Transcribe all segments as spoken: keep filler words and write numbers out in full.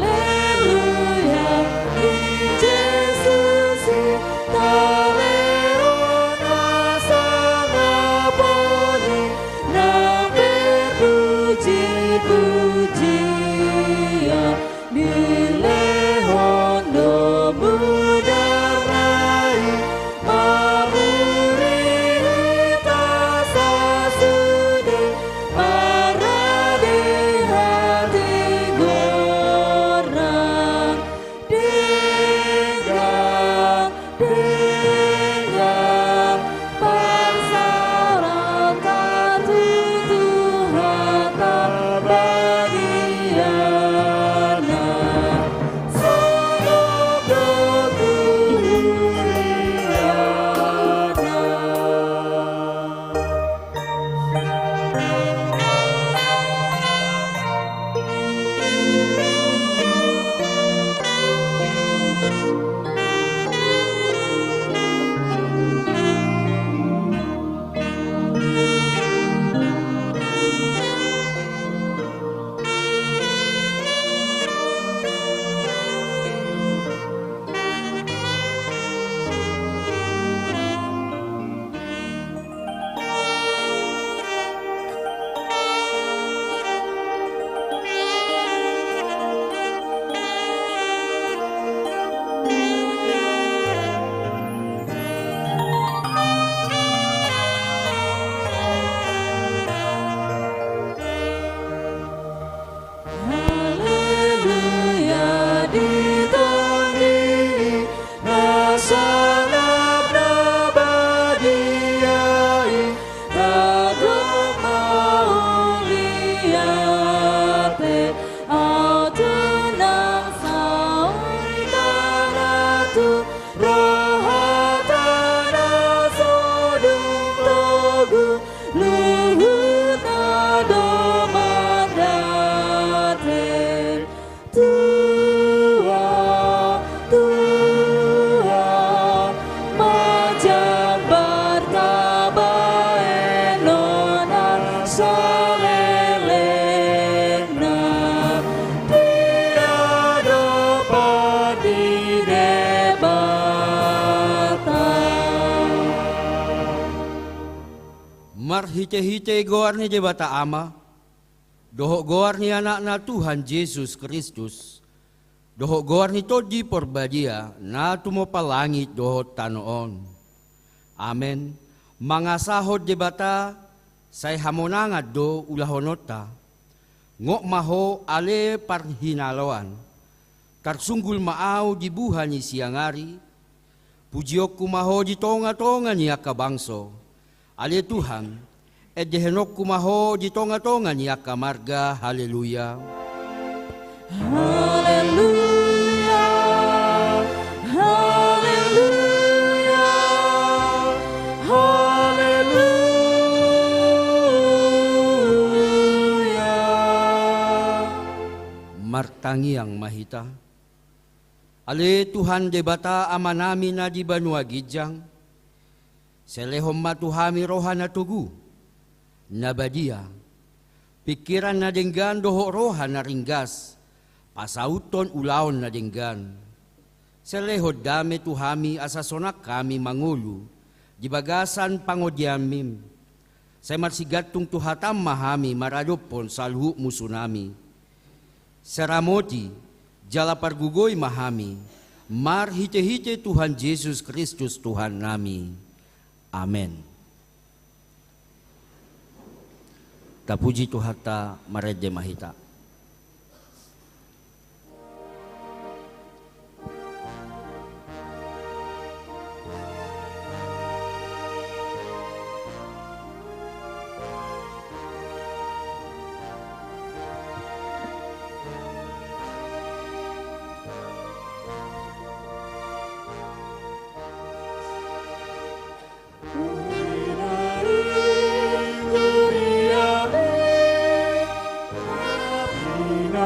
Haleluya, di Jesus i talehon hasangapon i, nang berpuji-pujian dilehon do mudar na i, mamuri hita sasude, parade hatigoran. Denggan, denggan, parsaoranta tu Tuhanta badia na, songon do tu huria na. Haleluya, di tondi i na sangap na badia i, tadok mauliate, aut unang saulihon na tu rohanta na so dung togu, luhutna do mandate. Tuhan, Tuhan, ma jambarta bahenonna saleleng na di adopan ni Debata. Marhitehite goar ni Debata Ama, dohot goar ni Anakna Tuhan Jesus Kristus, dohot goar ni Tondi Parbadia na tumompa langit dohot tano on. Amen. Mangasahon Debata, sai hamonangan do ulahononta. Gok ma ho ale parhinaloan. Tarsunggul ma ahu di buha ni siang ari. Pujionku ma ho di tongatonga ni angka bangso. Ale Tuhan, endehenonku ma ho di tongatonga ni angka marga. Haleluya. Haleluya. Haleluya. Haleluya. Martangiang ma hita. Ale Tuhan Debata Amanami na di banua ginjang, selehon ma tu hami roha na togu, na badia, pingkiran na denggan dohot roha na ringgas, pasauthon ulaon na denggan. Selehon dame tu hami asa sonang hami mangolu di bagasan pangodianmim. Sai marsigantung tu hatam ma hami maradophon saluhut musunami. Sai ramoti jala pargogoi ma hami marhitehite Tuhan Jesus Kristus Tuhannami. Amen. Tapuji Tuhanta, marende ma hita.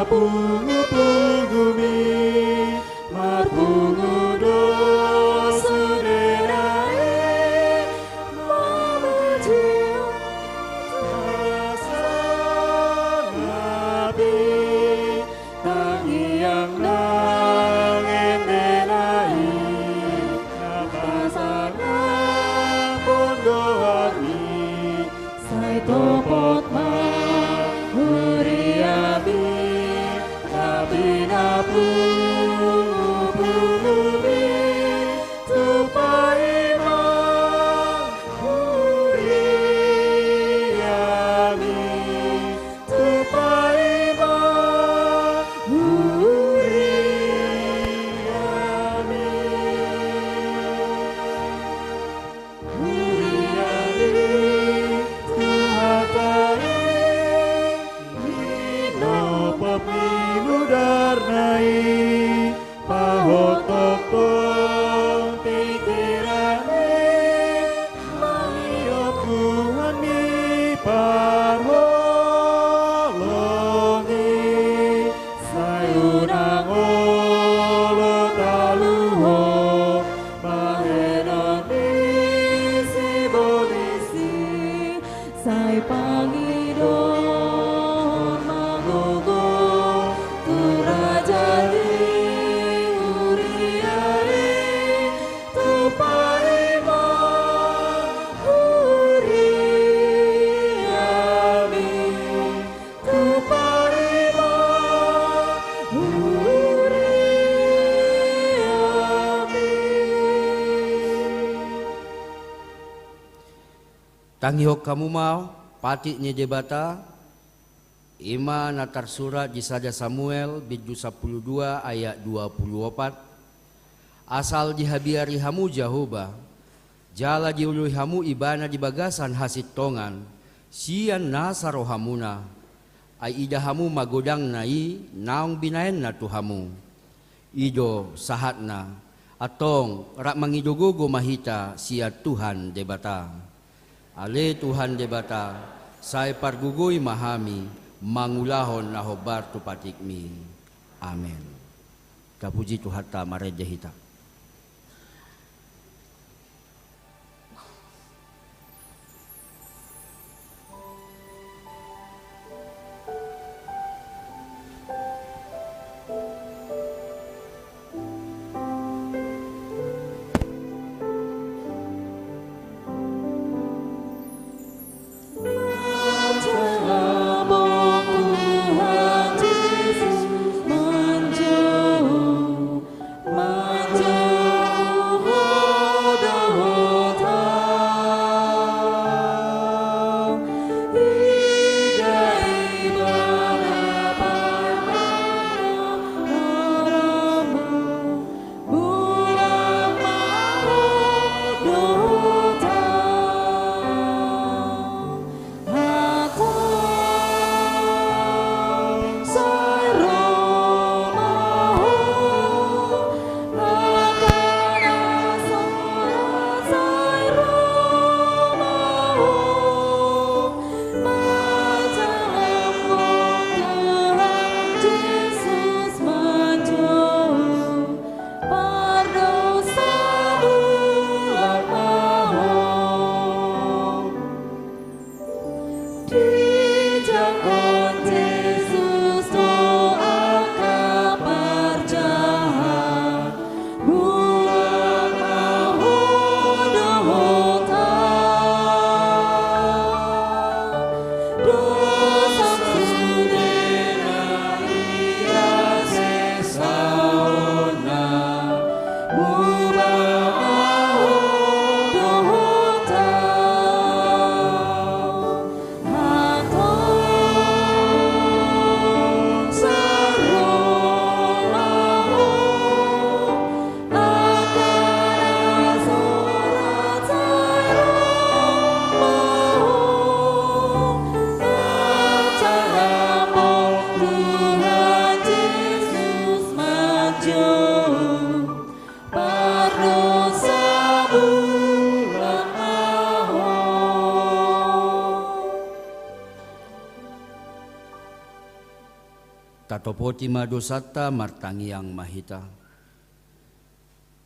Pungu-pungumi, marpungu do sude nai, mamuji. Ni mudarna i, pahothon pikiran i, mangihut Tuhan ni parholong i, sai unang olo taluhon bahenon ni sibolis i, sai pangidohon ma gogo tu raja ni huria i, tumpahi ma huriami, tumpahi ma huriami. Tangihon hamu ma patik ni Debata, i ma na tarsurat di sada Samuel bindu sampulu dua ayat dua pulu opat. Asal dihabiari hamu Jahowa, jala dioloi hamu Ibana di bagasan hasintongan sian nasa rohamuna, ai ida hamu ma godangna i naung binahenna tu hamu. I do sahatna, antong rap mangido gogo ma hita sian Tuhan Debata. Ale Tuhan Debata, sai pargogoi ma hami mangulahon na hombar tu patikmi. Amen. Tapuji Tuhanta, marende hita. Pardosa buat ma ho. Dijangkon Jesus do angka parjahat, buat ma ho dohot au. Dosa sudena ia sesaonna, buat ma ho dohot au. Antong sai ro ma ho. Tatopoti ma dosanta, martangiang ma hita.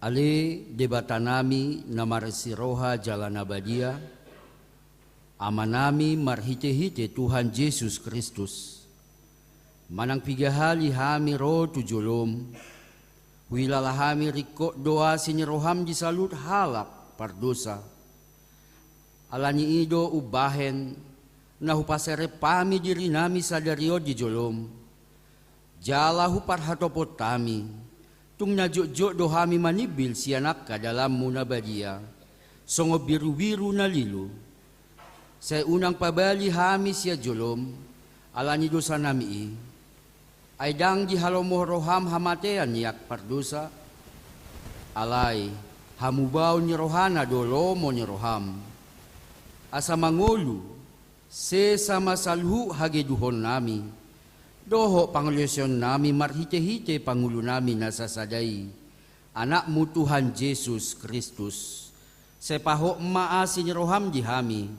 Ale Debatanami na marsiroha jala na badia, Amanami marhitehite Tuhan Jesus Kristus, manang piga hali hami ro tu jolom, huilala hami ringkot do asi ni roham di saluhut halak pardosa. Ala ni i do umbahen na hupaserep hami dirinami sadari on di jolom, jala huparhatopot hami, tung na jotjot do hami manimbil sian angka dalanmu na badia, songon birubiru na lilu. Sai unang pabali hami sian jolom, ala ni dosanami i. Ai ndang dihalomohon roham hamatean ni angka pardosa, alai hamubaon ni rohana do lomo ni roham. Asa mangolu, sesa ma saluhut hageduhonnami, dohot pangalaosionnami marhitehite pangulunami na sasada i, Anakmu Tuhan Jesus Kristus. Sepahot ma asi ni roham di hami,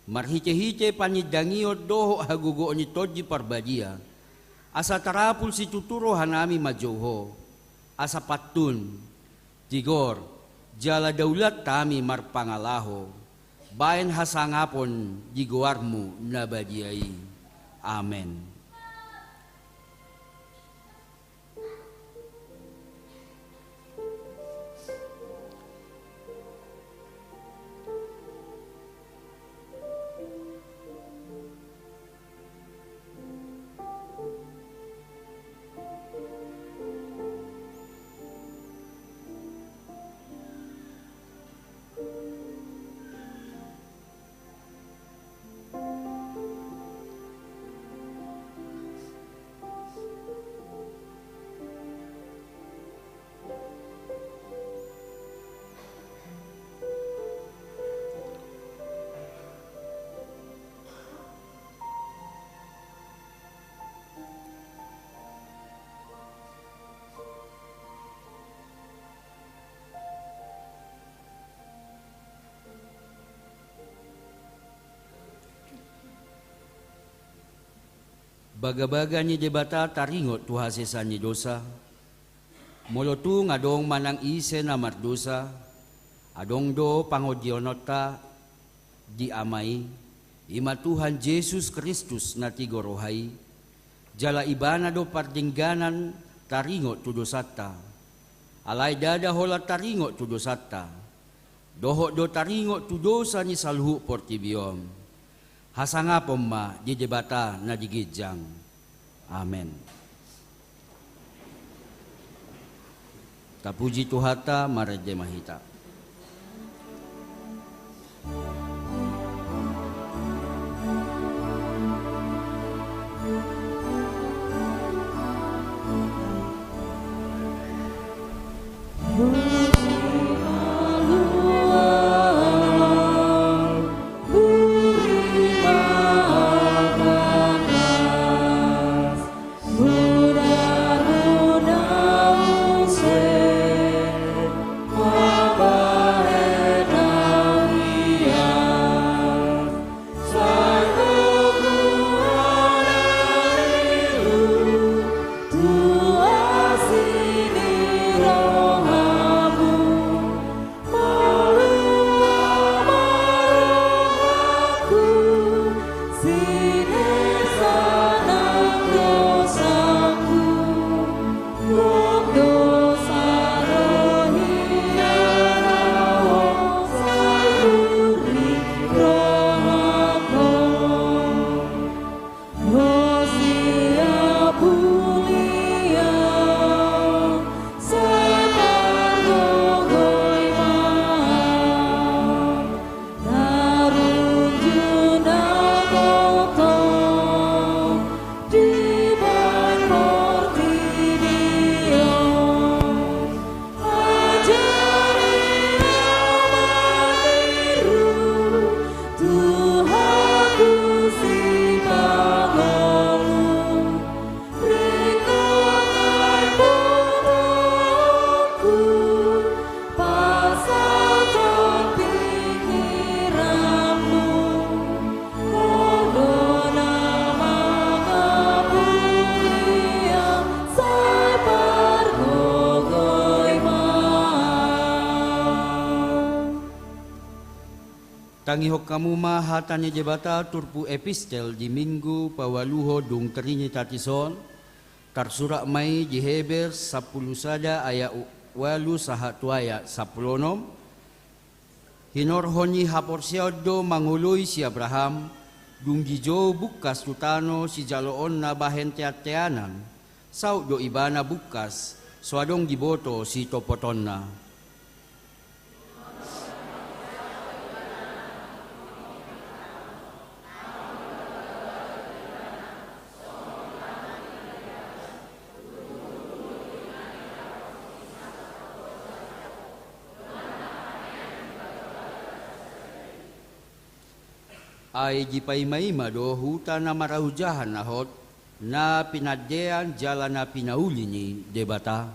marhitehite panindangion dohot hagogoon ni Tondi Parbadia, asa tarapul situtu rohanami manjou Ho, asa pantun, tigor, jala daulat hami marpangalaho baen hasangapon di goarmu na badia i. Amen. Bagabaga ni Debata taringot tu hasesaan ni dosa. Molo tung adong manang ise na mardosa, adong do pangondiononta di Ama i, i ma Tuhan Jesus Kristus na tigor roha i, jala Ibana do pardengganan taringot tu dosanta. Alai ndada holan taringot tu dosanta, dohot do taringot tu dosa ni saluhut portibi on. Hasangapon ma di Debata na di ginjang. Amen. Tapuji Tuhanta, marende ma hita. Tangihon hamu ma hata ni Debata turpuk epistel di Minggu paualuhon dung Trinitatis on, tarsurat ma i di Heber sampulu sada ayat ualu sahat tu ayat sampulu onom. Hinorhon ni haporseaon do mangoloi si Abraham, dung dijou bungkas tu tano sijaloonna bahen teanteanan, saut do ibana bungkas, so adong diboto sitompotonna. Ai dipaimaima do huta na marahujahan na hot, Na pinandean jala na pinauli ni Debata.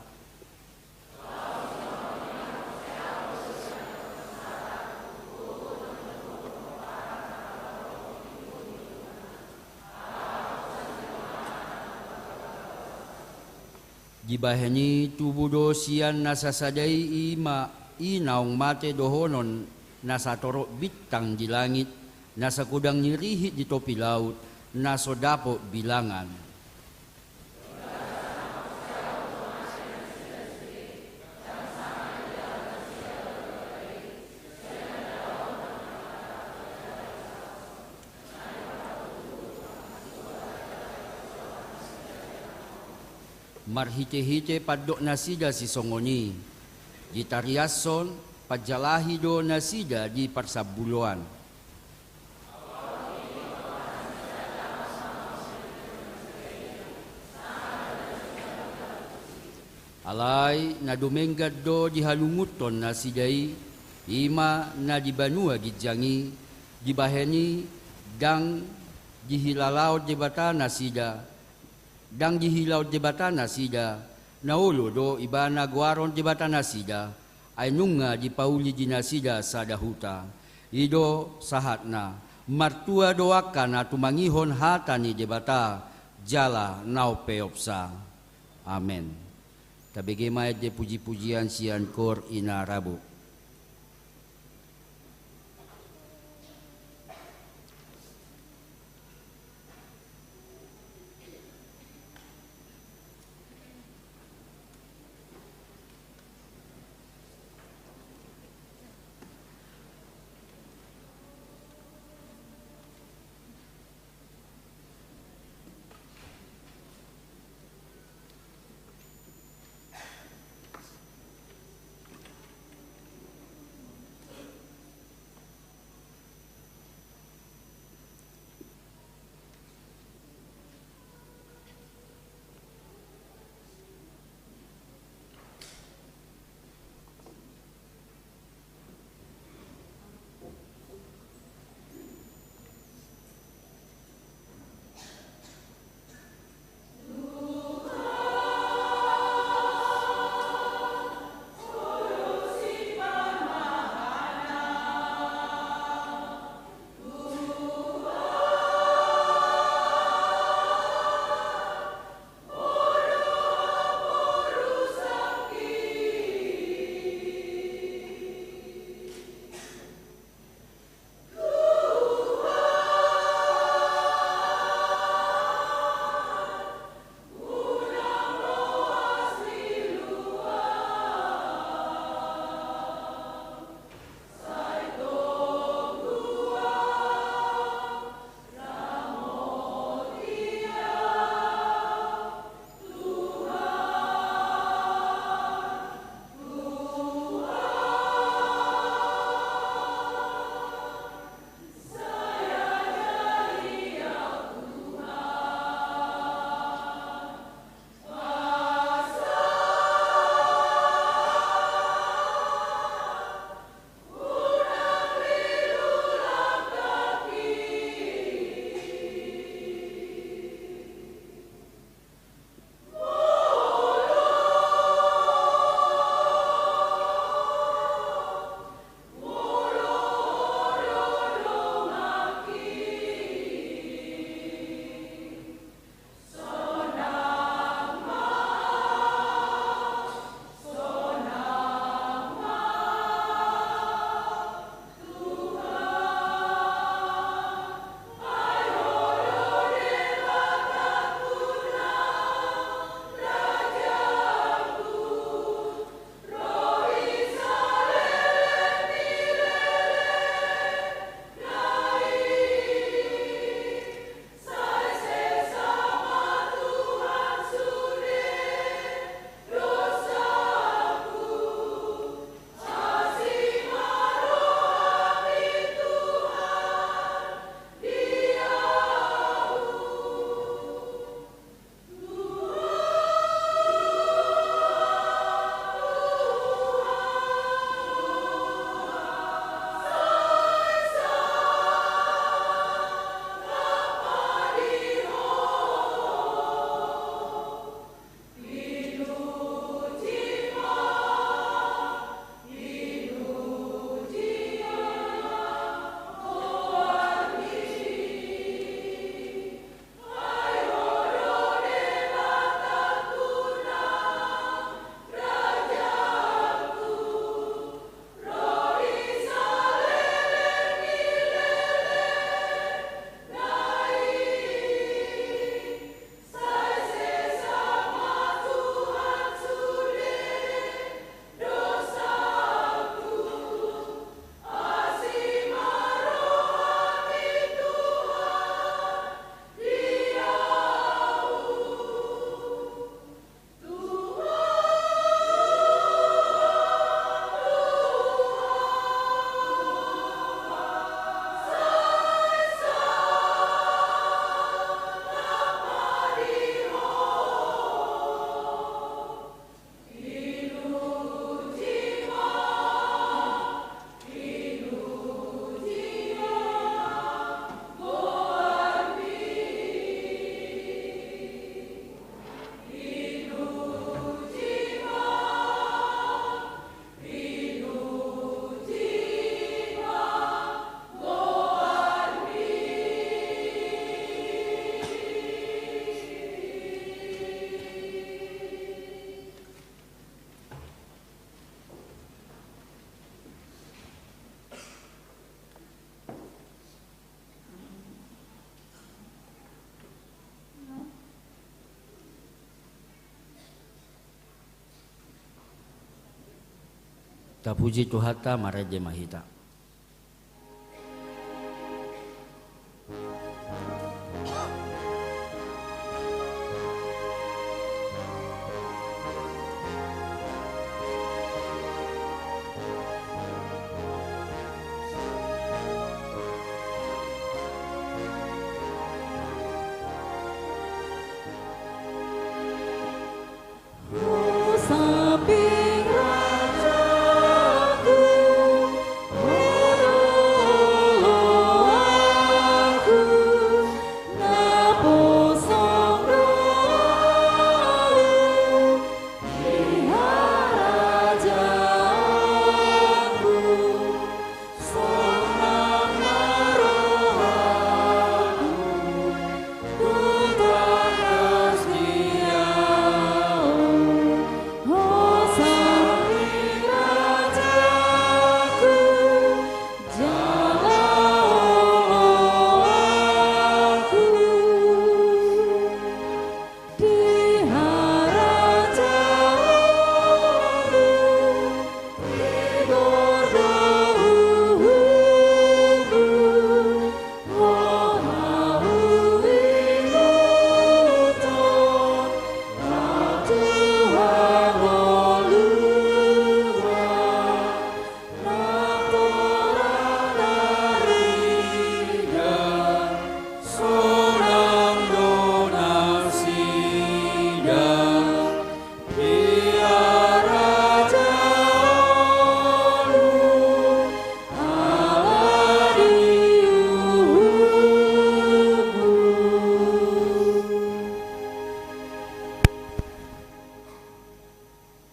Dibahen i tubu do sian na sasada i, i ma i naung mate dohonon na satorop bintang di langit, na sagodang ni rihit di topi laut, na so dapot bilangan. Marhitehite pandok nasida sisongon i, ditariashon, panjalahi do nasida di parsambuloan. Alai na dumenggan do dihalungunhon nasida i, i ma na di banua ginjang i, dibahen i ndang dihilalaon Debata nasida, ndang dihilalaon Debata nasida, na olo do ibana goaron Debata nasida, ai nunga dipauli di nasida sada huta. I do sahatna, martua do angka na tumangihon hata ni Debata, jala na umpeopsa. Amen. Tabege ma ende pujipujian sian Koor Ina Rabo. Tapuji Tuhanta, marende ma hita.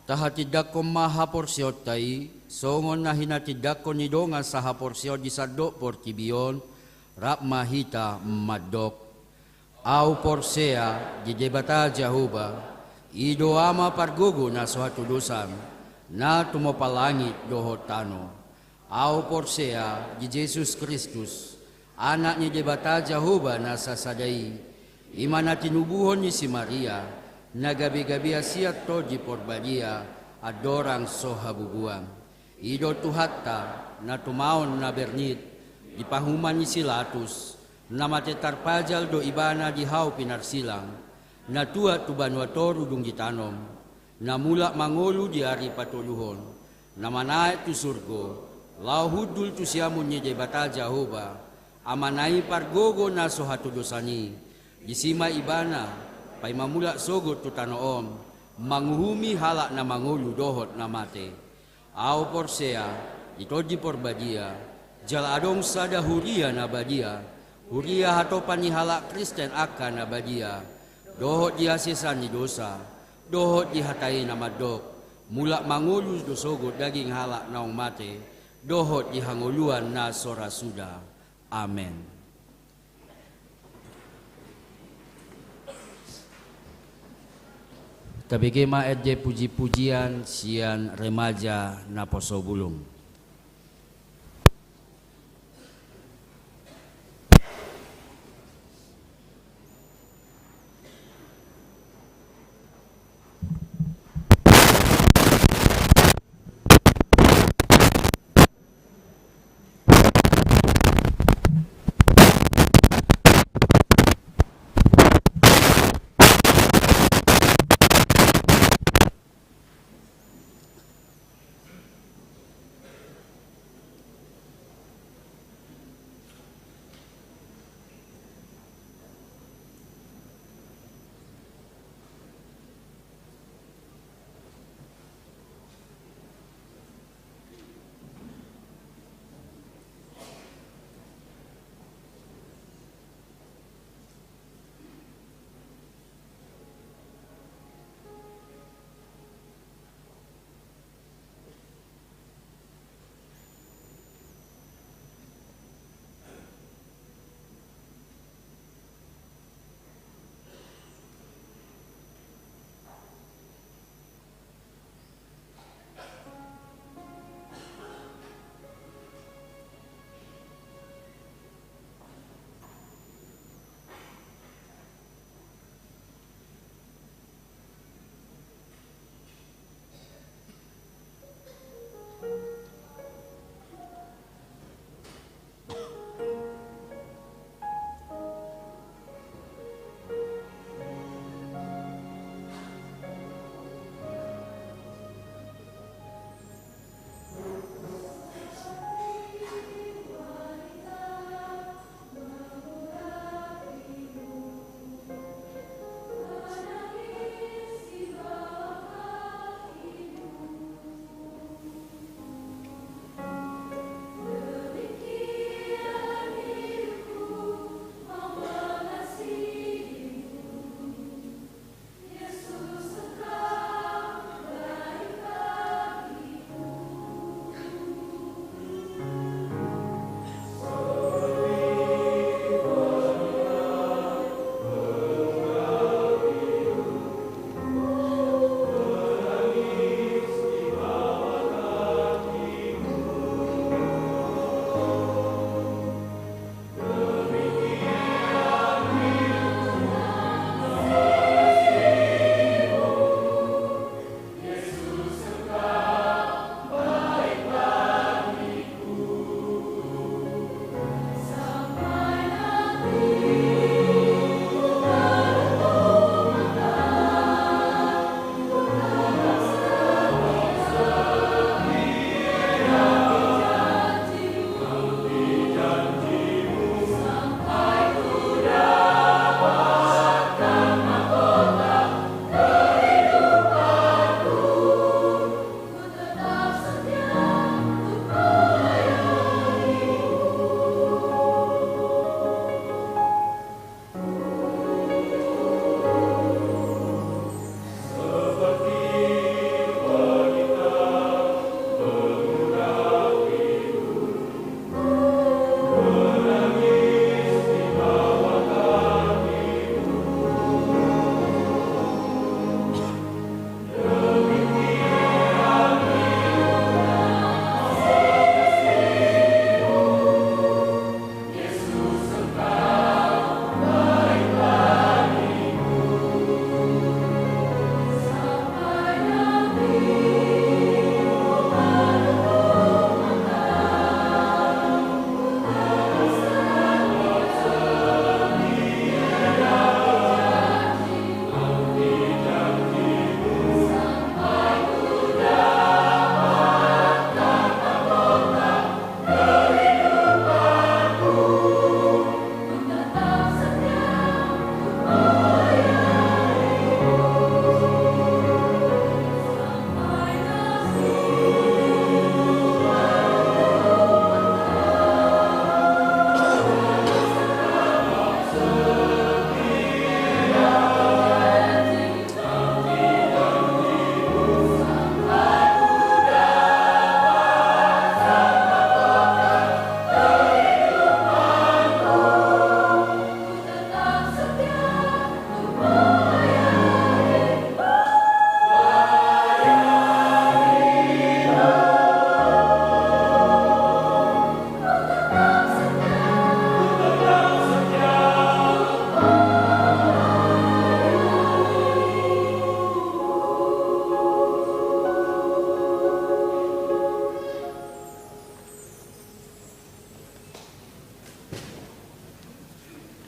Tahatindangkon ma haporseaonta i, songon na hinatindangkon ni dongan sahaporseaon di sandok portibi on, rap ma hita mandok. Ahu porsea di Debata Jahowa, i do Ama pargogo na so hatodosan, na tumompa langit dohot tano. Ahu porsea di Jesus Kristus, Anak ni Debata Jahowa na sasada i, i ma na tinubuhon ni si Maria, na gabe-gabean sian Tondi Porbadia, andorang so habubuan. I do Tuhanta, na tumaon na bernit, di pahuman ni si Latus, na mate tarpajal do Ibana di hau pinarsilang, na tuat tu banua toru dung ditanom, na mulak mangolu di ari patoluhon, na manaek tu surgo, laho hundul tu siamun ni Debata Jahowa, Amana i pargogo na so hatodosan i, disi ma Ibana, paima mulak sogot tu tano on, manguhumi halak na mangolu dohot na mate. Ahu porsea di Tondi Porbadia, jala adong sada huria na badia, huria hatopan ni halak Kristen angka na badia, dohot di hasesaan ni dosa, dohot di hata i na mandok, mulak mangolu do sogot daging halak naung mate, dohot di hangoluan na so ra suda. Amen. Tabege ma ende puji-pujian sian remaja Naposobulung.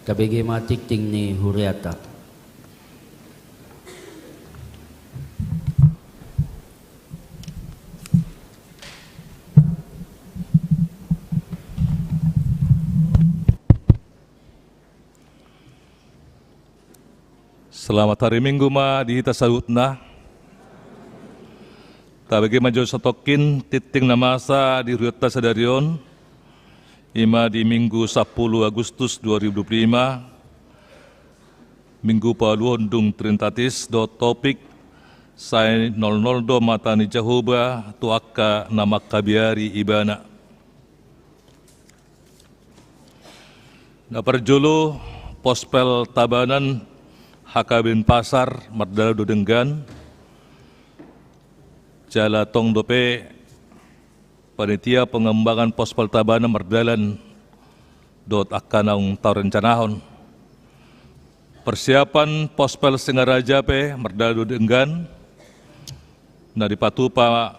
Tabege ma tingting ni huriata. Selamat hari Minggu ma di hita saluhutna. Tabege ma jo satongkin tingting na masa di huriata sadari on, ima di Minggu sapuluh Agustus dua ribu dua puluh lima, Minggu paualuhon dung Trinitatis, dohot topik: Sai nolnol do mata ni Jahowa tu angka na mangkabiari Ibana. Na parjolo, Pospel Tabanan H K B P Denpasar mardalan do denggan. Jala tong dope panitia pengembangan Pospel Tabanan mardalan dohot angka naung tarencanahon. Persiapan Pospel Singaraja pe mardalan do denggan, na dipatupa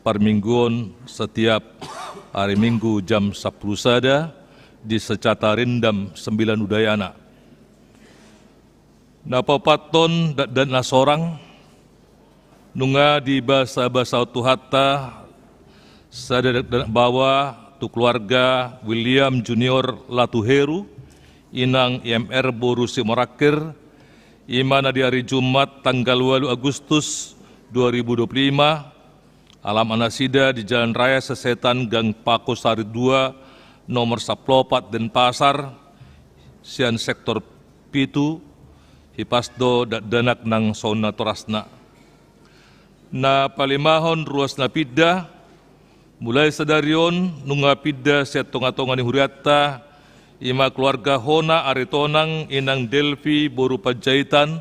parmingguon setiap ari Minggu jam sampulu sada di Secata Rindam, Sembilan Udayana. Na paopathon, dakdanak na sorang. Nunga dibasabasahon Tuhanta sada dakdanak baoa tu keluarga William Junior Latuheru, inang I M R boru Simorangkir, ima na di ari Jumat tanggal ualu Agustus dua ribu dua puluh lima, alamat nasida di Jalan Raya Sesetan, Gang Pangosari dua, nomor sampulu opat, Denpasar, sian sektor pitu, hipas do dakdanak nang songon natorasna. Na palimahon, ruas na pinda. Mulai sadari on nunga pinda sian tongatonga ni hurianta, ima keluarga Hona Aritonang, inang Delvi boru Panjaitan,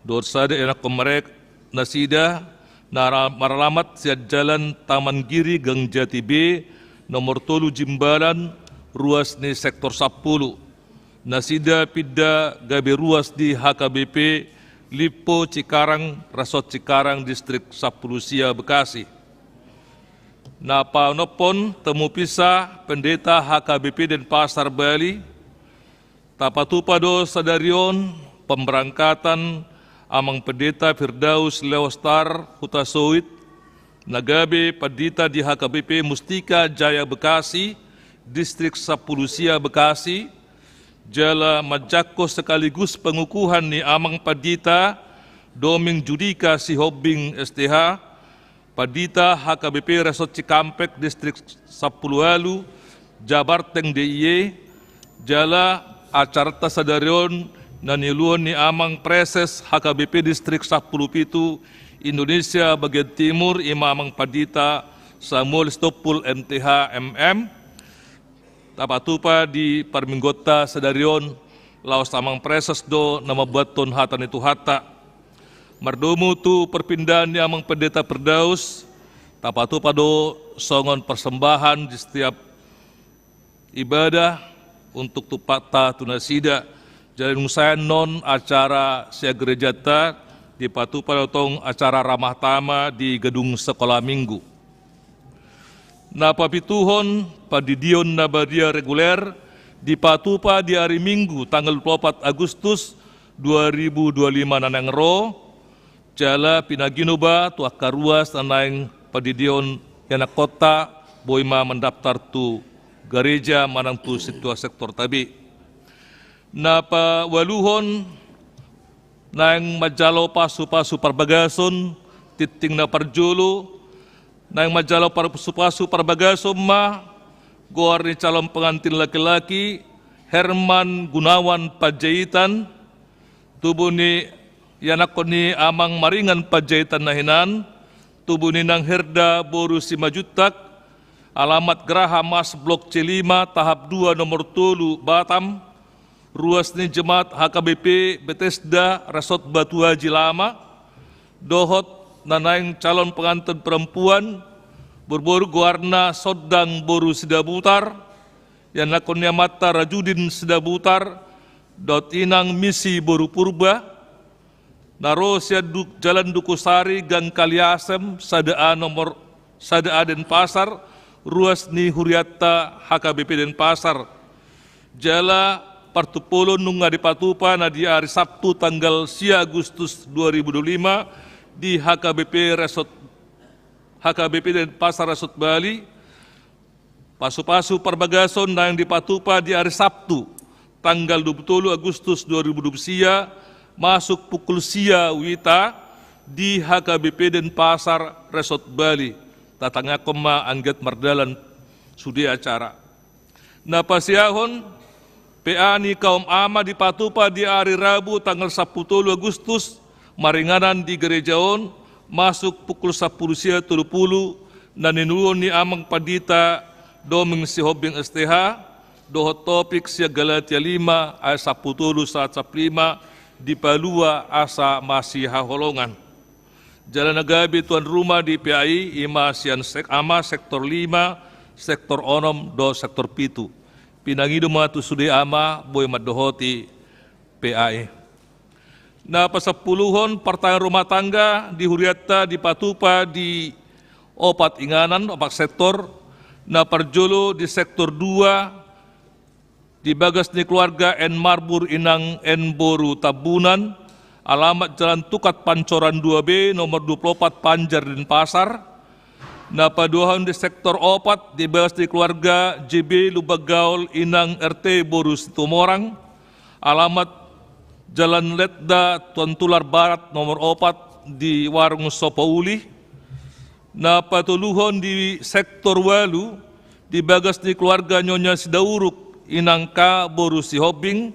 dohot sada ianakhon mereka nasida, na ra-, maralamat sian Jalan Taman Giri, Gang Jati B, nomor tolu Jimbalan, ruas ni sektor sampulu. Nasida pinda gabe ruas di H K B P Limpo Cikarang, Resort Cikarang, Distrik Sampulu Sia, Bekasi. Na paonomhon, temupisa Pendeta H K B P Denpasar, Bali. Tapatupa do sadari on pemberangkatan Amang Pendeta Firdaus Leostar Hutasoit, na gabe pandita di H K B P Mustika Jaya Bekasi, Distrik Sampulu Sia, Bekasi, jala manjangkon sekaligus pengukuhan ni Amang Pandita Doming Judika Sihombing, S T H, Pandita H K B P Resort Cikampek, Distrik Sampulu Ualu, Jabarteng, D I E, jala acaranta sadari on na niuluhon ni Amang Praeses H K B P Distrik Sampulu Pitu Indonesia Bagian Timur, ima Amang Pandita Samuel Sitompul, M T H, M M. Tapatupa di parmingguonta sadari on, laos Amang Praeses do na mambuathon hata ni Tuhanta. Mardomu tu perpindahan ni Amang Pendeta Firdaus, tapatupa do songon persembahan di setiap ibadah untuk tumpakta tu nasida. Jala dung sae annon acara sian gerejanta, dipatupa do tong acara ramah tamah di gedung sekolah minggu. Na papituhon, pandidion na badia reguler dipatupa di ari Minggu tanggal dua puluh opat Agustus dua ribu dua puluh lima na naeng ro, jala pinaginoba tu angka ruas na naeng pandidion ianakhonta boi ma mandaftar tu gareja manang tu sintua sektorta be. Na paualuhon, naeng manjalo pasupasu parbagason, tingting na parjolo, naeng manjalo pasupasu parbagason ma goar ni calon pengantin laki-laki Herman Gunawan Panjaitan, tubu ni ianakhon ni Amang Maringan Panjaitan na hinan, tubu ni Nang Herda boru Simanjuntak, alamat Graha Mas, Blok C lima, tahap dua, nomor tolu, Batam, ruas ni jemaat H K B P Betesda Resort Batu Aji Lama, dohot na naeng calon pengantin perempuan, borumboru goarna Sondang boru Sidabutar, ianakhon ni amanta Rajudin Sidabutar, dohot inang Misi boru Purba, na ro sian du-, Jalan Dukusari, Gang Kaliasem, sada A, nomor sada A, Denpasar, ruas ni hurianta H K B P Denpasar. Jala Partumpolon nunga dipatupa na di ari Sabtu tanggal sia Agustus dua ribu dua puluh lima di H K B P Resort, H K B P Denpasar Resort Bali. Pasu-pasu parbagason naeng dipatupa di ari Sabtu tanggal dua puluh tolu Agustus dua ribu dua puluh sia, masuk pukul sia wita di H K B P Denpasar Resort Bali. Tatangiangkon ma anggiat mardalan sude acara. Na pasiahon P A ni kaum ama dipatupa di ari Rabu tanggal sampulu tolu Agustus maringanan di gereja on, masuk pukul sampulu sia tolu pulu, na ninuluhon ni Amang Pandita Doming Sihombing S T H, dohot topik sian Galatia lima ayat sampulu tolu sahat sampulu lima, dipalua asa masihaholongan. Jala na gabe tuan rumah di P A i, i ma sian sek-, ama sektor lima, sektor onom dohot sektor pitu. Pinangido ma tu sude ama boi mandohoti P A i. Na pasampuluhon partangiangan rumah tangga di hurianta dipatupa di opat inganan, opat sektor. Na parjolo di sektor dua, di bagas ni keluarga N Marbur inang N boru Tambunan, alamat Jalan Tukat Pancoran dua B, nomor dua puluh opat Panjar, Denpasar. Na paduahon di sektor opat, di bagas ni keluarga J B Lumban Gaol inang R T boru Situmorang, alamat Jalan Letda Tuan Tular Barat nomor opat di warung Sopouli. Na patoluhon di sektor walu, di bagas ni keluarga Nyonya Sidauruk inang K boru Sihombing,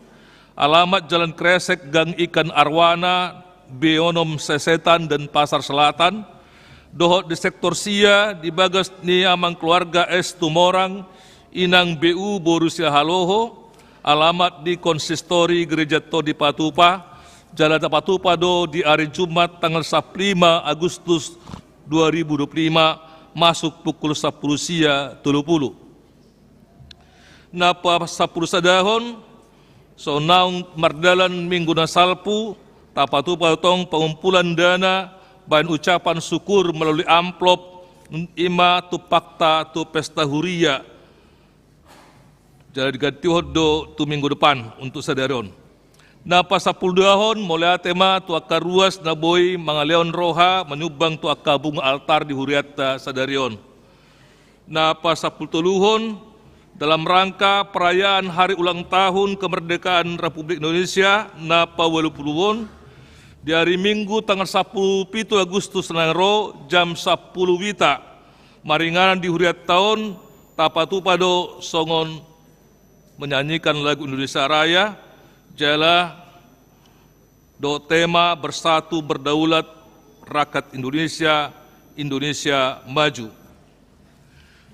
alamat Jalan Kresek, Gang Ikan Arwana, B onom Sesetan, Denpasar Selatan. Dohot di sektor sia, di bagas ni amang keluarga S Tumorang inang B U boru Sihaloho, alamat di konsistori gereja to dipatupa. Jala tapatupa do di ari Jumat tanggal sampulu lima Agustus dua ribu dua puluh lima, masuk pukul sampulu sia tolu pulu. Na pasampulu sadahon, so naung mardalan minggu na salpu, tapatupa tong pengumpulan dana baen ucapan syukur melalui amplop, i ma tumpakta tu pesta huria. Jala digantihon do tu minggu depan untuk sadari on. Na pasampulu duahon, mauliate ma tu angka ruas na boi mangalehon roha manyumbang tu angka bunga altar di hurianta sadari on. Na pasampulu toluhon, dalam rangka perayaan hari ulang tahun kemerdekaan Republik Indonesia na paualu puluhon, di hari Minggu tanggal sampulu pitu Agustus na naeng ro, jam sampulu wita, maringanan di hurianta on, tapatupa do songon menyanyikan lagu Indonesia Raya, jala dohot tema Bersatu Berdaulat Rakyat Indonesia, Indonesia Maju.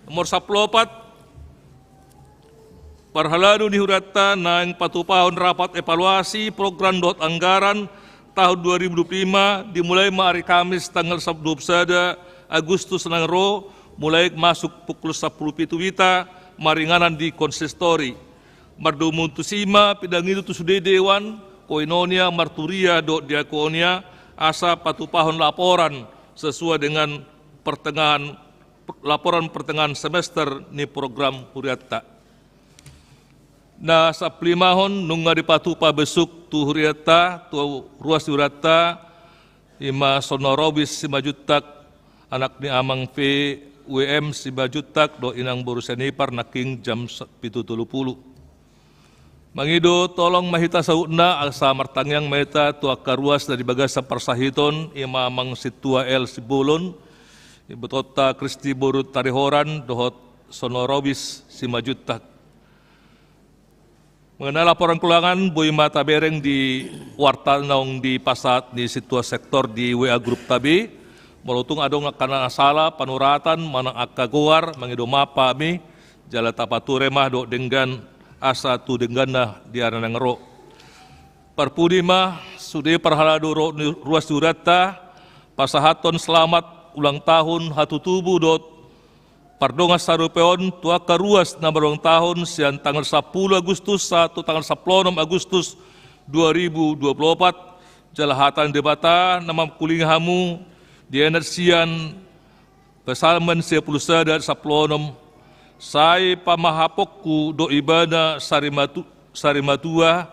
Nomor sampulu opat, parhalado ni hurianta naeng patupahon rapat evaluasi program dohot anggaran tahun dua ribu dua puluh lima, dimulai ma ari Kamis tanggal dua puluh sada Agustus na naeng ro, mulai masuk pukul sampulu pitu wita, maringanan di konsistori. Mardomu tusi ma pinangido tu sude dewan, koinonia, marturia dohot diakonia, asa patupahon laporan sesuai dengan pertengahan, laporan pertengahan semester ni program hurianta. Na sampulu limahon, nunga dipatupa besuk tu hurianta, tu ruas ni hurianta, i ma Sonorobis Simanjuntak, anak ni amang V W M Simanjuntak dohot inang boru Sianipar, nangkin jam sa-, pitu tolu pulu. Mangido tolong ma hita sautna, asa martangiang ma hita tu angka ruas na di bagasan parsahiton, i ma amang Sintua L Simbolon, ibotonta Kristi boru Tarihoran dohot Sonorobis Simanjuntak. Mengenai laporan keuangan, boi ma tabereng di warta naung dipasahat ni Sintua Sektor di W A grup ta be. Molo tung adong angka na sala panuratan manang angka goar, mangido maaf hami, jala tapature ma dohot denggan asa tu dengganna di ari na naeng ro. Parpudi ma sude parhalado ro-, ruas ni hurianta, pasahathon selamat ulang tahun hatutubu dohot pardongan sarupa on tu angka ruas na marulang tahun sian tanggal sampulu Agustus sahat tu tanggal sampulu onom Agustus dua ribu dua puluh opat, jala hata ni Debata na mangkulingi hamu dienet sian Psalmen sia pulu sada sampulu onom, sai pamahaponku do Ibana sarimatu-, sarimatua,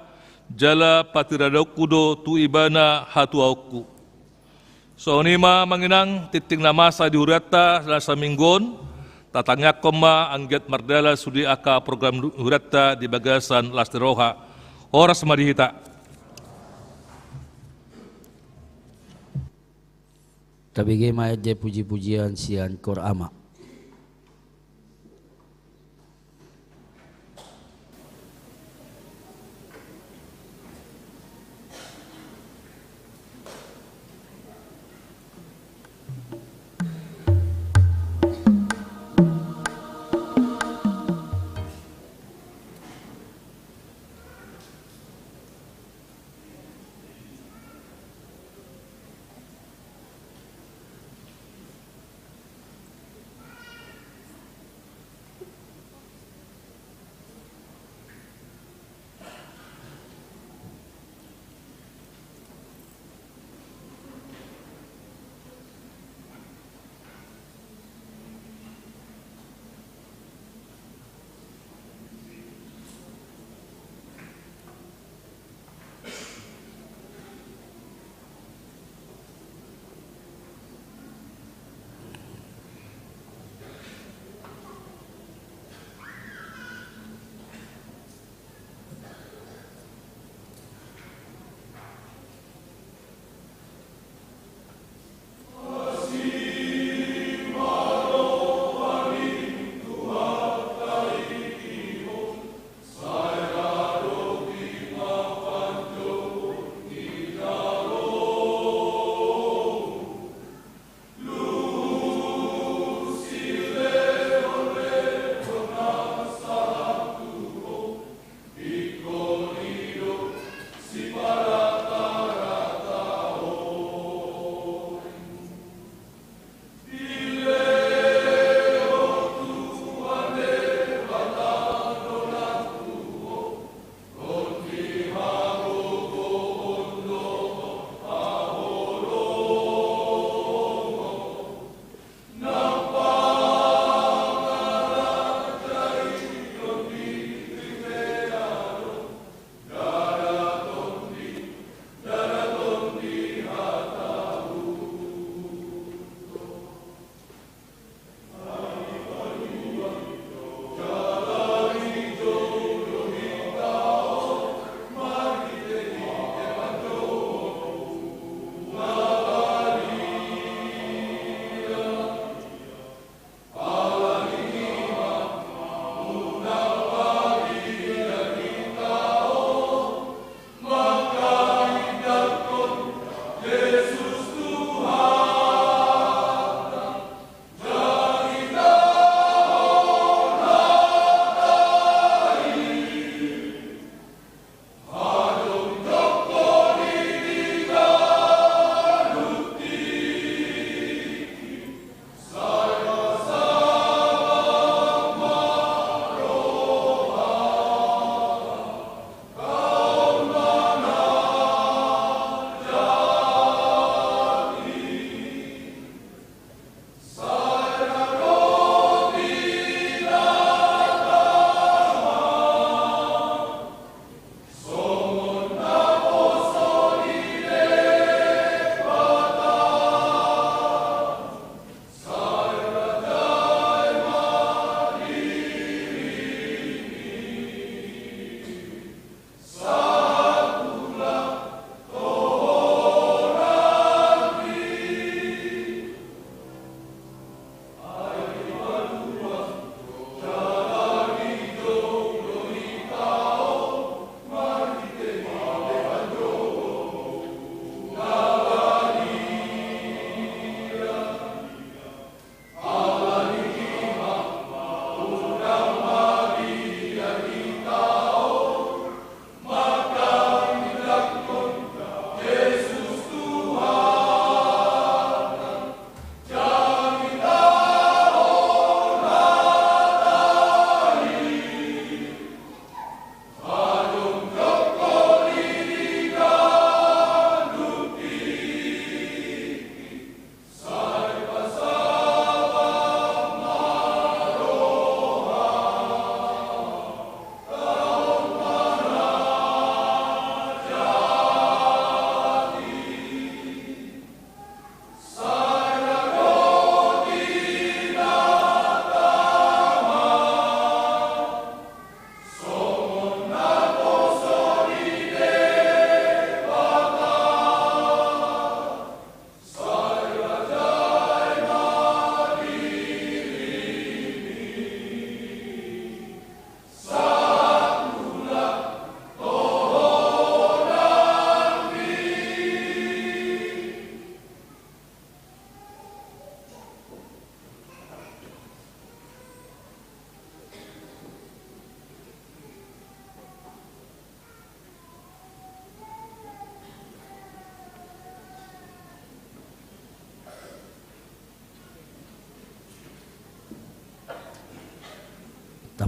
jala patiradahonku do tu ibana hatuaonku. Songon i ma amang inang, tingting na masa di hurianta na saminggu on, tatangiangkon ma anggiat mardalan sude angka program hurianta di bagasan las ni roha. Horas ma di hita. Tabege ma ende puji-pujian sian Kor Ama.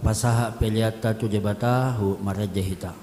Pasahat peleanta tu Debata, huhut marende hita.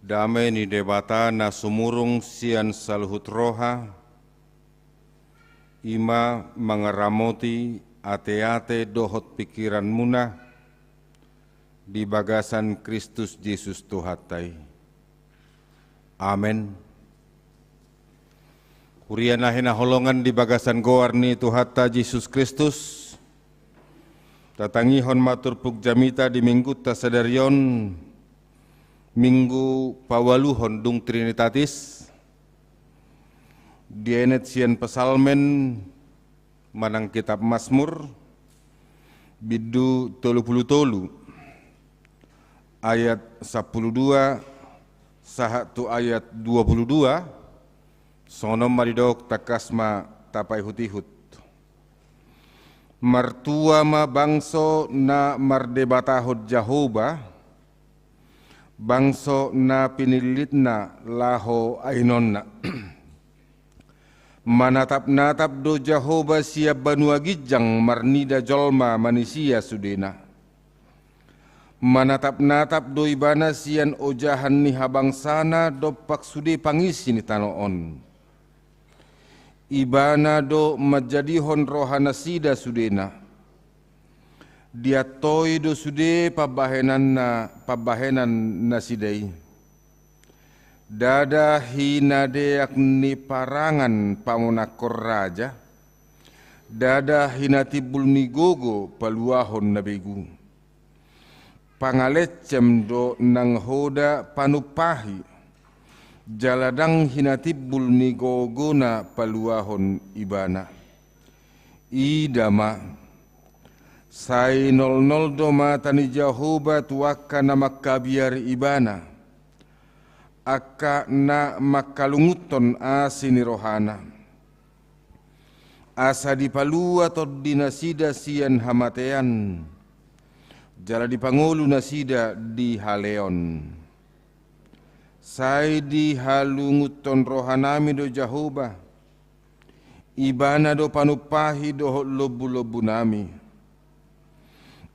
Dame ni Debata na sumurung sian saluhut roha, i ma mangaramoti ateate dohot pingkiranmuna di bagasan Kristus Jesus Tuhanta i. Amen. Huria na hinaholongan di bagasan goar ni Tuhanta Jesus Kristus, tatangihon ma turpuk jamita di Minggunta sadari on, Minggu paualuhon dung Trinitatis, dienet sian Psalmen manang Kitab Masmur, bindu tolu pulu tolu, ayat sampulu dua sahat tu ayat dua pulu dua, songon on ma didok, tangkas ma tapaihut-ihut. Martua ma bangso na mardebatahon Jahowa, bangso na pinillitna laho ainonna. Manatap-natap do Jahowa sian banua ginjang marnida jolma manisia sudena. Manatap-natap do Ibana sian ojahan ni habangsana dompak sude pangisi ni tano on. Ibana do manjadihon rohanasida sudena. Diantoi do sude pambahenanna, pambahenan nasida i. Ndada hinadeak ni parangan pamonangkon raja, ndada hinatimbul ni gogo paluahon na begu. Pangalensem do nang hoda panumpahi, jala ndang hinatimbul ni gogona paluahon ibana. Ida ma, sai nolnol do mata ni Jahowa tu angka na mangkabiari ibana, angka na mangkalungunhon asi ni rohana. Asa dipalua tondinasida sian hamatean, jala dipangolu nasida di haleon. Sai dihalungunhon rohanami do Jahowa, Ibana do panumpahi dohot lombulombunami.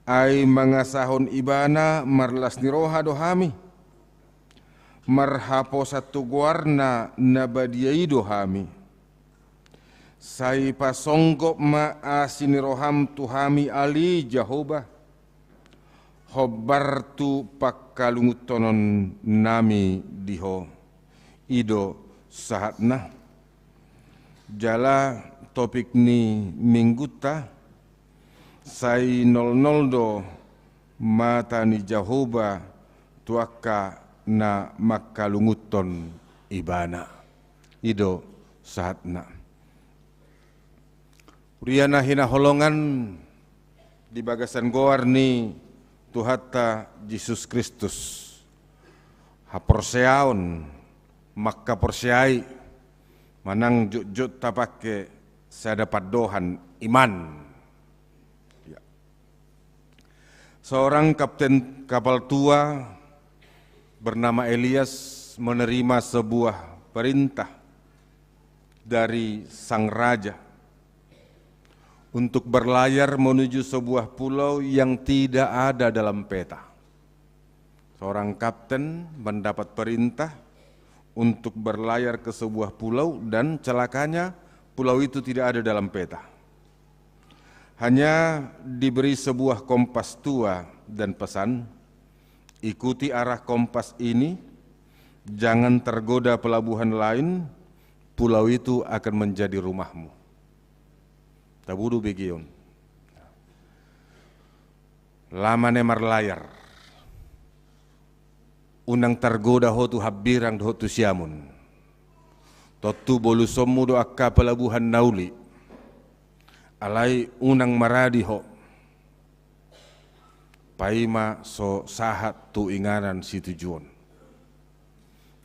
Ai mangasahon Ibana marlas ni roha do hami, marhaposan tu goarna na badia i do hami. Sai pasonggop ma asi ni roham tu hami ale Jahowa, hombar tu pangkalungunhononnami di Ho. I do sahatna. Jala topik ni Minggunta, sai nolnol do mata ni Jahowa tu angka na mangkalungunhon Ibana. I do sahatna. Huria na hinaholongan di bagasan goar ni Tuhanta Jesus Kristus, haporseaon, mangkaporseai, manang jotjot tapangke sada pandohan iman. Ya. Seorang kapten kapal tua bernama Elias menerima sebuah perintah dari sang raja untuk berlayar menuju sebuah pulau yang tidak ada dalam peta. Seorang kapten mendapat perintah untuk berlayar ke sebuah pulau, dan celakanya, pulau itu tidak ada dalam peta. Hanya diberi sebuah kompas tua dan pesan, "Ikuti arah kompas ini, jangan tergoda pelabuhan lain, pulau itu akan menjadi rumahmu." Tabo do begeon. Lama ne marlayar. Unang targoda ho tu hambirang dohot tu siamun. Tontu bolusonmu do angka pelabuhan na uli. Alai unang maradi ho. Paima so sahat tu inganan situjuon.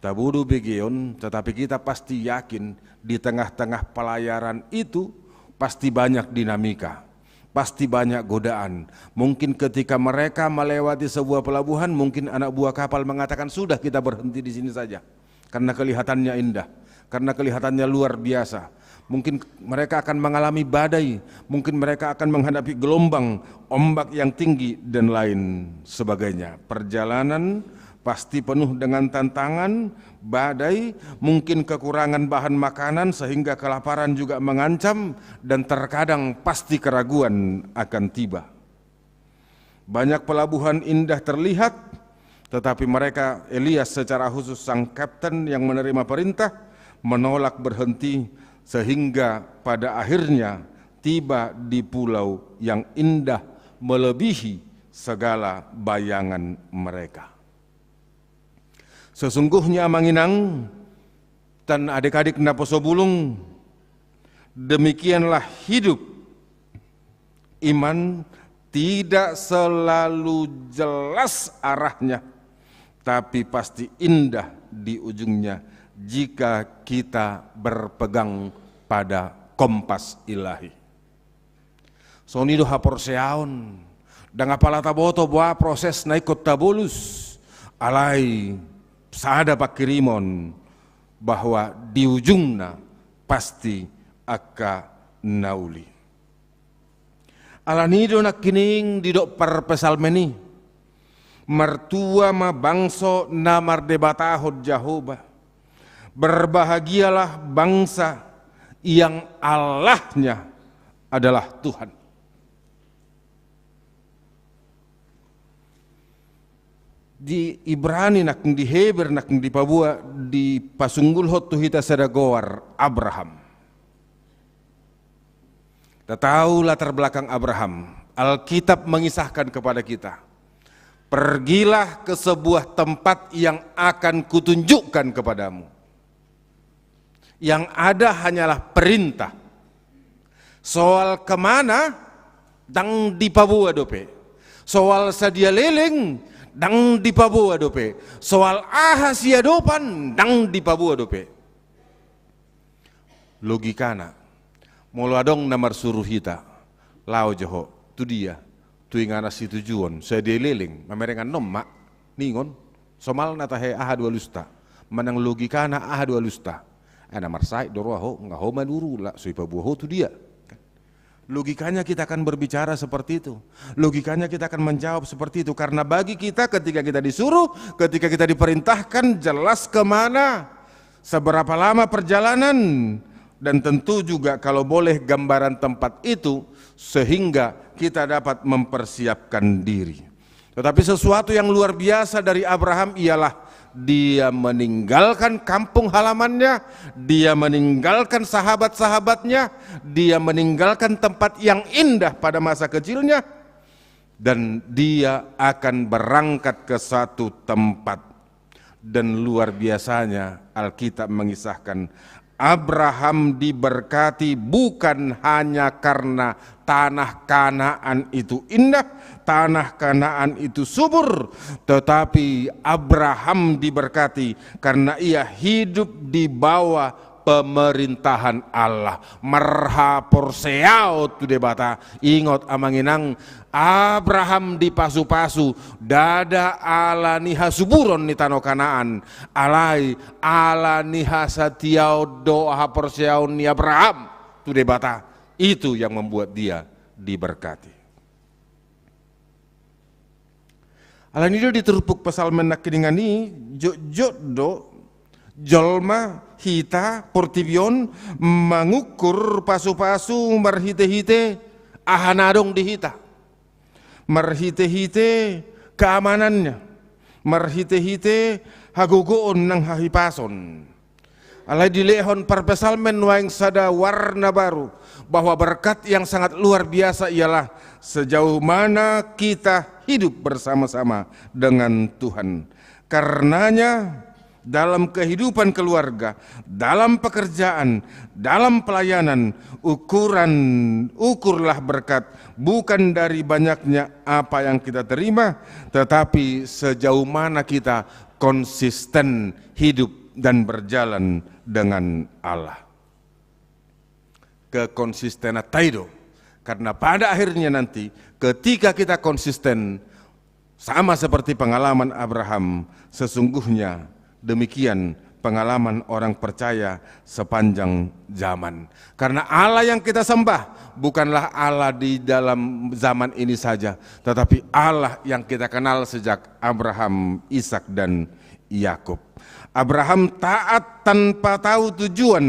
Tabo do begeon, tetapi kita pasti yakin di tengah-tengah pelayaran itu pasti banyak dinamika, pasti banyak godaan. Mungkin ketika mereka melewati sebuah pelabuhan, mungkin anak buah kapal mengatakan, "Sudah, kita berhenti di sini saja." Karena kelihatannya indah, karena kelihatannya luar biasa. Mungkin mereka akan mengalami badai, mungkin mereka akan menghadapi gelombang, ombak yang tinggi, dan lain sebagainya. Perjalanan pasti penuh dengan tantangan, badai, mungkin kekurangan bahan makanan sehingga kelaparan juga mengancam, dan terkadang pasti keraguan akan tiba. Banyak pelabuhan indah terlihat, tetapi mereka, Elias secara khusus sang kapten yang menerima perintah, menolak berhenti, sehingga pada akhirnya tiba di pulau yang indah melebihi segala bayangan mereka. Sesungguhnya, Amang Inang, dan adik-adik naposo bulung, demikianlah hidup. Iman tidak selalu jelas arahnya, tapi pasti indah di ujungnya jika kita berpegang pada kompas ilahi. Songon i do haporseaon, ndang apala taboto boha proses na ingkon tabolus, alai sada pangkirimon bahwa di ujungna pasti angka na uli. Alani i do nangkining didok parpsalmen i, "Martua ma bangso na mardebatahon Jahowa, berbahagialah bangsa yang Allahnya adalah Tuhan." Di Ibrani nangkin, di Heber nangkin, dipaboa, dipasunggulhon tu hita sada goar, Abraham. Kita tahu latar belakang Abraham. Alkitab mengisahkan kepada kita, "Pergilah ke sebuah tempat yang akan kutunjukkan kepadamu." Yang ada hanyalah perintah. Soal kemana, ndang dipaboa dope. Soal sadia leleng, ndang dipaboa dope. Soal aha siadopan, ndang dipaboa dope. Logikana, molo adong na marsuru hita, laho jo ho, tu dia, tu inganan situjuon, sadia leleng, mamereng annon ma, ningon, somalna tahe aha do alusta, manang logikana aha do alusta. Ai na marsahit do roha ho, nga ho manuru, la so ipaboa ho tu dia. Logikanya kita akan berbicara seperti itu. Logikanya kita akan menjawab seperti itu. Karena bagi kita, ketika kita disuruh, ketika kita diperintahkan, jelas kemana, seberapa lama perjalanan, dan tentu juga kalau boleh gambaran tempat itu, sehingga kita dapat mempersiapkan diri. Tetapi sesuatu yang luar biasa dari Abraham ialah dia meninggalkan kampung halamannya, dia meninggalkan sahabat-sahabatnya, dia meninggalkan tempat yang indah pada masa kecilnya, dan dia akan berangkat ke satu tempat. Dan luar biasanya, Alkitab mengisahkan, Abraham diberkati bukan hanya karena tanah Kanaan itu indah, tanah Kanaan itu subur, tetapi Abraham diberkati karena ia hidup di bawah pemerintahan Allah. Marhaporseaon tu Debata. Ingot, amang inang, Abraham dipasupasu, ndada ala ni hasuburon ni tano Kanaan, alai ala ni hasatiaon dohot haporseaon ni Abraham tu Debata. Itu yang membuat dia diberkati. Alani do di turpuk Psalmen nangkiningan i, jotjot do jolma, hita, portibi on mangukur pasupasu marhitehite aha na adong di hita, marhitehite keamanannya, marhitehite hagogoon nang hahipason. Alai dilehon parpsalmen nuaeng sada warna baru, bahwa berkat yang sangat luar biasa ialah sejauh mana kita hidup bersama-sama dengan Tuhan. Karenanya, dalam kehidupan keluarga, dalam pekerjaan, dalam pelayanan, ukuran, ukurlah berkat bukan dari banyaknya apa yang kita terima, tetapi sejauh mana kita konsisten hidup dan berjalan dengan Allah. Kekonsistenanta i do. Karena pada akhirnya nanti, ketika kita konsisten, sama seperti pengalaman Abraham, sesungguhnya demikian pengalaman orang percaya sepanjang zaman. Karena Allah yang kita sembah bukanlah Allah di dalam zaman ini saja, tetapi Allah yang kita kenal sejak Abraham, Ishak, dan Yakub. Abraham taat tanpa tahu tujuan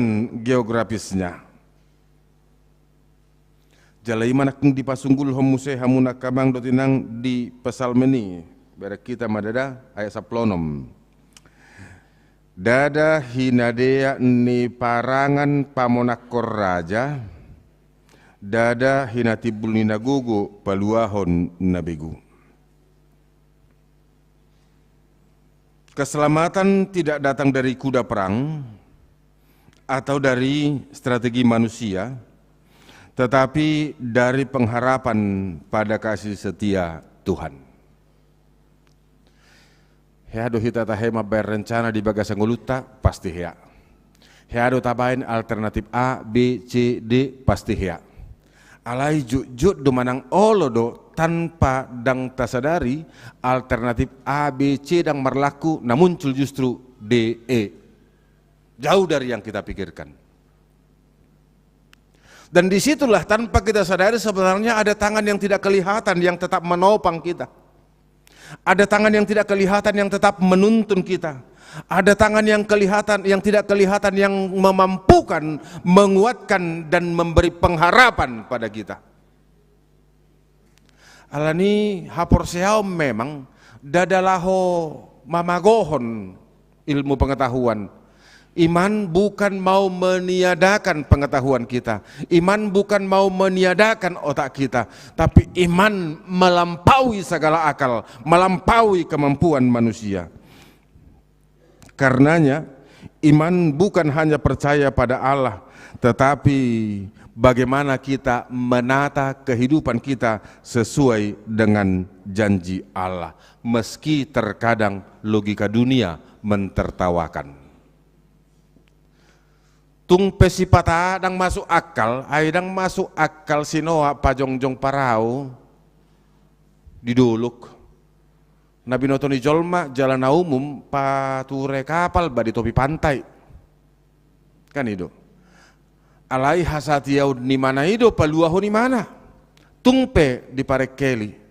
geografisnya. Jala i ma nangkin dipasunggulhon muse hamu nangkin, amang dohot inang, di psalmen i. Bereng hita ma ndada, ayat sampulu onom. Ndada hinadeak ni parangan pamonangkon raja, ndada hinatimbul ni na gogo paluahon na begu. Keselamatan tidak datang dari kuda perang atau dari strategi manusia, tetapi dari pengharapan pada kasih setia Tuhan. Hea do hita tahe mambaen rencana di bagasan ngolunta, pasti hea. Hea do tabaen alternatif A, B, C, D, pasti hea. Alai jotjot do manang olo do tanpa ndang tasadari alternatif A, B, C ndang marlaku, na muncul justru D, E. Jauh dari yang kita pikirkan. Dan disitulah tanpa kita sadari sebenarnya ada tangan yang tidak kelihatan yang tetap menopang kita. Ada tangan yang tidak kelihatan yang tetap menuntun kita. Ada tangan yang kelihatan, yang tidak kelihatan, yang memampukan, menguatkan, dan memberi pengharapan pada kita. Alani haporseaon memang ndada laho mamagohon ilmu pengetahuan. Iman bukan mau meniadakan pengetahuan kita. Iman bukan mau meniadakan otak kita. Tapi iman melampaui segala akal, melampaui kemampuan manusia. Karenanya, iman bukan hanya percaya pada Allah, tetapi bagaimana kita menata kehidupan kita sesuai dengan janji Allah, meski terkadang logika dunia mentertawakan. Tung pe sipata ndang masuk akal, ai ndang masuk akal si Noa pajongjong parau di dolok. Na binoto ni jolma jala na umum pature kapal ba di topi pantai. Kan i do. Alai hasatiaon ni imana i do paluahon imana. Tung pe diparengkeli.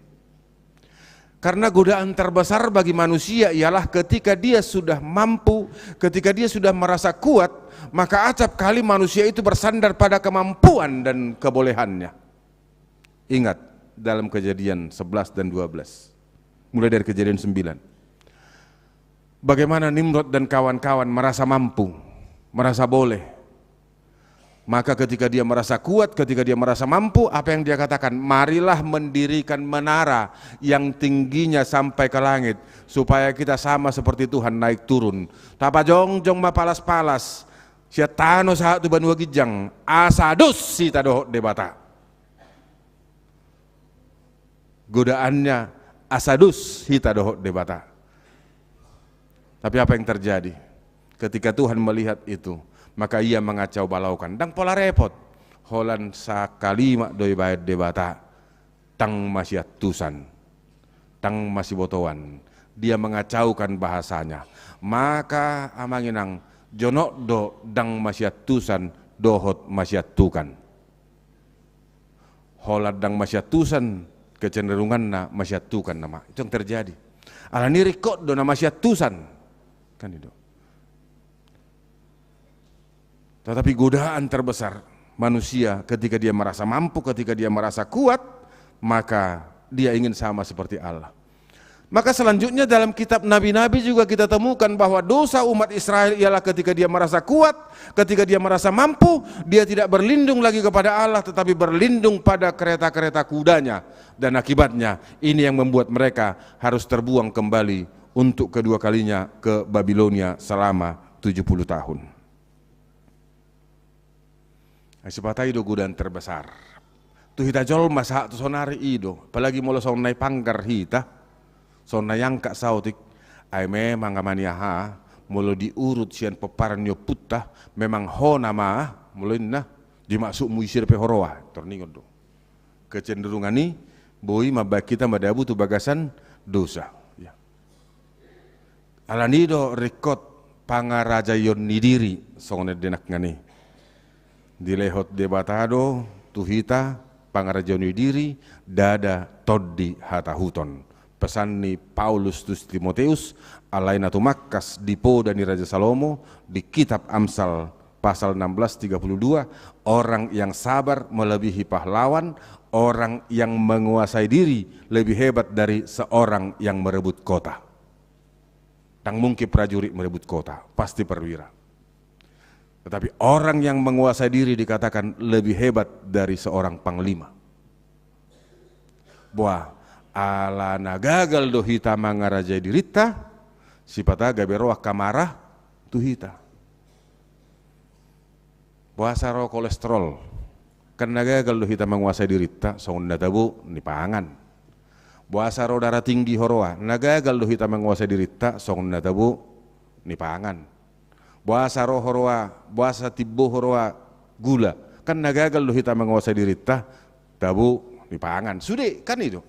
Karena godaan terbesar bagi manusia ialah ketika dia sudah mampu, ketika dia sudah merasa kuat, maka acap kali manusia itu bersandar pada kemampuan dan kebolehannya. Ingat, dalam Kejadian sebelas dan dua belas. Mulai dari Kejadian sembilan. Bagaimana Nimrod dan kawan-kawan merasa mampu, merasa boleh. Maka ketika dia merasa kuat, ketika dia merasa mampu, apa yang dia katakan? "Marilah mendirikan menara yang tingginya sampai ke langit, supaya kita sama seperti Tuhan naik turun." Tapajongjong ma palas-palas, Sian tano sahat tu banua ginjang, asa dos hita dohot Debata. Godaannya asa dos hita dohot Debata. Tapi apa yang terjadi? Ketika Tuhan melihat itu, maka Ia mangacau balokan. Ndang pola repot. Holan sakalimat do dibaen Debata. Ndang masiantusan, ndang masibotoan. Dia mengacaukan bahasanya. Maka amang inang, jonok do ndang masiantusan dohot masiantukan. Holan ndang masiantusan, kecenderunganna masiantukan nama. Itu yang terjadi. Alani ringkot do na masiantusan. Kan itu. Tetapi godaan terbesar manusia ketika dia merasa mampu, ketika dia merasa kuat, maka dia ingin sama seperti Allah. Maka selanjutnya dalam kitab nabi-nabi juga kita temukan bahwa dosa umat Israel ialah ketika dia merasa kuat, ketika dia merasa mampu, dia tidak berlindung lagi kepada Allah tetapi berlindung pada kereta-kereta kudanya. Dan akibatnya ini yang membuat mereka harus terbuang kembali untuk kedua kalinya ke Babilonia selama tujuh puluh tahun. Ai sipata i do godaan terbesar. Tu hita jolma sahat tu saonari i do, apalagi molo songon na ipanggar hita, songon na iangkat saotik, ai memang amang inang, molo diurut sian pomparan ni ompunta, memang hona ma, molo inna, dimaksudmu ise dope huroha, torningot do. Kecenderungan i boi mambaen hita madabu tu bagasan dosa. Ya. Alani do ringkot pangarajaion ni diri, songon na didok nangkin i. Dilehon Debata do tu hita pangarajaion ni diri, ndada tondi hatahuton. Pesan ni Paulus tu si Timoteus, alai na tumangkas di poda ni Raja Salomo, di kitab Amsal pasal enam belas tiga puluh dua, orang yang sabar melebihi pahlawan, orang yang menguasai diri lebih hebat dari seorang yang merebut kota. Ndang mungkin prajurit merebut kota, pasti perwira. Tetapi orang yang menguasai diri dikatakan lebih hebat dari seorang panglima. Boa, ala na gagal do hita mangarajai dirinta, sipata gabe ro angka marah tu hita. Boasa ro kolesterol? Kan na gagal do hita manguasai dirinta, songon na tabo nipangan. Boasa ro darah tinggi huroha? Na gagal do hita manguasai dirinta, songon na tabo nipangan. Boasa ro huroha, boasa timbo huroha gula? Kan na gagal do hita manguasai dirinta, tabo nipangan. Sude, kan i do.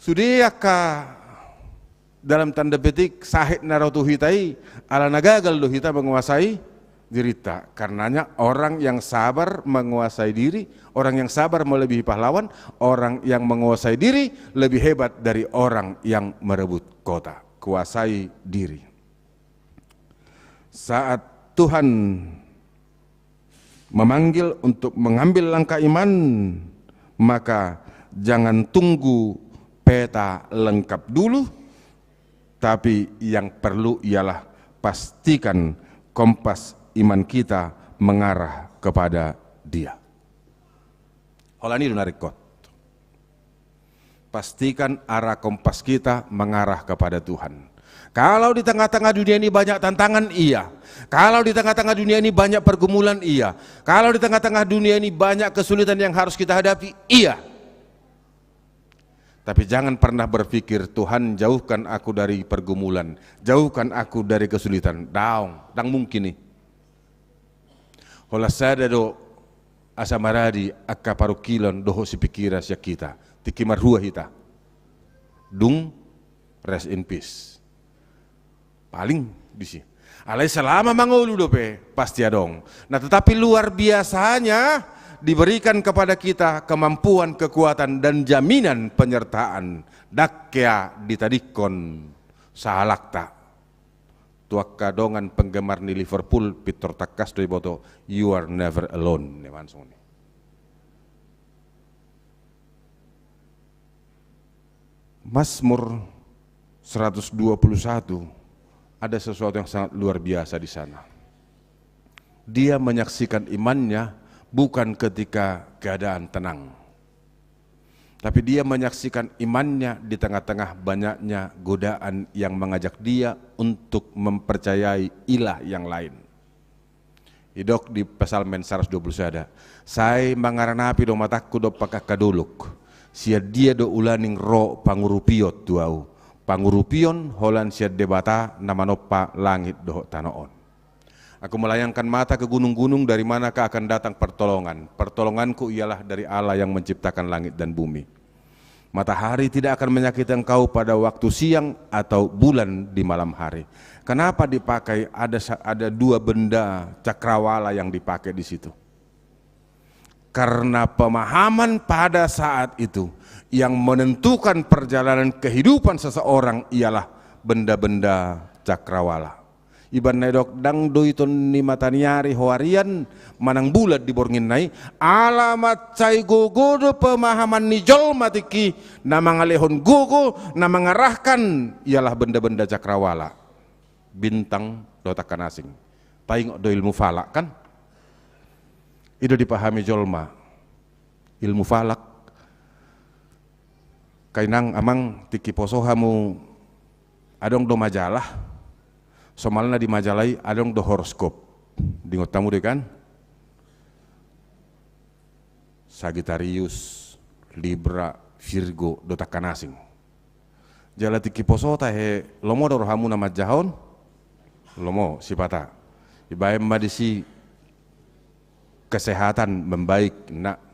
Sude angka dalam tanda petik, sahit na ro tu hita i, ala na gagal do hita menguasai dirinta. Karenanya orang yang sabar menguasai diri, orang yang sabar melebihi pahlawan, orang yang menguasai diri lebih hebat dari orang yang merebut kota. Kuasai diri. Saat Tuhan memanggil untuk mengambil langkah iman, maka jangan tunggu peta lengkap dulu, tapi yang perlu ialah pastikan kompas iman kita mengarah kepada Dia. Holan i do na ringkot. Pastikan arah kompas kita mengarah kepada Tuhan. Kalau di tengah-tengah dunia ini banyak tantangan, iya. Kalau di tengah-tengah dunia ini banyak pergumulan, iya. Kalau di tengah-tengah dunia ini banyak kesulitan yang harus kita hadapi, iya. Tapi jangan pernah berpikir, "Tuhan, jauhkan aku dari pergumulan, jauhkan aku dari kesulitan." Daong, ndang mungkin i. Holan sada do asa maradi angka parungkilon dohot sipingkiran sian hita. Tingki marhua hita. Dung, rest in peace. Paling disi. Alai selama mangolu dope, pasti adong. Nah, tetapi luar biasanya diberikan kepada kita kemampuan, kekuatan, dan jaminan penyertaan. Ndang hea ditadingkon sahalakta. Tu angka dongan penggemar ni Liverpool, pintor tangkas do diboto, "You are never alone." Neman songon i. Mazmur seratus dua puluh satu, ada sesuatu yang sangat luar biasa di sana. Dia menyaksikan imannya bukan ketika keadaan tenang. Tapi dia menyaksikan imannya di tengah-tengah banyaknya godaan yang mengajak dia untuk mempercayai ilah yang lain. Didok di Psalmen saratus dua pulu sada, sai mangaranapi do matangku dompak angka dolok, sian dia do ulaning ro pangurupion tu ahu, pangurupion holan sian Debata na manompa langit dohot tano on. Aku melayangkan mata ke gunung-gunung, dari manakah akan datang pertolongan? Pertolonganku ialah dari Allah yang menciptakan langit dan bumi. Matahari tidak akan menyakiti engkau pada waktu siang atau bulan di malam hari. Kenapa dipakai ada sa-, ada dua benda cakrawala yang dipakai di situ? Karena pemahaman pada saat itu yang menentukan perjalanan kehidupan seseorang ialah benda-benda cakrawala. Ibana didok, ndang do iton ni mataniari ho arian manang bulan di borngin na i, ala mansai gogo do pemahaman ni jolma tingki, na mangalehon gogo, na mangarahkan ialah benda-benda cakrawala. Bintang dohot angka na asing. Taingot do ilmu falak, kan? I do dipahami jolma ilmu falak. Ai inang, amang, tingki poso hamu adong do majalah. Somalna di majalah i adong do horoskop. Diingot hamu do i, kan? Sagitarius, Libra, Virgo dohot angka na asing. Jala tingki poso tahe lomo do rohamuna manjaha on? Lomo, sipata. Dibaen ma disi kesehatan membaik, nak.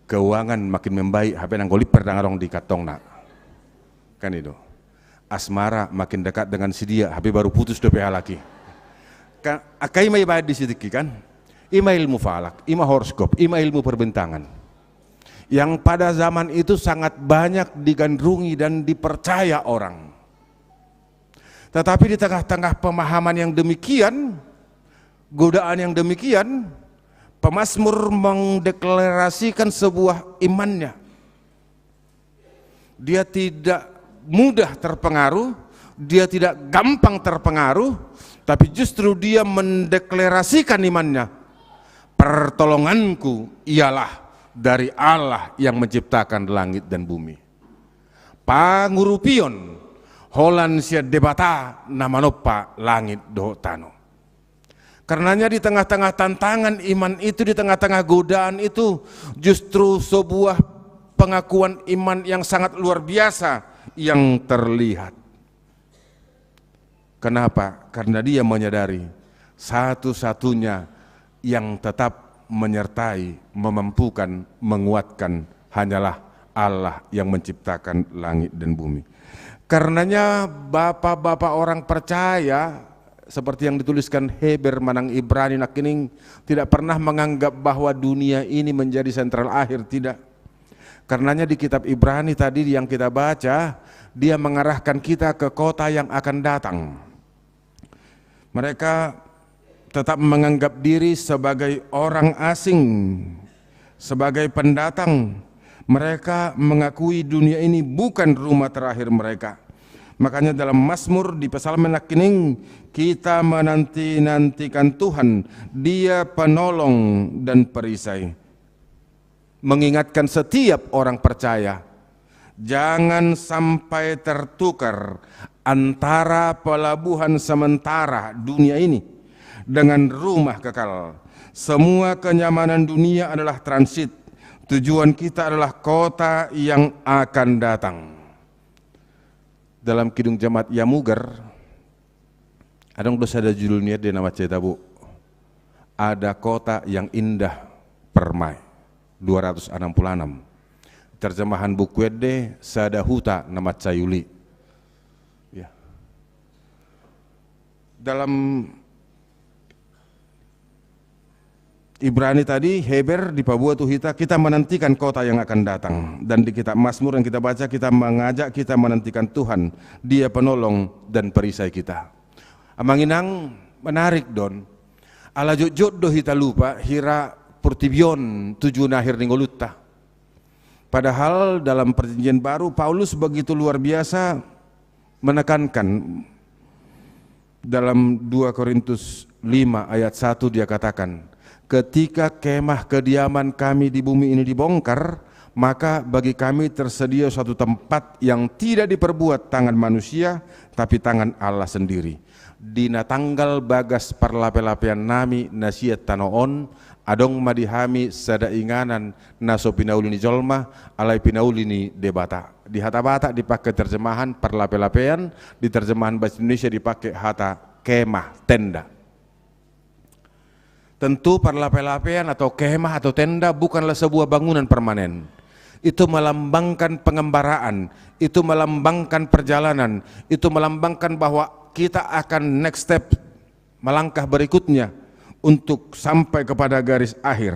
Keuangan makin membaik, hape nang golip perdang adong di kantongna. Kan i do. Asmara makin dekat dengan si dia, hape baru putus dope halak i. Ka-, angka i ma dibaen disi tingki, kan? I ma ilmu falak, i ma horoskop, i ma ilmu perbintangan. Yang pada zaman itu sangat banyak digandrungi dan dipercaya orang. Tetapi di tengah-tengah pemahaman yang demikian, godaan yang demikian, pemazmur mendeklarasikan sebuah imannya. Dia tidak mudah terpengaruh, dia tidak gampang terpengaruh, tapi justru dia mendeklarasikan imannya. Pertolonganku ialah dari Allah yang menciptakan langit dan bumi. Pangurupion holan sian Debata na manompa langit dohot tano. Karenanya di tengah-tengah tantangan iman itu, di tengah-tengah godaan itu, justru sebuah pengakuan iman yang sangat luar biasa yang terlihat. Kenapa? Karena dia menyadari satu-satunya yang tetap menyertai, memampukan, menguatkan hanyalah Allah yang menciptakan langit dan bumi. Karenanya bapak-bapak orang percaya, seperti yang dituliskan Heber manang Ibrani nangkining, tidak pernah menganggap bahwa dunia ini menjadi sentral akhir, tidak. Karenanya di kitab Ibrani tadi yang kita baca, dia mengarahkan kita ke kota yang akan datang. Mereka tetap menganggap diri sebagai orang asing, sebagai pendatang. Mereka mengakui dunia ini bukan rumah terakhir mereka. Makanya dalam Mazmur di Psalmen nangkining, kita menanti-nantikan Tuhan, Dia penolong dan perisai. Mengingatkan setiap orang percaya, jangan sampai tertukar antara pelabuhan sementara dunia ini dengan rumah kekal. Semua kenyamanan dunia adalah transit. Tujuan kita adalah kota yang akan datang. Dalam Kidung Jamat Yamuger, adong do sada judul ni ende na mansai tabo, Ada Kota yang Indah Permai, dua ratus enam puluh enam. Terjemahan buku ende, Sada Huta na Mansai Uli. Ya. Dalam Ibrani tadi, Heber dipaboa tu hita, kita menantikan kota yang akan datang. Dan di kitab Mazmur yang kita baca, kita mengajak kita menantikan Tuhan, Dia penolong dan perisai kita. Amang inang, menarik do on. Ala jotjot do hita lupa, hira portibi on tujuan akhir ni ngolunta. Padahal dalam Perjanjian Baru, Paulus begitu luar biasa menekankan. Dalam dua Korintus lima ayat satu dia katakan, "Ketika kemah kediaman kami di bumi ini dibongkar, Maka bagi kami tersedia suatu tempat yang tidak diperbuat tangan manusia, tapi tangan Allah sendiri. Di na tanggal bagas parlape-lapeannami na sian tano on, adong ma di hami sada inganan na so pinauli ni jolma, alai pinauli ni Debata. Di hata Batak dipake terjemahan parlape-lapean, di terjemahan bahasa Indonesia dipake hata kemah, tenda. Tentu parlape-lapean atau kemah atau tenda bukanlah sebuah bangunan permanen. Itu melambangkan pengembaraan, itu melambangkan perjalanan, itu melambangkan bahwa kita akan next step, melangkah berikutnya untuk sampai kepada garis akhir.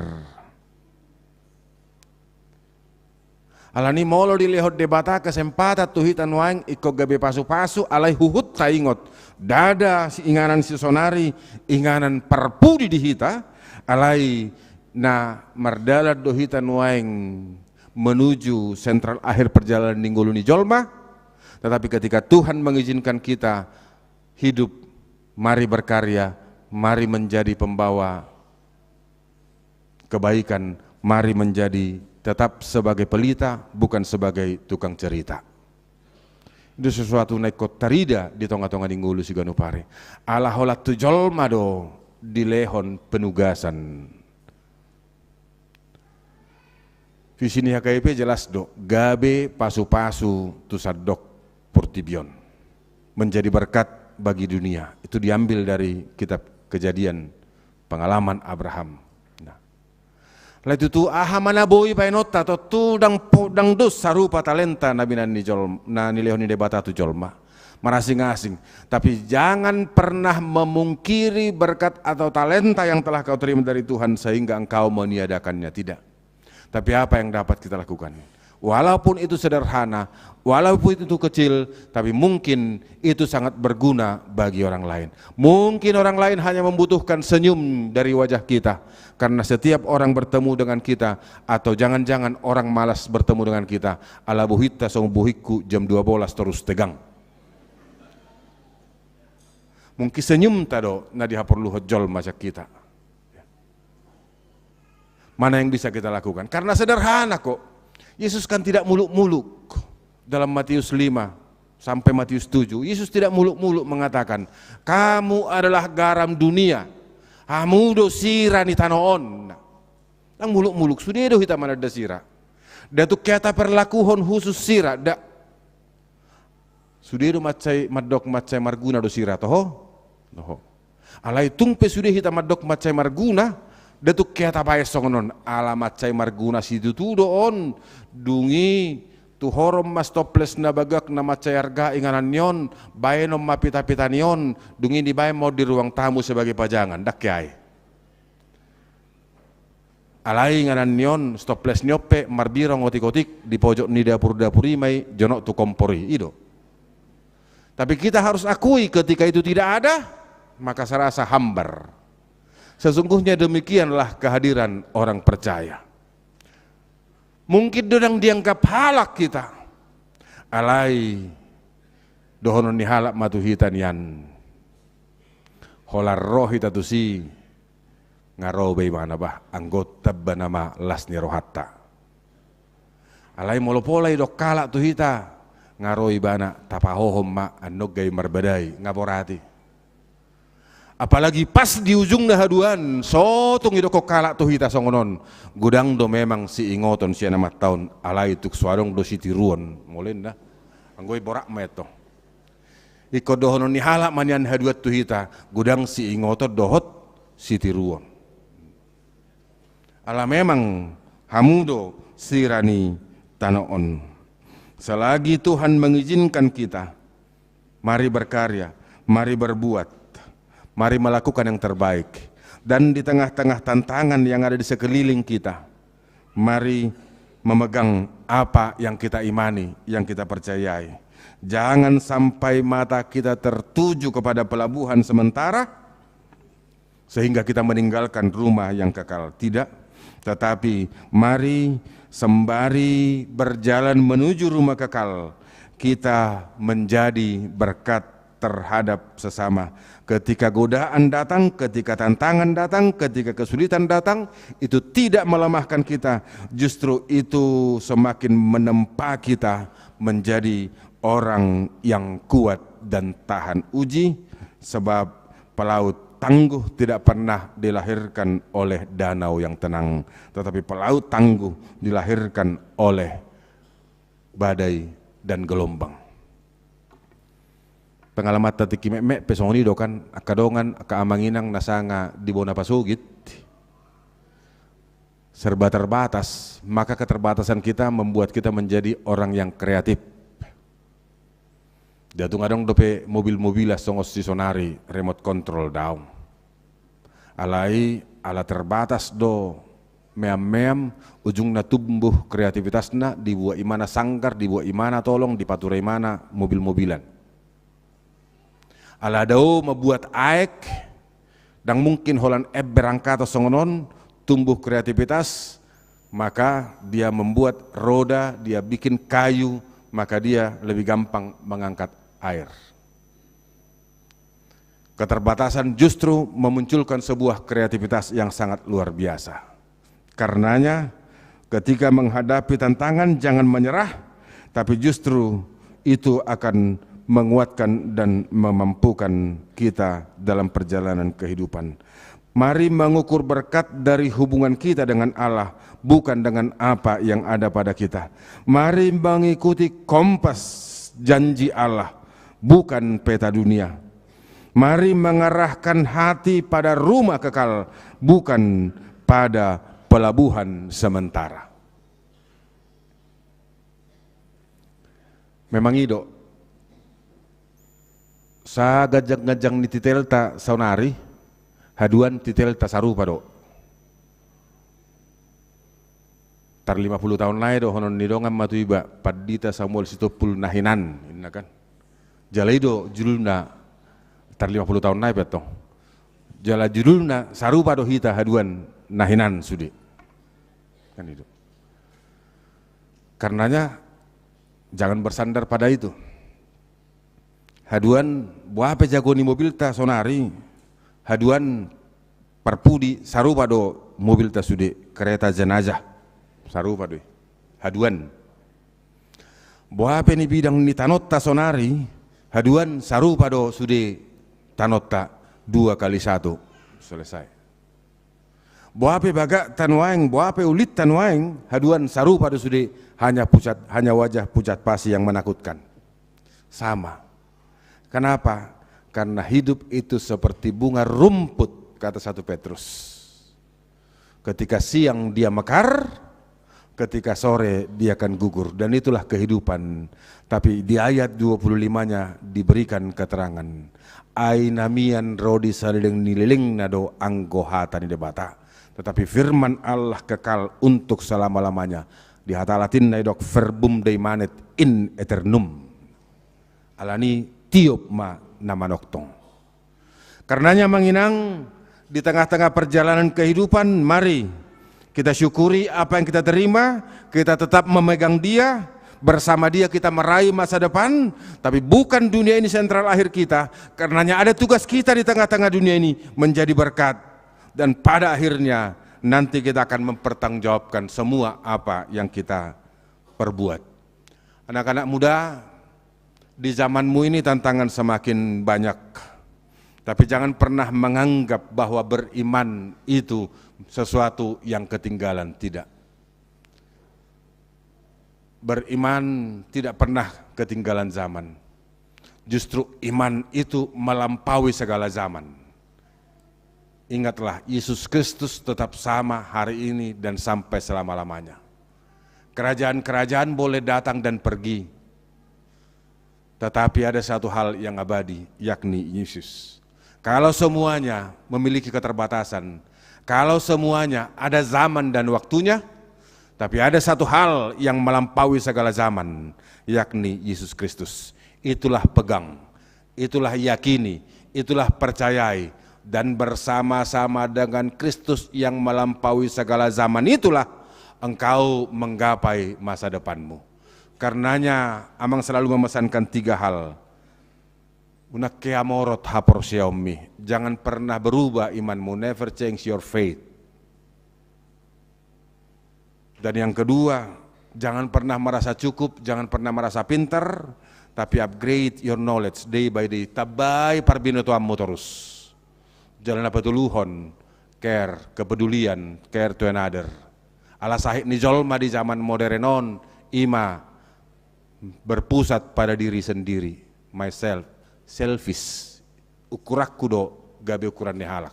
Alani molo dilehon Debata kesempatan tu hita nuaeng ingkon gabe pasu-pasu, alai huhut taingot, ndada si inganan si sonari inganan parpudi di hita, alai na mardalan do hita nuaeng menuju sentral akhir perjalanan ni ngolu ni jolma. Tetapi ketika Tuhan mengizinkan kita hidup, mari berkarya, mari menjadi pembawa kebaikan, mari menjadi tetap sebagai pelita, bukan sebagai tukang cerita. Itu sesuatu na ingkon tarida di tonga-tonga ni ngolu siganup ari. Ala holan tu jolma do dilehon penugasan. Visi ni H K I P jelas do, gabe pasu-pasu tu sandok portibi on, menjadi berkat bagi dunia. Itu diambil dari kitab Kejadian, pengalaman Abraham. Nah. Alai tutu aha ma na boi baenonta, tontu ndang po-, ndang dos sarupa talenta na binaen ni jol-, na nilehon ni Debata tu jolma. Marasing-asing. Tapi jangan pernah memungkiri berkat atau talenta yang telah kau terima dari Tuhan sehingga engkau meniadakannya. Tidak. Tapi apa yang dapat kita lakukan? Walaupun itu sederhana, walaupun itu kecil, tapi mungkin itu sangat berguna bagi orang lain. Mungkin orang lain hanya membutuhkan senyum dari wajah kita. Karena setiap orang bertemu dengan kita, atau jangan-jangan orang malas bertemu dengan kita, ala bohinta songon bohingku jam dua belas torus tegang. Mungkin senyumta do na dihaporluhon jolma sian hita. Mana yang bisa kita lakukan? Karena sederhana kok. Yesus kan tidak muluk-muluk. Dalam Matius lima sampai Matius tujuh, Yesus tidak muluk-muluk mengatakan, "Kamu adalah garam dunia. Hamu do sira ni tano on." Ndang muluk-muluk, sude do hita mananda sira. Nda tung hea taparlakuhon khusus sira, nda. Sude do mansai mandok mansai marguna do sira, toho? Toho. Alai tung pe sude hita mandok mansai marguna, nda tung hea tabaen songon on, ala mansai marguna situtu do on, dung i tuhoron ma toples na bagak na mansai arga inganan ni on, baenon ma pita-pita ni on, dung i dibaen ma on di ruang tamu sebagai pajangan, ndang hea i. Alai inganan ni on, toples ni on pe marbirong otik-otik di pojok ni dapur-dapur i ma i jonok tu kompor i, i do. Tapi kita harus akui ketika itu tidak ada, maka serasa hambar. Sesungguhnya demikianlah kehadiran orang percaya. Mungkin do ndang dianggap halak hita. Alai dohonon ni halak ma tu hita nian. Holan ro hita tusi, nga ro be ibana bah, anggo tamba nama las ni rohanta. Alai molo pola didok halak tu hita, nga ro ibana, tapahohom ma, annon gabe marbadai, nga borat i. Apalagi pas di ujungna haduan, so tung didok halak tu hita songon on, godang do memang siingoton sian amanta on, alai tung so adong do sitiruon, molo ninna. Anggo i borat ma i tong. Ingkon dohonon ni halak ma nian haduan tu hita, godang siingoton dohot sitiruon. Ala memang hamu do sira ni tano on. Selagi Tuhan mengizinkan kita, mari berkarya, mari berbuat, mari melakukan yang terbaik. Dan di tengah-tengah tantangan yang ada di sekeliling kita, mari memegang apa yang kita imani, yang kita percayai. Jangan sampai mata kita tertuju kepada pelabuhan sementara, sehingga kita meninggalkan rumah yang kekal. Tidak, tetapi mari sembari berjalan menuju rumah kekal, kita menjadi berkat terhadap sesama. Ketika godaan datang, ketika tantangan datang, ketika kesulitan datang, itu tidak melemahkan kita, justru itu semakin menempa kita menjadi orang yang kuat dan tahan uji, sebab pelaut tangguh tidak pernah dilahirkan oleh danau yang tenang, tetapi pelaut tangguh dilahirkan oleh badai dan gelombang. Pengalamanta tingki metmet pe songon i do kan, angka dongan, angka amang inang na sanga di bona pasogit, serba terbatas, maka keterbatasan kita membuat kita menjadi orang yang kreatif. Dia tung adong dope mobil-mobilan songon si sonari remote control, daong. Alai ala terbatas do meam-meam, ujungna tumbuh kreativitasna, dibuat imana sanggar, dibuat imana tolong, dipature imana mobil-mobilan. Ala dao mambuat aek, ndang mungkin holan ember angkatan songon on tumbuh kreativitas, maka dia membuat roda, dia bikin kayu, maka dia lebih gampang mengangkat air. Keterbatasan justru memunculkan sebuah kreativitas yang sangat luar biasa. Karenanya, ketika menghadapi tantangan, jangan menyerah, tapi justru itu akan menguatkan dan memampukan kita dalam perjalanan kehidupan. Mari mengukur berkat dari hubungan kita dengan Allah, bukan dengan apa yang ada pada kita. Mari mengikuti kompas janji Allah, bukan peta dunia. Mari mengarahkan hati pada rumah kekal, bukan pada pelabuhan sementara. Memang i do, saganjang-ganjang ni titelta saonari, haduan titelta sarupa do. Tar lima puluh taon nai dohonon ni dongan ma tu iba, Pandita Samuel Sitompul na hinan, inna kan. Jala i do judulna, tar lima puluh taon nai pe antong. Jala judulna sarupa do hita haduan na hinan sude. Kan itu. Karenanya, jangan bersandar pada itu. Haduan, boha pe jago ni mobilta saonari, haduan parpudi sarupa do mobilta sude, kereta jenazah. Sarupa do i. Haduan. Boha pe ni bidang ni tanonta saonari, haduan sarupa do sude tanonta, dua kali satu. Selesai. Boha pe bagakta nuaeng, boha pe ulitta nuaeng, haduan sarupa do sude, hanya pucat, hanya wajah pucat pasi yang menakutkan. Sama. Kenapa? Karena hidup itu seperti bunga rumput, kata satu Petrus. Ketika siang dia mekar, ketika sore dia akan gugur. Dan itulah kehidupan. Tapi di ayat dua puluh lima-nya diberikan keterangan. Ai na mian ro di saleleng ni lelengna do anggo hata ni Debata. Tetapi firman Allah kekal untuk selama-lamanya. Di hata Latinna didok verbum dei manet in aeternum. Alani i, tiop ma na manongtong. Karenanya, amang inang, di tengah-tengah perjalanan kehidupan, mari kita syukuri apa yang kita terima, kita tetap memegang Dia, bersama Dia kita meraih masa depan, tapi bukan dunia ini sentral akhir kita. Karenanya ada tugas kita di tengah-tengah dunia ini menjadi berkat. Dan pada akhirnya nanti kita akan mempertanggungjawabkan semua apa yang kita perbuat. Anak-anak muda, di zamanmu ini tantangan semakin banyak. Tapi jangan pernah menganggap bahwa beriman itu sesuatu yang ketinggalan. Tidak. Beriman tidak pernah ketinggalan zaman. Justru iman itu melampaui segala zaman. Ingatlah, Yesus Kristus tetap sama hari ini dan sampai selama-lamanya. Kerajaan-kerajaan boleh datang dan pergi, tetapi ada satu hal yang abadi, yakni Yesus. Kalau semuanya memiliki keterbatasan, kalau semuanya ada zaman dan waktunya, tapi ada satu hal yang melampaui segala zaman, yakni Yesus Kristus. Itulah pegang, itulah yakini, itulah percayai, dan bersama-sama dengan Kristus yang melampaui segala zaman itulah engkau menggapai masa depanmu. Karenanya, Amang selalu memesankan tiga hal. Unang hea morot haporseaonmi. Jangan pernah berubah imanmu. Never change your faith. Dan yang kedua, jangan pernah merasa cukup, jangan pernah merasa pintar, tapi upgrade your knowledge day by day. Tambai parbinotoanmu torus. Jala na patoluhon, care, kepedulian, care to another. Ala sahit ni jolma di zaman modern on, ima berpusat pada diri sendiri, myself, selfish. Ukuranku do gabe ukuran ni halak.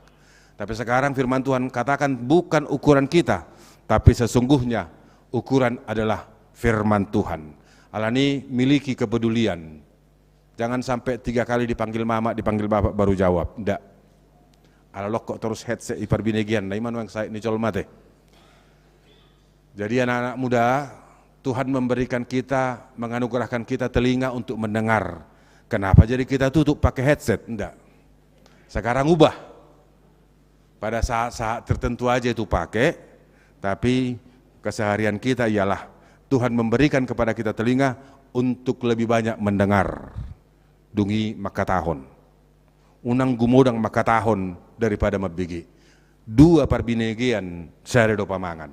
Tapi sekarang firman Tuhan katakan bukan ukuran kita, tapi sesungguhnya ukuran adalah firman Tuhan. Alani miliki kepedulian. Jangan sampai tiga kali dipanggil mama, dipanggil bapak baru jawab. Ndak. Ala lok kok torus headset i parbinegean, na ima nuaeng sahit ni jolma te. Jadi anak-anak muda, Tuhan memberikan kita, menganugerahkan kita telinga untuk mendengar. Kenapa jadi kita tutup pakai headset? Ndak. Sekarang ubah. Pada saat-saat tertentu aja itu pakai, tapi keseharian kita ialah Tuhan memberikan kepada kita telinga untuk lebih banyak mendengar. Dung i mangkatahon. Unang gumodang mangkatahon daripada mambege. Dua parbinegean sada do pamangan.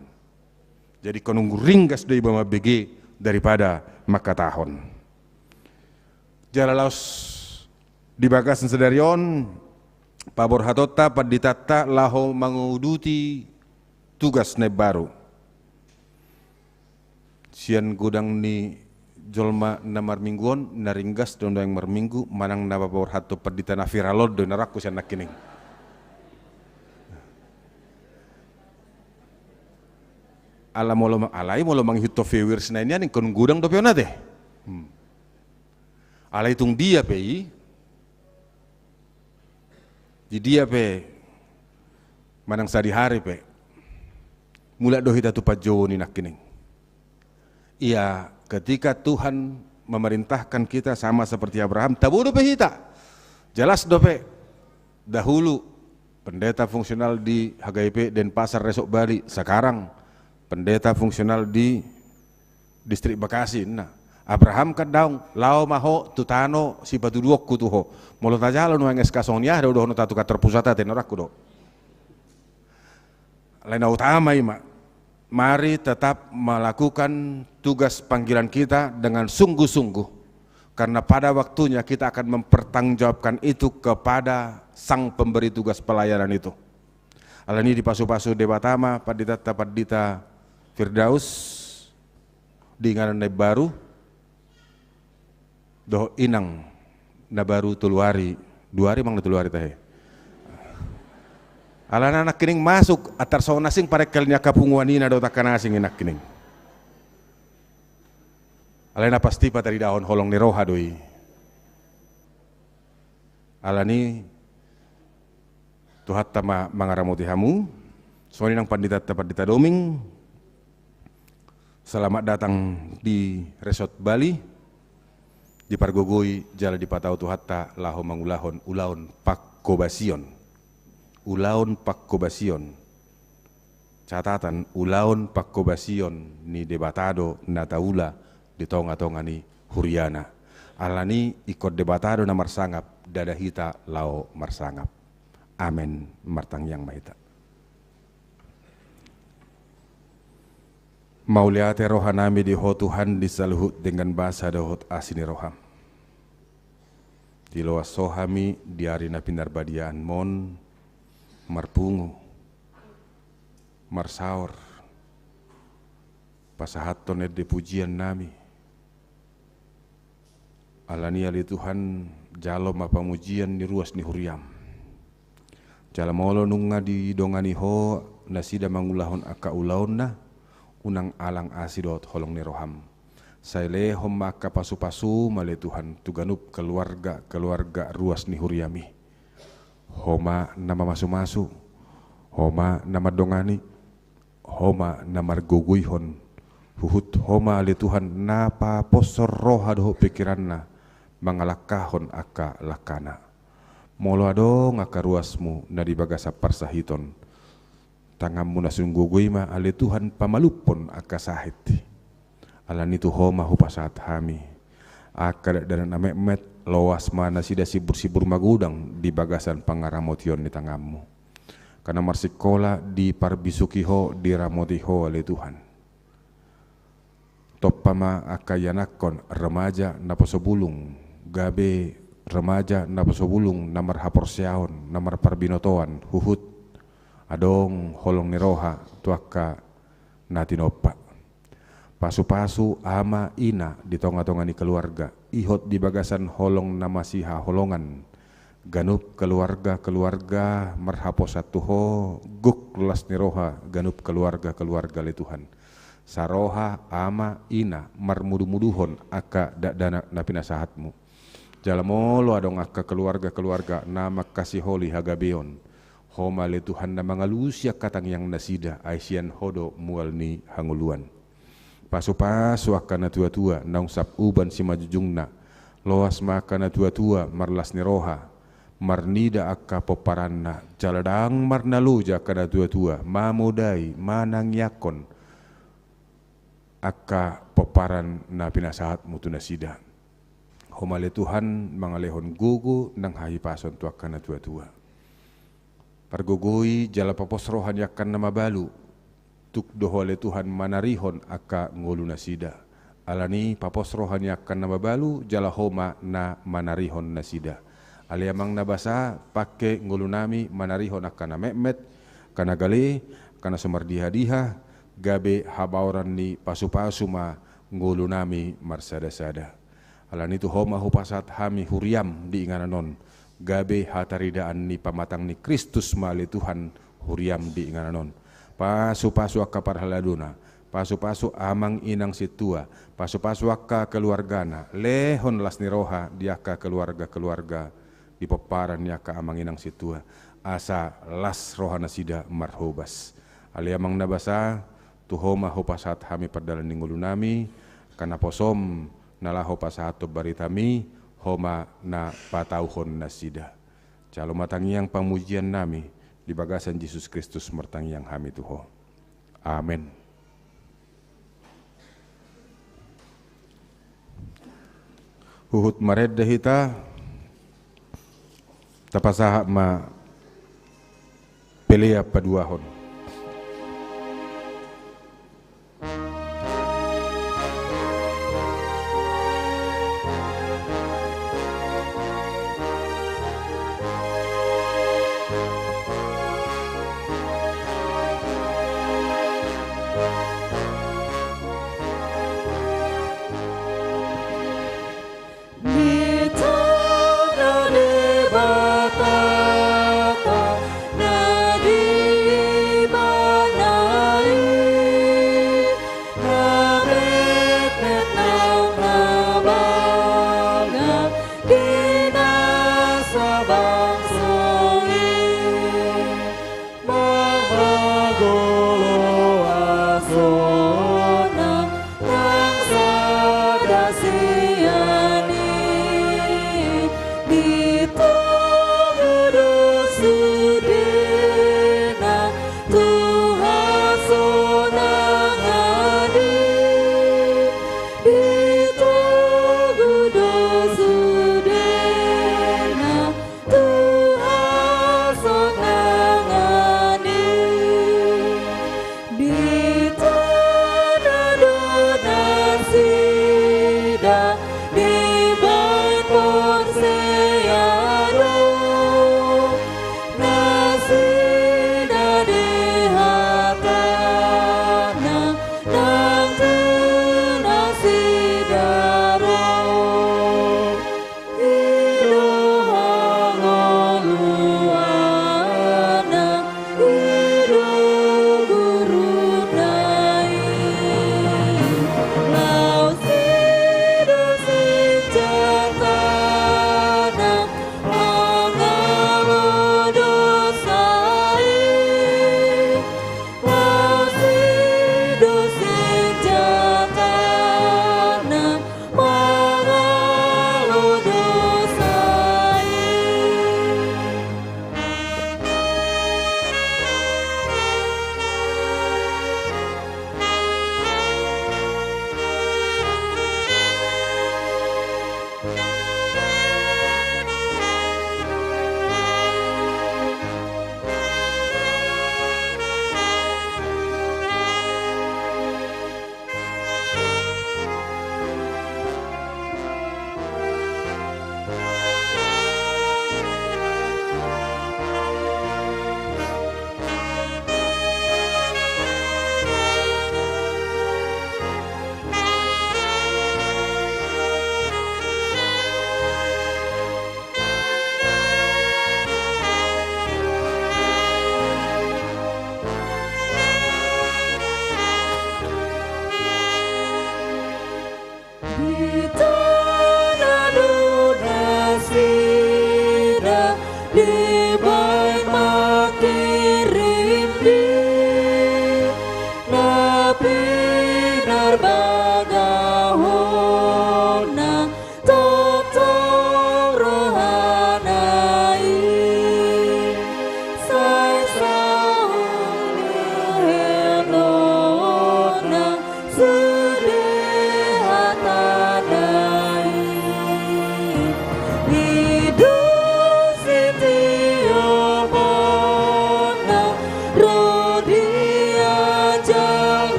Jadi ingkon ringgas do iba mambege daripada mangkatahon. Jala laos di bagasan sadari on, paborhatonta panditanta laho manguduti tugas na imbaru. Sian godang ni jolma na marminggu on, na ringgas do nuaeng marminggu, manang na paborhathon pandita na viral on do na rohangku sian nangkining. Ala molo ma-, alai molo mangihuthon viewers na i nian ingkon godang dope on ate. Hmm. Alai tung dia pe i, di dia pe manang sadihari pe, mulak do hita tu panjouon i nangkining. Ia, ketika Tuhan memerintahkan kita sama seperti Abraham, tabo dope hita. Jelas dope, dahulu pendeta fungsional di H K I P Denpasar Resort Bali, sekarang pendeta fungsional di Distrik Bekasi, nah. Abraham kan daong, laho ma ho tu tano sipatuduonku tu ho. Molo tajalo nuaeng S K songon i aha do dohononta tu kantor pusat ate, na rohangku do. Alai na utama i ma, mari tetap melakukan tugas panggilan kita dengan sungguh-sungguh, karena pada waktunya kita akan mempertanggungjawabkan itu kepada sang pemberi tugas pelayanan itu. Alani dipasu-pasu Debata ma panditanta, Pandita Firdaus, di inganan na imbaru dohot inang na baru tolu ari, dua ari manang na tolu ari tahe. Alana nangkining masuk, antar songon asing parengkel ni angka punguan i na dohot angka na asing i nangkining. Alai na pasti pataridahon holong ni roha do i. Alani Tuhanta ma mangaramoti hamu. Songon i nang panditanta, Pandita Doming. Selamat datang di Resort Bali. Dipargogoi jala dipatau Tuhanta laho mangulahon ulaon pangkobasion. Ulaon pangkobasion. Catatan, ulaon pangkobasion ni Debata do na taula di tonga-tonga ni huriana. Alani ingkon Debata do na marsangap, ndada hita laho marsangap. Amen. Martangiang ma hita. Mauliate rohanami di Ho Tuhan di saluhut denggan basa dohot asi ni roham. Diloas Ho hami di ari na pinarbadiaanmon, marpungu, marsaor, pasahathon ende pujian nami. Alani ale Tuhan, jalo ma pamujian ni ruas ni huriam. Jala molo nunga didongani Ho nasida mangulahon angka ulaonna, unang alang asi dohot holong ni roham. Sai lehon ma angka pasu-pasum ale Tuhan tu ganup keluarga-keluarga ruas ni huriam i. Ho ma na mamasu-masu, Ho ma na mandongani, Ho ma na margogoihon, huhut Ho ma ale Tuhan na paposhon roha dohot pikiranna mangalangkahon angka langkana. Molo adong angka ruasmu na di bagasan parsahiton, tanganmu na sun gogo i ma ale Tuhan pamalumhon angka sahit i. Alani tu Ho ma hupasahat hami angka dakdanak na metmet, Loas ma nasida simbur-simbur magodang di bagasan pangaramotion ni tanganmu. Angka na marsikola diparbisuhi Ho, diramoti Ho ale Tuhan. Tompa ma angka ianakhon, remaja naposo bulung, gabe remaja naposo bulung na marhaporseaon, na marparbinotoan, huhut adong holong ni roha tu angka na tinompa. Pasu-pasu ama ina di tonga-tonga ni keluarga, ihot di bagasan holong na masihaholongan. Ganup keluarga-keluarga marhaposan tu Ho, gok las ni roha ganup keluarga-keluarga ale Tuhan. Saroha ama ina marmudu-muduhon angka dakdanak na pinasahatmu. Jala molo adong angka keluarga-keluarga na mangkasiholi hagabeon, Ho ma ale Tuhan na mangalusi angka tangiang nasida, ai sian Ho do mual ni hangoluan. Pasu-pasu angka na tua-tua naung sap uban simanjujungna. Loas ma angka na tua-tua marlas ni roha, marnida angka pomparanna, jala ndang marnaloja angka na tua-tua mamodai, manangiangkon angka pomparan na pinasahatmu tu nasida. Ho ma ale Tuhan mangalehon gogo nang hahipason tu angka na tua-tua. Pargogoi jala papos roha ni angka na mabalu, tuk do Ho ale Tuhan manarihon angka ngolu nasida. Alani papos roha ni angka na mabalu jala Ho ma na manarihon nasida. Ale Amang na basa, pangke ngolunami manarihon angka na metmet, angka na gale, angka na so mardiha-diha, gabe habaoran ni pasu-pasu ma ngolunami marsada-sada. Alani tu Ho ma hupasahat hami huriam di inganan on, gabe hataridaan ni pamatang ni Kristus ma ale Tuhan huriam di inganan on. Pasu-pasu angka parhaladona, pasu-pasu amang inang sintua, pasu-pasu angka keluargana, lehon las ni roha di angka keluarga-keluarga di pomparan ni angka amang inang sintua, asa las roha nasida marhobas. Ale Amang na basa, tu Ho ma hupasahat hami pardalan ni ngolunami, angka naposom na laho pasahathon baritami, Ho ma na patauhon nasida. Jalo ma tangiang pamujiannami, di bagasan Jesus Kristus martangiang hami tu Ho. Amen. Huhut marende hita, tapasahat ma pelean paduahon.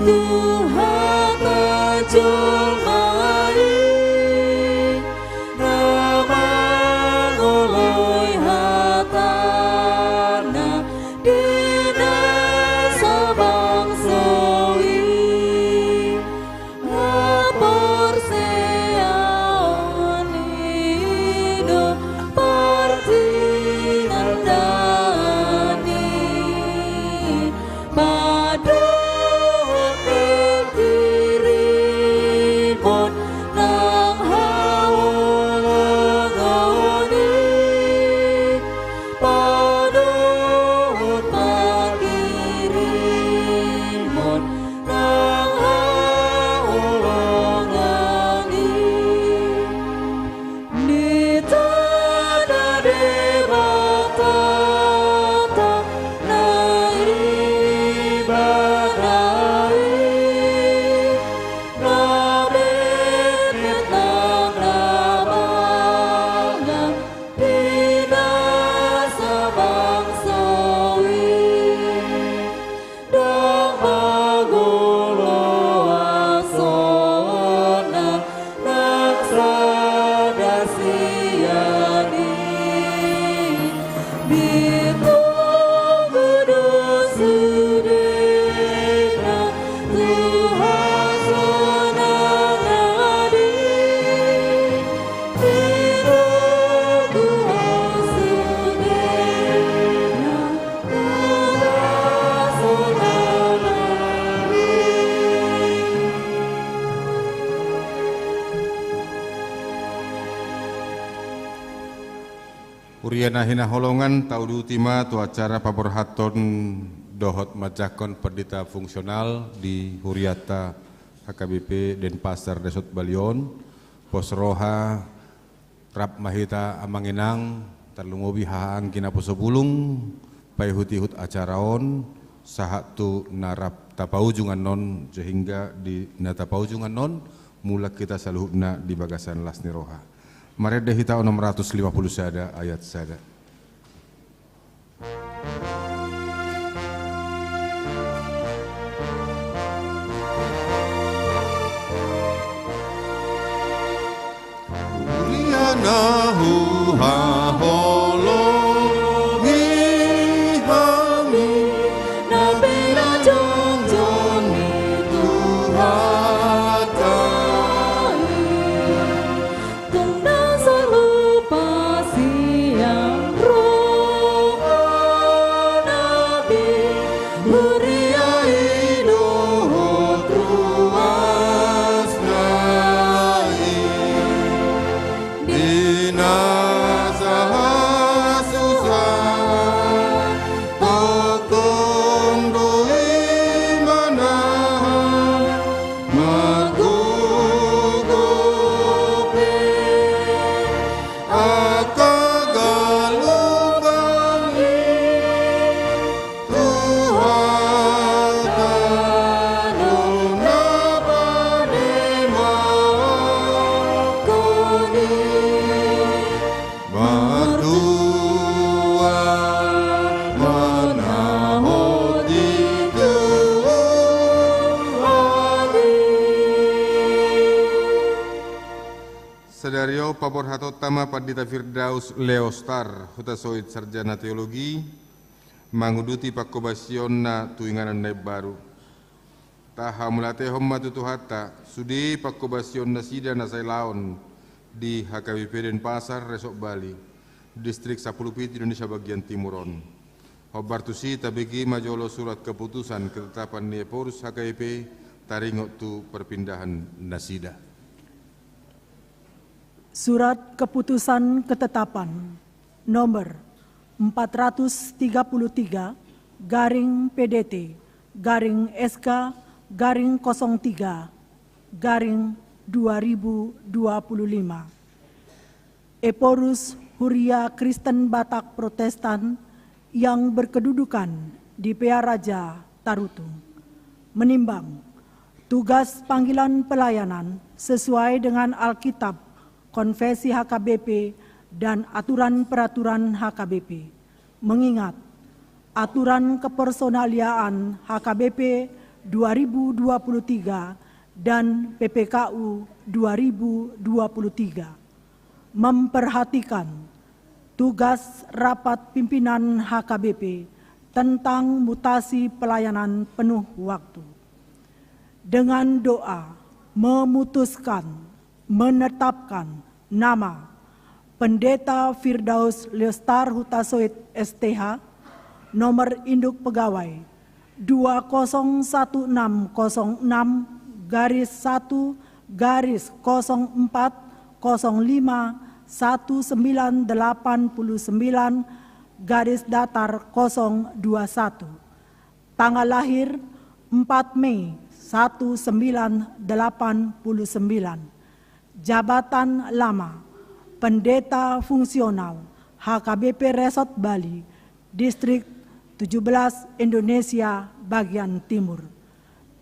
Tuhanta jolma i, na mangoloi hatana di nasa bangso i. Haporseaon i do partinandaan ni padohot pangkirimon nang haholongon i. Padohot pangkirimon nang haholongon i. Di tanda Debata tang na ibana i, na betbet nang na balang di nasa bangso i. Ndang mangoloasonna nang sada sian i. Di togu do sudena tu hasonangan i. Huria na hinaholongan, tauduti ma tu acara paborhathon dohot manjangkon pandita fungsional di hurianta H K B P Denpasar Resort Bali on. Pos roha, rap ma hita amang inang, tarlumobi haha anggi naposo bulung, paihutihut acara on sahat tu na rap tapaujung annon, sehingga di na tapaujung annon mulak hita saluhutna di bagasan las ni roha. Marende hita onom ratus lima puluh sada ayat sada. Huria na huhaholongi hami, na pinajongjong ni Tuhanta i. Tung ndang salupa sian roha nami, huria i dohot ruasna i. Di na sahasusahan, tongtong do i manahan, margogo pe angka galumbang i. Tuhanta do na pademakon i, martua manahot i Tuhan i. Sadari on paborhatonta ma Pandita Firdaus Leostar, hutasoit sarjana teologi, manguduti pangkobasionna tu inganan na imbaru. Tahamauliatehon ma tu Tuhanta sude pangkobasion nasida na sai laon di H K B P Denpasar Resort Bali, Distrik Sampulu Pitu Indonesia bagian timur on. Hombar tusi tabege ma jolo surat keputusan ketetapan ni Ephorus H K B P taringot tu perpindahan nasida. Surat keputusan ketetapan nomor empat ratus tiga puluh tiga garing P D T garing S K garing kosong tiga garing dua ribu dua puluh lima. Ephorus Huria Kristen Batak Protestan yang berkedudukan di Pearaja Tarutung. Menimbang tugas panggilan pelayanan sesuai dengan Alkitab, Konfesi H K B P, dan aturan peraturan H K B P. Mengingat aturan kepersonaliaan H K B P dua ribu dua puluh tiga dan P P K U dua ribu dua puluh tiga. Memperhatikan tugas rapat pimpinan H K B P tentang mutasi pelayanan penuh waktu. Dengan doa, memutuskan, menetapkan nama Pendeta Firdaus Leostar Hutasoit, S T H, nomor induk pegawai dua kosong satu enam kosong enam garis satu garis kosong empat kosong lima satu sembilan delapan puluh sembilan garis datar kosong dua satu. Tanggal lahir empat Mei satu sembilan delapan puluh sembilan. Jabatan lama, Pendeta Fungsional, H K B P Resort Bali, Distrik tujuh belas Indonesia Bagian Timur.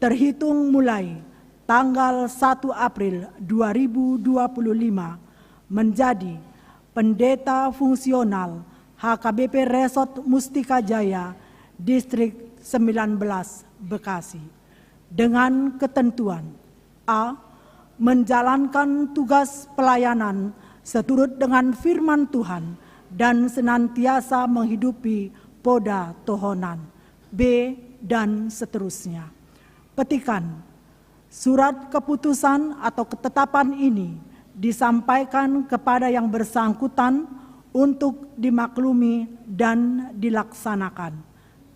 Terhitung mulai tanggal satu April dua ribu dua puluh lima, menjadi Pendeta Fungsional H K B P Resort Mustika Jaya, Distrik sembilan belas Bekasi. Dengan ketentuan: A. Menjalankan tugas pelayanan seturut dengan firman Tuhan dan senantiasa menghidupi poda tohonan. B. Dan seterusnya. Petikan: surat keputusan atau ketetapan ini disampaikan kepada yang bersangkutan untuk dimaklumi dan dilaksanakan.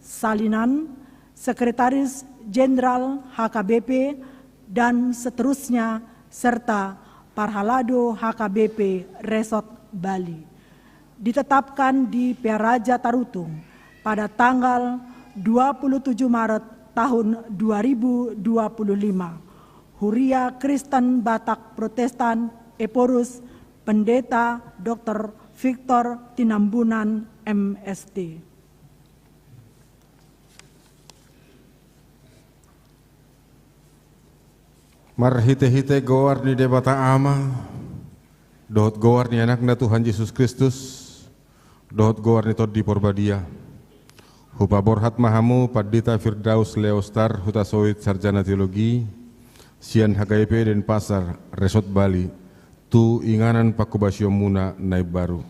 Salinan, Sekretaris Jenderal H K B P, dan seterusnya, serta Parhalado H K B P Resort Bali. Ditetapkan di Pearaja Tarutung pada tanggal dua puluh tujuh Maret tahun dua ribu dua puluh lima. Huria Kristen Batak Protestan Ephorus, Pendeta Doktor Victor Tinambunan, M S T. Marhitehite goar ni Debata Ama, dohot goar ni Anakna Tuhan Jesus Kristus, dohot goar ni Tondi Porbadia, hupaborhat ma hamu Pandita Firdaus Leostar Hutasoit, Sarjana Teologi, sian H K B P Denpasar Resort Bali, tu inganan panghobasionmuna na imbaru.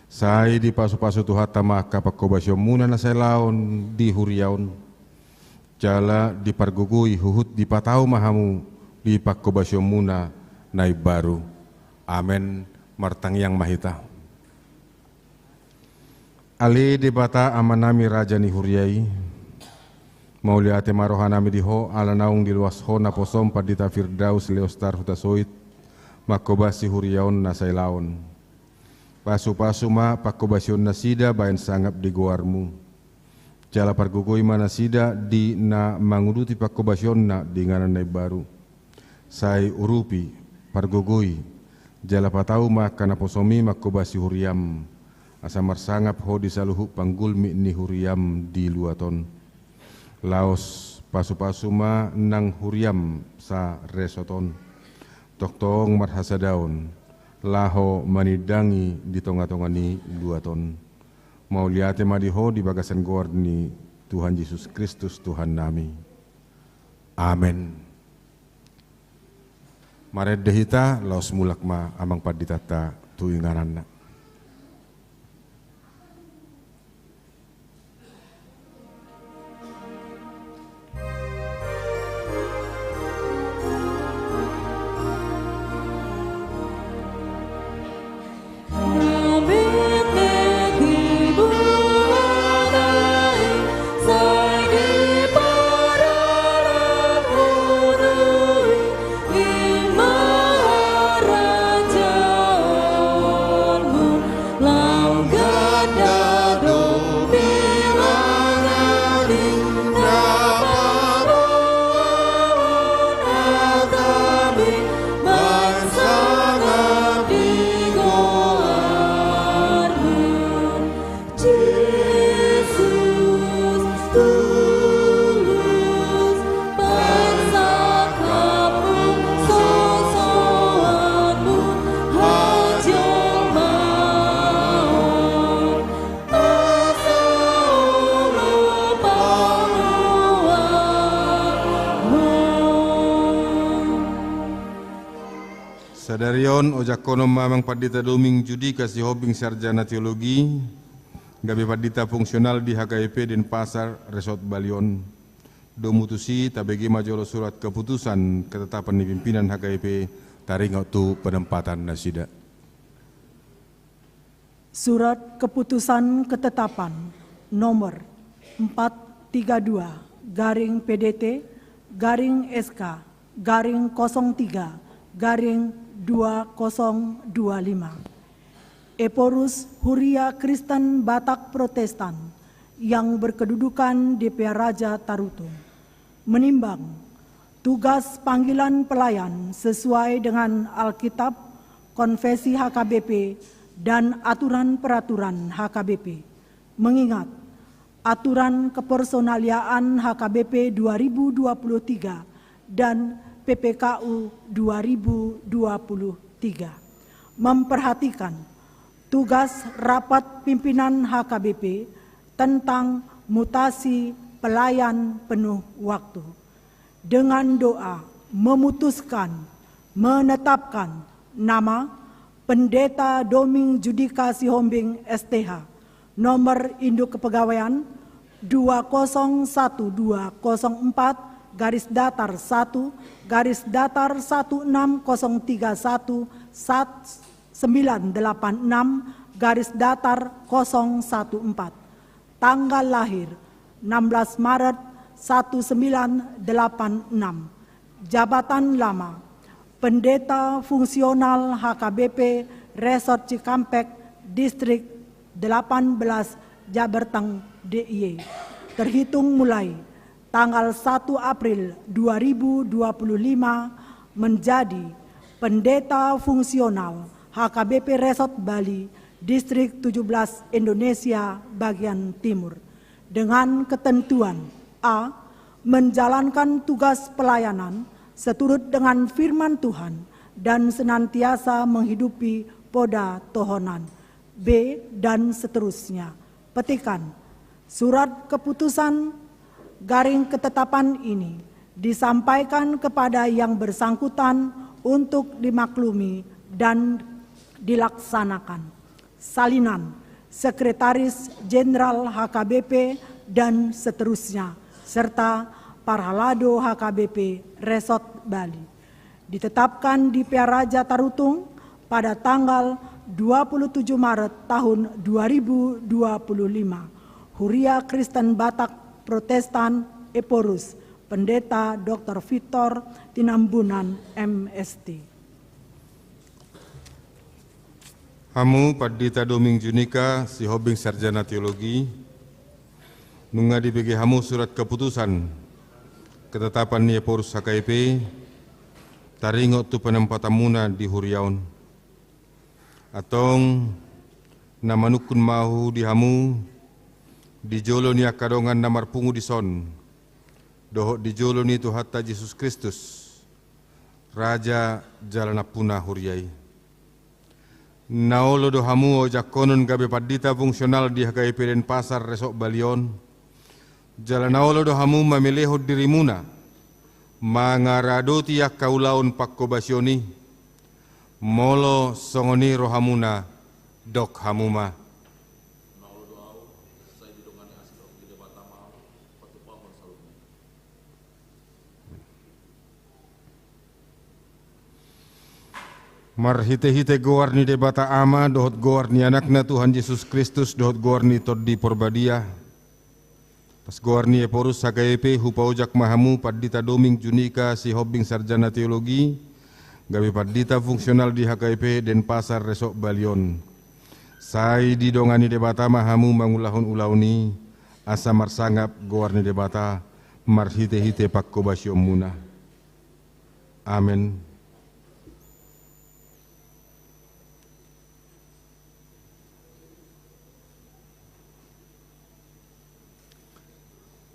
Sai dipasupasu Tuhanta ma angka panghobasionmuna na sailaon di huria on. Jala dipargogoi huhut dipatau ma hamu di panghobasionmuna na imbaru. Amen. Martangiang ma hita. Ale Debata Amanami, Raja ni huria i, mauliate ma rohanami di Ho ala naung diloas Ho naposom Pandita Firdaus Leostar Hutasoit manghobasi huria on na sailaon. Pasupasu ma panghobasion nasida bahen sangap di goarMu. Jala pargogoi ma nasida di na manguduti panghobasionna di inganan na imbaru. Sai urupi, pargogoi, jala patau ma angka naposom i manghobasi huriaM, asa marsangap Ho di saluhut panggulmit ni huriaM di luat on. Laos pasupasu ma nang huriaM sa-Resort on, tongtong marhasadaon, laho manindangi di tongatonga ni luat on. Mauliate ma di Ho di bagasan goar ni Tuhan Jesus Kristus Tuhannami. Amen. Marende hita, laos mulak ma amang panditanta tu ingananna. Sadari on, ojak honom ma amang Pandita Doming Judika Sihombing, sarjana teologi, gabe pandita fungsional di H K B P Denpasar Resort Bali on. Domu tusi, tabege ma jolo surat keputusan ketetapan ni pimpinan H K B P taringot tu penempatan nasida. Surat keputusan ketetapan nomor empat tiga dua garing P D T garing S K garing kosong tiga garing dua kosong dua lima. Ephorus Huria Kristen Batak Protestan yang berkedudukan di Pearaja Tarutung menimbang tugas panggilan pelayan sesuai dengan Alkitab, Konfesi H K B P, dan aturan peraturan H K B P. Mengingat aturan kepersonaliaan H K B P dua ribu dua puluh tiga dan P P K U dua ribu dua puluh tiga. Memperhatikan tugas rapat pimpinan H K B P tentang mutasi pelayan penuh waktu. Dengan doa memutuskan menetapkan nama Pendeta Doming Judika Sihombing S T H, nomor induk kepegawaian dua kosong satu dua kosong empat garis datar satu garis datar satu enam kosong tiga satu sat sembilan delapan enam garis datar kosong satu empat. Tanggal lahir enam belas Maret satu sembilan delapan enam. Jabatan lama Pendeta Fungsional H K B P Resort Cikampek, Distrik delapan belas, Jabarteng D I Y, terhitung mulai tanggal satu April dua ribu dua puluh lima, menjadi Pendeta Fungsional H K B P Resort Bali, Distrik tujuh belas, Indonesia bagian timur, dengan ketentuan: A. Menjalankan tugas pelayanan seturut dengan firman Tuhan dan senantiasa menghidupi poda tohonan, B, dan seterusnya. Petikan, surat keputusan garing ketetapan ini disampaikan kepada yang bersangkutan untuk dimaklumi dan dilaksanakan. Salinan, Sekretaris Jenderal H K B P, dan seterusnya, serta Parhalado H K B P Resort Bali. Ditetapkan di Pearaja Tarutung pada tanggal dua puluh tujuh Maret tahun dua ribu dua puluh lima. Huria Kristen Batak Protestan, Ephorus, Pendeta Doktor Victor Tinambunan, M S T. Hamu Pandita Doming Junika Sihombing, sarjana teologi, nunga dibege hamu surat keputusan ketetapan ni Ephorus H K B P taringot tu penempatanmuna di huria on. Antong, na manungkun ma ahu di hamu di jolo ni angka dongan na marpungu dison dohot di jolo ni Tuhanta Jesus Kristus, Raja jala Nampuna huria i. Na olo do hamu ahu ojakkonon gabe pandita fungsional di H K B P Denpasar Resort Bali on, jala na olo do hamu mamelehon dirimuna mangaradoti angka ulaon pangkobasion i? Molo songon i rohamuna, dok hamu ma. Marhitehite goar ni Debata Ama dohot goar ni Anakna Tuhan Jesus Kristus dohot goar ni Tondi Porbadia, pas goar ni Ephorus H K B P, hupaojak ma hamu Pandita Doming Junika Sihombing, sarjana teologi, gabe pandita fungsional di H K B P Denpasar Resort Bali on. Sai didongani Debata ma hamu mangulahon ulaon i, asa marsangap goar ni Debata marhitehite pangkobasionmuna. Amen.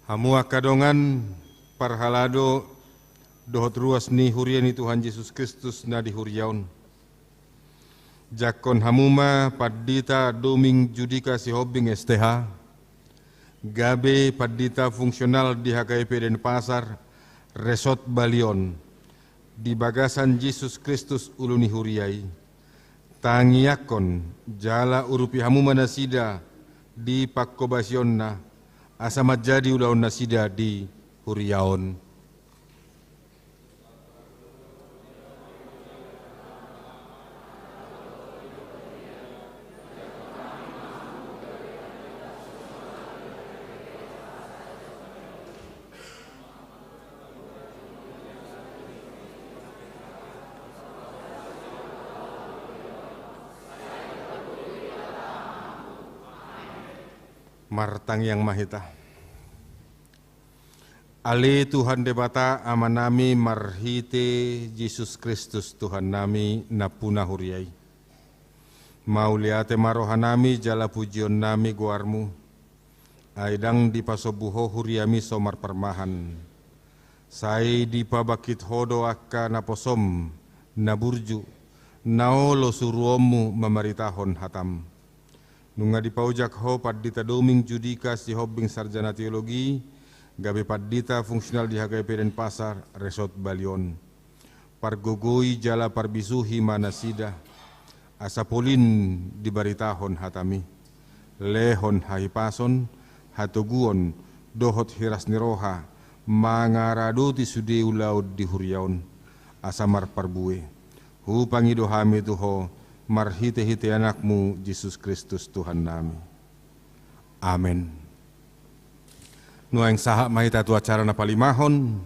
Hamu angka dongan, parhalado dohot ruas ni huria ni Tuhan Jesus Kristus na di huria on. Jangkon hamu ma Pandita Doming Junika Sihombing S T H, gabe pandita fungsional di H K B P Denpasar Resort Bali on, di bagasan Jesus Kristus ulu ni huria i, tangiangkon jala urupi hamu ma nasida di pangkobasionna, asa manjadi ulaon nasida di huria on. Martangiang ma hita. Ale Tuhan Debata Amanami marhite Jesus Kristus Tuhannami nampuna huria i. Mauliate ma rohanami jala pujionnami goarmu. Ai ndang dipasombu ho huriami so marparmahan. Sai dipabangkit ho do angka naposom, na burju, na olo suruonmu mamaritahon hatam. Nunga dipaojak ho Pandita Doming Judika Sihombing Sarjana Teologi, gabe pandita fungsional di H K I P Denpasar, Resort Bali on. Pargogoi jala parbisuhi ma nasida, asa polin dibaritahon hatami. Lehon hahipason, hatoguon, dohot hiras ni roha, mangaradoti sude ulaon di huria on, asa marparbue. Hupangido hami tu ho, marhite-hite Anakmu, Jesus Kristus Tuhannami. Amen. Nuaeng sahat ma hita tu acara na palimahon,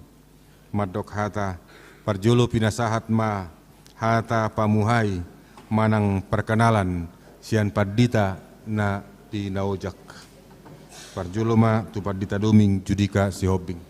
mandok hata, parjolo pinasahat ma hata pamuhai manang parkenalan sian pandita na pinaojak. Parjolo ma tu Pandita Doming Judika Sihombing.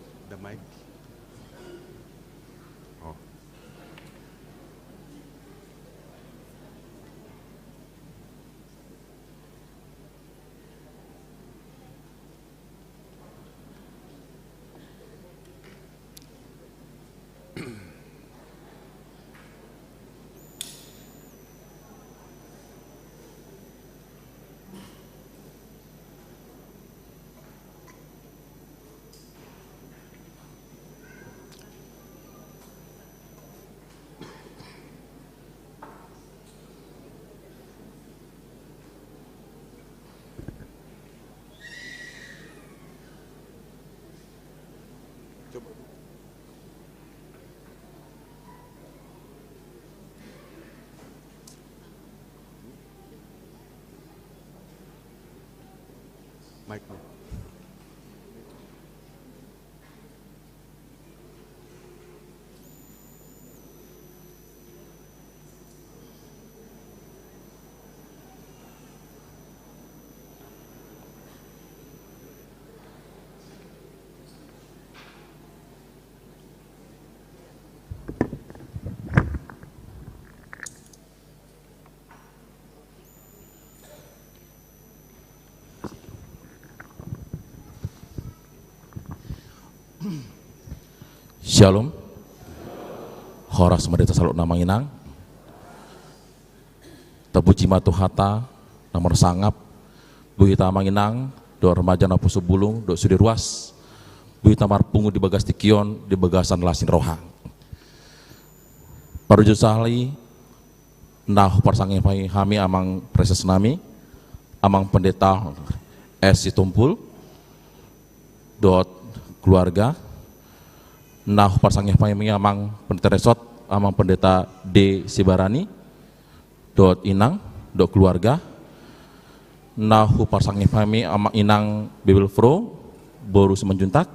Shalom. Horas ma di hita saluhutna amang inang. Tapuji ma Tuhanta na marsangap. Boi hita amang inang dohot remaja naposobulung dohot sude ruas. Boi hita marpungu di bagas tingki on di bagasan las ni roha. Parjolo sahali na huparsangap hami amang presesnami, Amang Pendeta S Sitompul dohot keluarga. Na huparsangap hami amang Pendeta Resort, Amang Pendeta D Sibarani dohot inang dohot keluarga. Na huparsangap hami amang inang Bibelvrouw boru Simanjuntak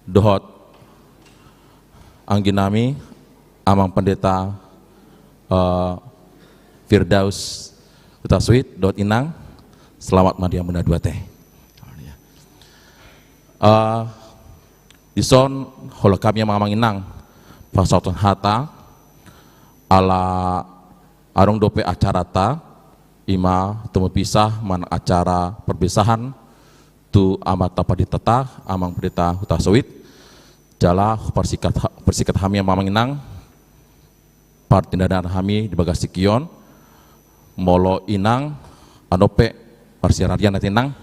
dohot angginami Amang Pendeta, eh, Firdaus Hutasoit dohot inang, selamat ma di hamuna dua te. Eh, dison holan hami amang inang pasahathon hata ala adong dope acaranta, ima tompa pisah manang acara perpisahan tu amanta panditata Amang Pendeta Hutasoit. Jala parsingkat, parsingkat hami amang inang, partindangan hami di bagas tingki on. Molo inang, adong pe parsiararian na tinang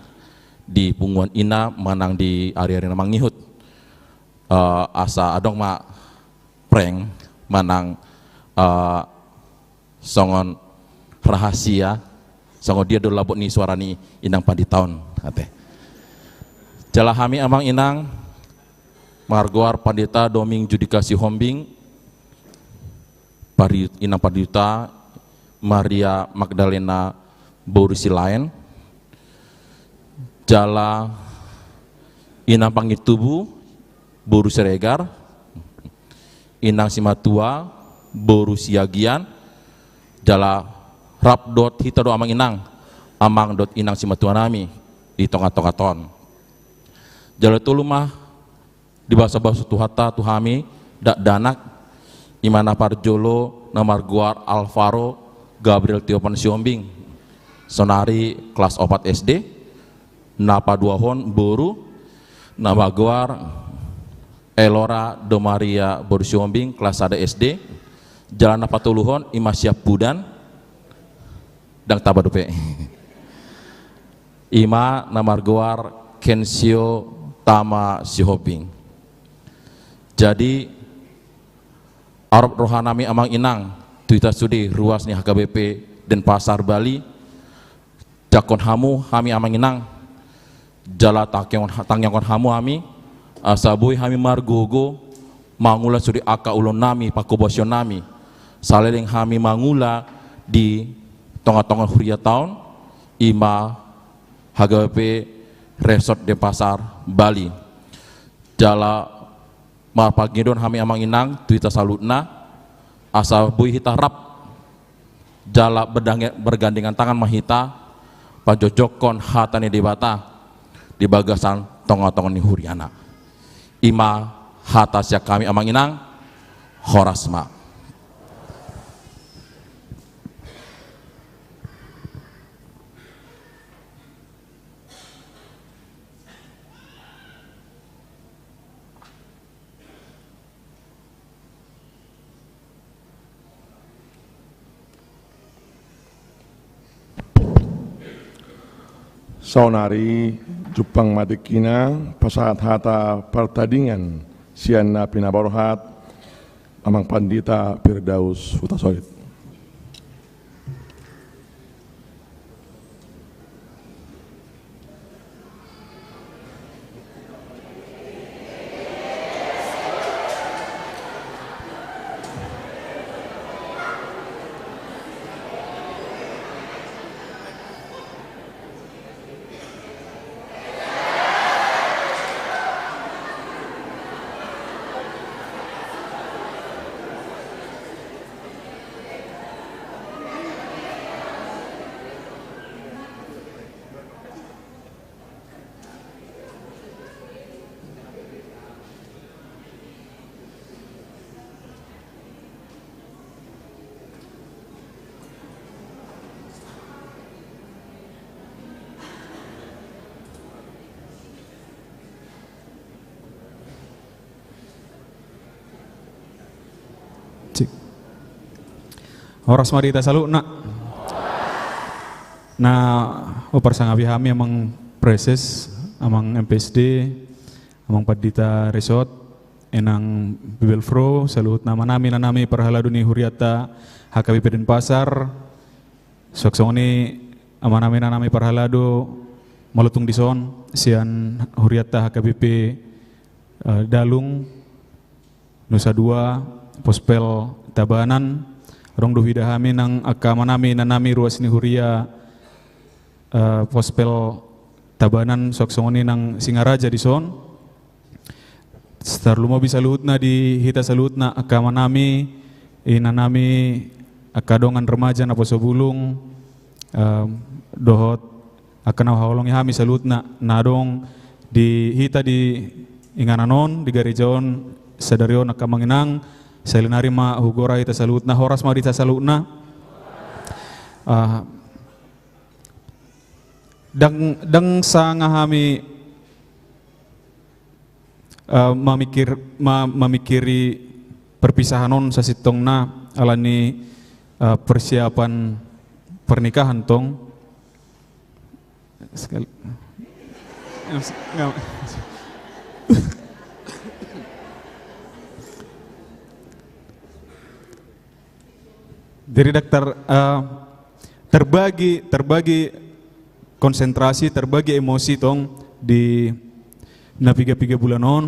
di punguan ina manang di ari-ari na mangihut. Eh, asa adong ma prank manang, eh, songon rahasia, songon dia do labot ni suara ni inang pandita on, ate. Jala hami amang inang margoar Pandita Doming Judika Sihombing, pari-, inang pandita Maria Magdalena boru Silaen, jala inang Pangintubu boru Siregar, inang Simatua boru Siagian, jala rap dohot hita do amang inang, amang dohot inang simatua nami di tonga-tonga on. Jala tolu ma dibasubasu Tuhanta tu hami dakdanak, ima na parjolo na margoar Alvaro Gabriel Tiopan Sihombing, saonari kelas opat S D, na paduahon boru na margoar Elora do Maria boru Sihombing, kelas sada S D, jala na patoluhon ima siampudan, ndang taba dope. Ima na margoar Kensio Tama Sihombing. Jadi, arop roha nami amang inang, tu hita sude ruas ni H K B P Denpasar Bali, jangkon hamu hami amang inang, jala tangihon, tangihon hamu hami, asa boi hami margogo mangula sude angka ulaon nami, panghobasion nami, saleleng hami mangula di tonga-tonga huriata on, ima H K B P Resort Denpasar Bali. Jala marpangidoan hami amang inang tu hita saluhutna, asa boi hita rap jala berdange-, bergandengan tangan ma hita panjojongkon hata ni Debata di bagasan tonga-tonga ni huriana. Ima hata sian hami amang inang, horas ma. Saonari jumpang ma tingkina pasahat hata partadingan sian na pinaborhat Amang Pandita Firdaus Hutasoit. Cik. Horas ma di hita saluhutna. Na huparsangapi hami amang preses, amang M P S D, amang pandita resort, inang bibelvrouw, saluhut amanami, inanami parhalado ni hurianta H K B P Denpasar, suang songon i amanami, inanami parhalado, molo tung dison sian hurianta H K B P, eh, Dalung, Nusa Dua, Pospel Tabanan, adong do huida hami nang angka amanami, inanami ruas ni huria, eh, Pospel Tabanan, suang songon i nang Singaraja dison. Tarlumobi saluhutna di hita saluhutna, angka amanami, inanami, angka dongan remaja naposo bulung, em, dohot angka na huhaholongi hami saluhutna na adong di hita di inganan on, di gareja on, sadari on angka amang inang, sahali nari ma hugora hita saluhutna, horas ma di hita saluhutna. Ah, ndang, ndang sanga hami, eh, mamikir-, ma-, mamikiri perpisahan on sasintongna alani, eh, persiapan pernikahan tong. Sekali. Nggak, nggak. Jadi daktar, eh, terbagi, terbagi konsentrasi, terbagi emosi tong di na piga-piga bulan on.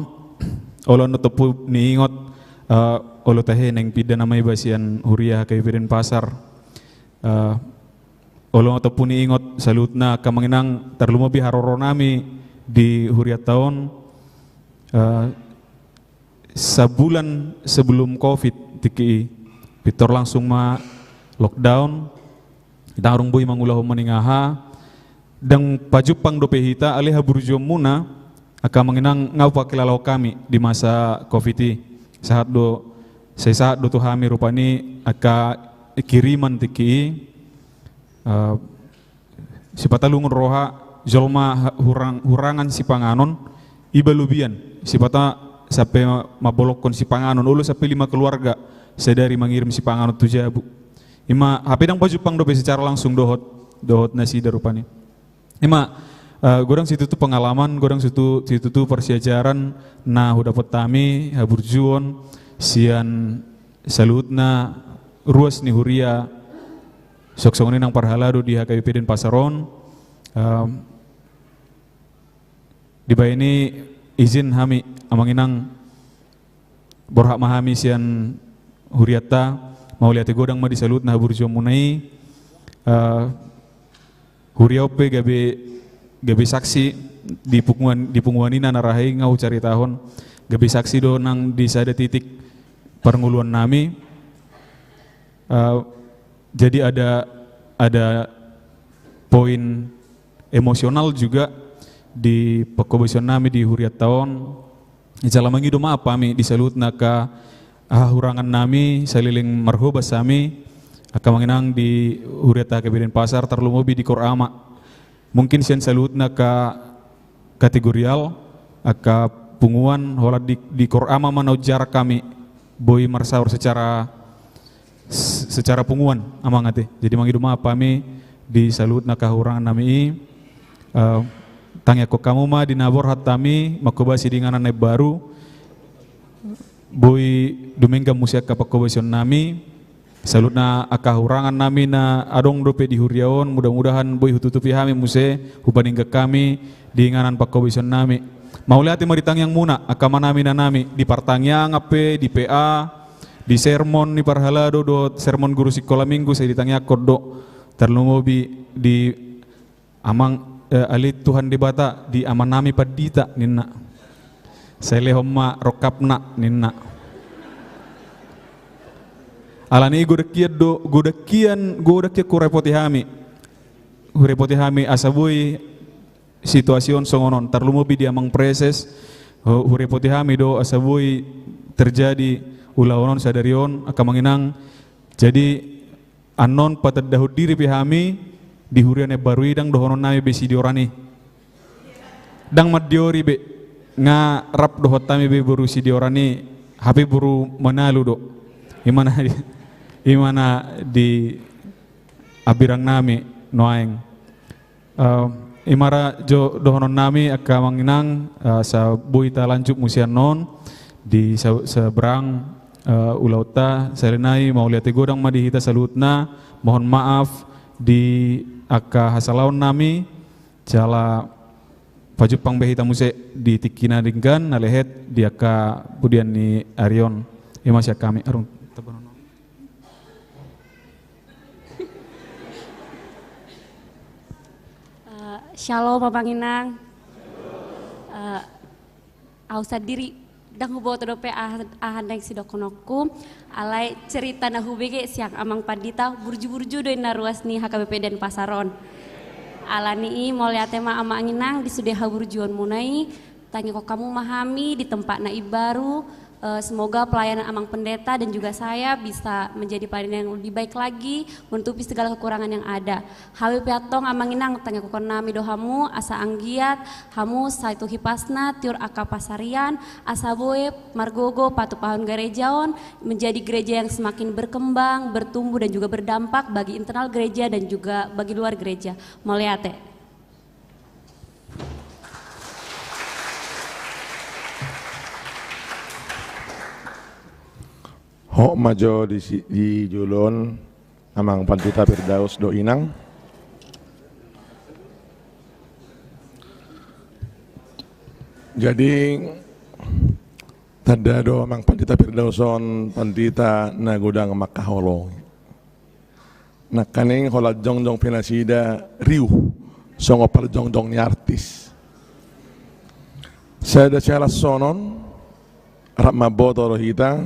Olo na tompu niingot, eh, olo tahe naeng pinda nama iba sian huria H K B P Denpasar. Eh, olo na tompu niingot saluhutna angka amang inang, tarlumobi haroro nami di hurianta on. Eh, sabulan sebelum covid tingki i, pintor langsung ma lockdown. Ndang adong boi mangulahon maningaha. Ndang pajumpang dope hita, alai haburjuonmuna angka amang inang nga hupakilalahon hami di masa covid i. Sahat do, sai sahat do tu hami rupani angka kiriman tingki i. Eh, sipata lungun roha, jolma ha-, hurang-, hurangan sipanganon, iba lobian, sipata sampe ma-, mambolongkon sipanganon, olo sampe lima keluarga sadari mangirim sipanganon tu jabu. Ima, hape ndang pajumpang dope secara langsung dohot, dohot nasida rupani. Ima, eh, godang situtu pengalaman, godang situ-, situtu parsiajaran na hudapot hami, haburjuon sian saluhutna ruas ni huria, songon i nang parhalado di H K B P Denpasar on. Em, dibahen i izin hami, amang inang, borhat ma hami sian hurianta, mauliate godang ma di saluhutna haburjuonmuna i. Eh, huria on pe gabe, gabe saksi di punguan, di punguan i na, na rahe i nga hucaritahon, gabe saksi do nang di sada titik parngoluan nami. Eh, jadi ada, ada poin emosional juga di pangkobasion nami di hurianta on. Jala mangido maaf hami di saluhutna angka hahurangan nami, saleleng marhobas hami, angka amang inang, di hurianta H K B P Denpasar, tarlumobi di Kor Ama. Mungkin sian saluhutna angka kategorial, angka punguan, holan di, di Kor Ama ma na umjarak hami boi marsaor secara, s-, secara punguan, amang ate. Jadi mangido maaf hami di saluhutna angka hahurangan nami i. Eh, tangiangkon hamu ma di na borhat hami, mangkobasi di inganan na imbaru, boi dumenggan muse angka pangkobasion nami. Saluhutna angka hahurangan nami na adong dope di huria on, mudah-mudahan boi hututupi hami muse, hupaninggan hami di inganan pangkobasion nami. Mauliate ma di tangiangmuna, angka amanami, inanami, di partangiangan pe, di P A, di sermon ni parhalado dohot sermon guru sikola minggu sai ditangiangkon do, tarlumobi di amang, eh, ale Tuhan Debata, di amanami pandita, ninna. Sai lehon ma rongkapna, ninna. Alani i godang hian do, godang hian, godang hian hurepoti hami. Hurepoti hami asa boi situasi on songon on, tarlumobi di amang preses, hu-, hurepoti hami do asa boi terjadi ulaon on sadari on, angka amang inang. Jadi, annon patandahon diri pe hami di huria na imbaru i, ndang dohonon nami be Sidioran i. Ndang mandiori be, nga rap dohot hami be boru Sidioran i, hape boru Manalu do. Ima na di, ima na di abirang nami nuaeng. Eh, ima ra jo dohonon nami angka amang inang, eh, asa boi talanjut muse annon di sa-, saberang, eh, ulaonta. Sahali nai mauliate godang ma di hita saluhutna, mohon maaf di angka hasalaon nami, jala pajumpang be hita muse di tingki na denggan na lehet di angka pudian ni ari on. Ima sian hami, arung tabanon. Eh, shalom, amang inang. Eh, au sandiri ndang huboto dope aha, aha naeng sidohononku, alai cerita na hubege sian amang pandita, burju-burju do inna ruas ni H K B P Denpasar on. Alani i mauliate ma, amang inang, di sude haburjuonmuna i. Tangiangkon hamu ma hami di tempat na imbaru. Eh, semoga pelayanan amang pendeta dan juga saya bisa menjadi pelayanan yang lebih baik lagi, menutupi segala kekurangan yang ada. Hami pe antong, amang inang, tangiangkon nami do hamu asa anggiat hamu sai tu hipasna tiur angka pansarian, asa boi margogo patupahon gareja on menjadi gereja yang semakin berkembang, bertumbuh, dan juga berdampak bagi internal gereja dan juga bagi luar gereja. Mauliate. Hot ma jo di si-, di jolo on, Amang Pandita Firdaus dohot Inang. Jadi, tanda do Amang Pandita Firdaus on pandita na godang mangkaholongi. Nangkaning holan jongjong pe nasida riuh songon parjongjong ni artis. Sada sihalashon on, rap mamboto do hita,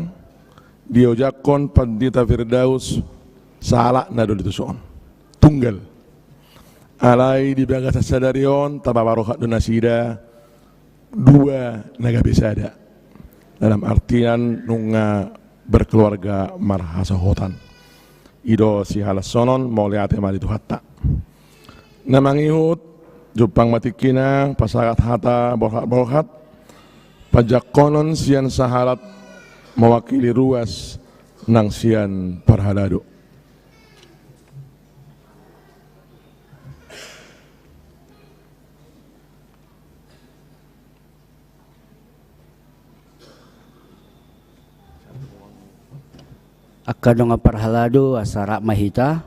diojakhon Pandita Firdaus sahalakna do di tuson. Tunggal. Alai di bagasan sadari on, tamba marohat do nasida, dua na gabe sada. Dalam artian nunga berkeluarga marhasohotan. I do sihalashonon, mauliate ma di Tuhanta. Na mangihut, jumpang ma tingkina, pasahat hata borhat-borhat, pajakkonon sian sahalak mewakili ruas nang sian parhalado. Angka dongan parhalado, asa rap ma hita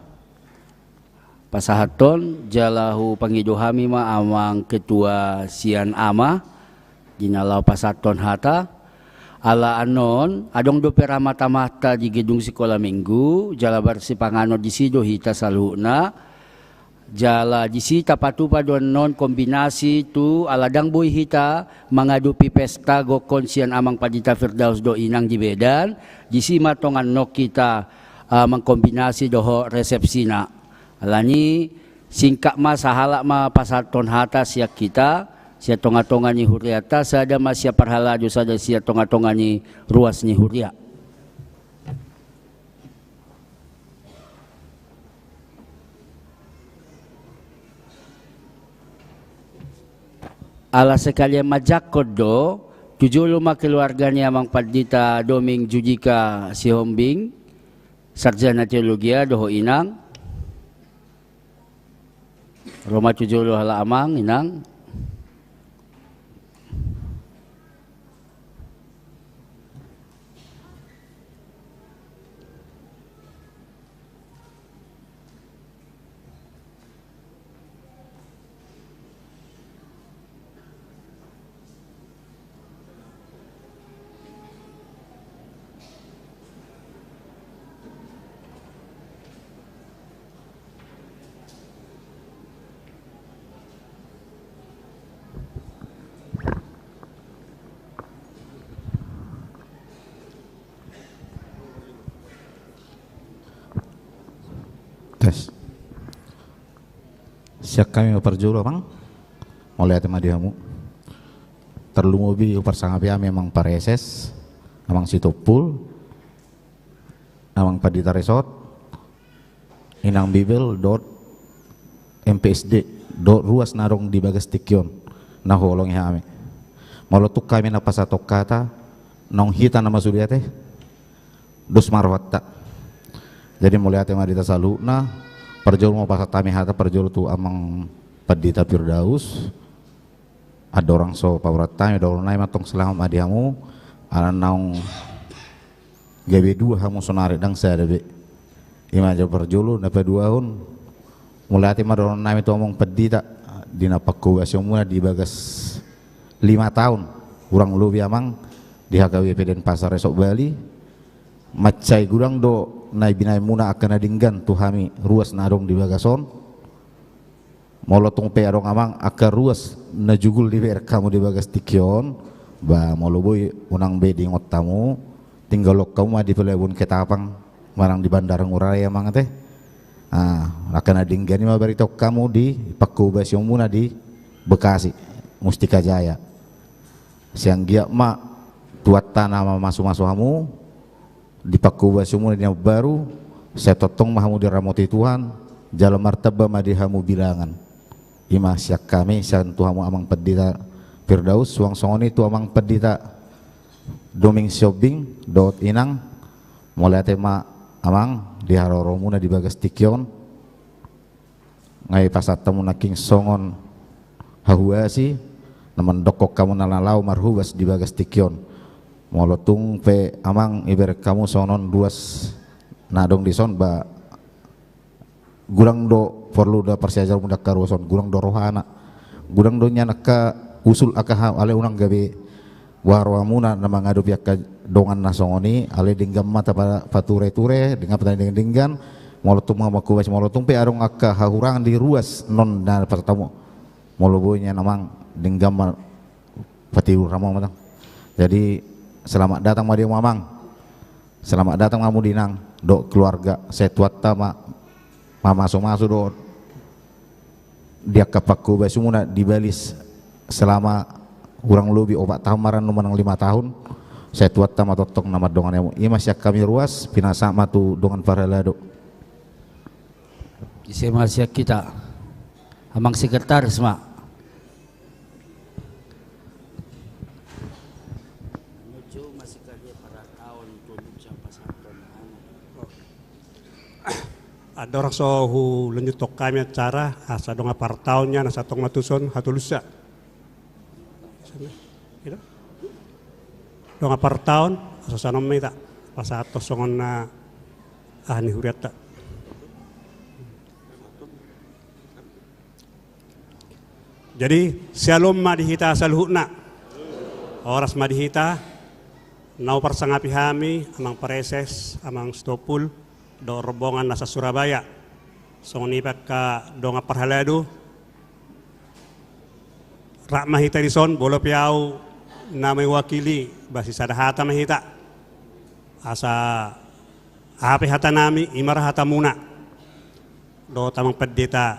pasahathon, jala hupangido hami ma amang ketua sian ama di na laho pasahathon hata. Ala annon, adong dope ramat-amanta di gedung sikola minggu, jala marsipanganon disi do hita saluhutna. Jala disi tapatupa do annon kombinasi tu ala ndang boi hita mangadopi pesta gokhon sian amang Pandita Firdaus dohot Inang di Medan, disi ma tong annon hita, ah, mangkombinasi dohot resepsina. Alani singkat ma, sahalak ma pasahathon hata sian hita, sian tonga-tonga ni huriata, sada ma sian parhalado, sada sian tonga-tonga ni ruas ni huria. Ala sekalian manjangkon do, tu jolo ma keluarga ni amang Pandita Doming Judika Sihombing, sarjana teologia, dohot Inang. Ro ma tu jolo halak amang, Inang. Tes. Sian hami ma parjolo, Amang. Mauliate ma di hamu. Tarlumobi huparsangapi hami Amang Pareses, Amang Sitompul, Amang Pandita Resort, Inang Bibel, dohot M P S D, dohot ruas na adong di bagas tingki on, na huolongi hami. Molo tung hami na pasahat hata, naung hita na masude ate, dos ma rohanta. Jadi mauliate ma di hita saluhutna, parjolo ma pasahat hami hata parjolo tu Amang Pandita Firdaus, andorang so pauranta hami, dohonon nami ma tong selamat ma di hamu, ala naung gabe dua hamu sonari, ndang sada be. I ma jolo parjolo, na paduahon, mauliate ma dohonon nami tu Amang Pandita, di na pangkobasionmuna di bagas lima taon, kurang lobi Amang, di H K B P Denpasar Resort Bali, mansai godang do na binaenmuna angka na denggan tu hami ruas na adong di bagas on. Molo tung pe adong Amang angka ruas na jugul diberek hamu di bagas tingki on, ba molo boi unang be diingot hamu, tinggalhon hamu ma di Pelabuhan Ketapang manang di Bandar Ngurah Rai Amang ate. Ah, angka na denggan i ma baritaon hamu di pangkobasionmuna di Bekasi, Mustika Jaya. Sai anggiat ma Tuhanta na mamasumasu hamu, di pangkobasionmuna di na baru, sai tongtong ma hamu diramoti Tuhan, jala martamba ma di hamu bilangan. I ma sian hami, sian tu hamu Amang Pandita Firdaus, suang songon i tu Amang Pandita Doming Sihombing, dohot Inang, mauliate ma Amang, di haroromuna di bagas tingki on. Nga hupasahat hamu nangkin songon hahuasi, na mandokkon hamu na laho marhobas di bagas tingki on. Molo tung pe Amang iberek hamu songon ruas na adong dison, ba Godang do porlu da parsiajarmuna angka ruas on, godang do rohana. Godang do nian angka usul angka hau, alai unang gabe boha rohamuna na mangadopi angka dongan na songon i, alai denggan ma tapature-ture, denggan patadenggan-denggan, molo tung ma mangkobasi, molo tung pe adong angka hahurangan di ruas non na pasahat hamu. Molo boi nian amang, denggan ma patiur hamu ma tong. Jadi, selamat datang ma di hamu amang. Selamat datang ma hamu di inang dohot keluarga, sai Tuhanta ma mamasu-masu dohot di angka pangkobasonmuna di Balis selama hurang lobi opat tahun, maranu manang lima tahun, sai Tuhanta ma tongtong na mandongani hamu. I ma sian hami ruas, pinasahat ma tu dongan parhalado. Ise ma sian hita? Amang sekretaris ma. Andorang so hulanjuthon hami acara, asa dongan parhalado nian, asa tong ma tuson hatolusa. Dongan parhalado, asa sanon ma hita pasahathon songon na aha ni hurianta. Jadi, syalom ma di hita saluhutna. Horas ma di hita. Na huparsangapi hami, Amang Praeses, Amang Sitompul, dohot rombongan na sa Surabaya. Songon i pe angka dongan parhalado. Rap ma hita dison, molo pe ahu na mewakili, ba sisada hata ma hita. Asa aha pe hatanami, i ma ra hatamuna. Dohot Amang Pendeta,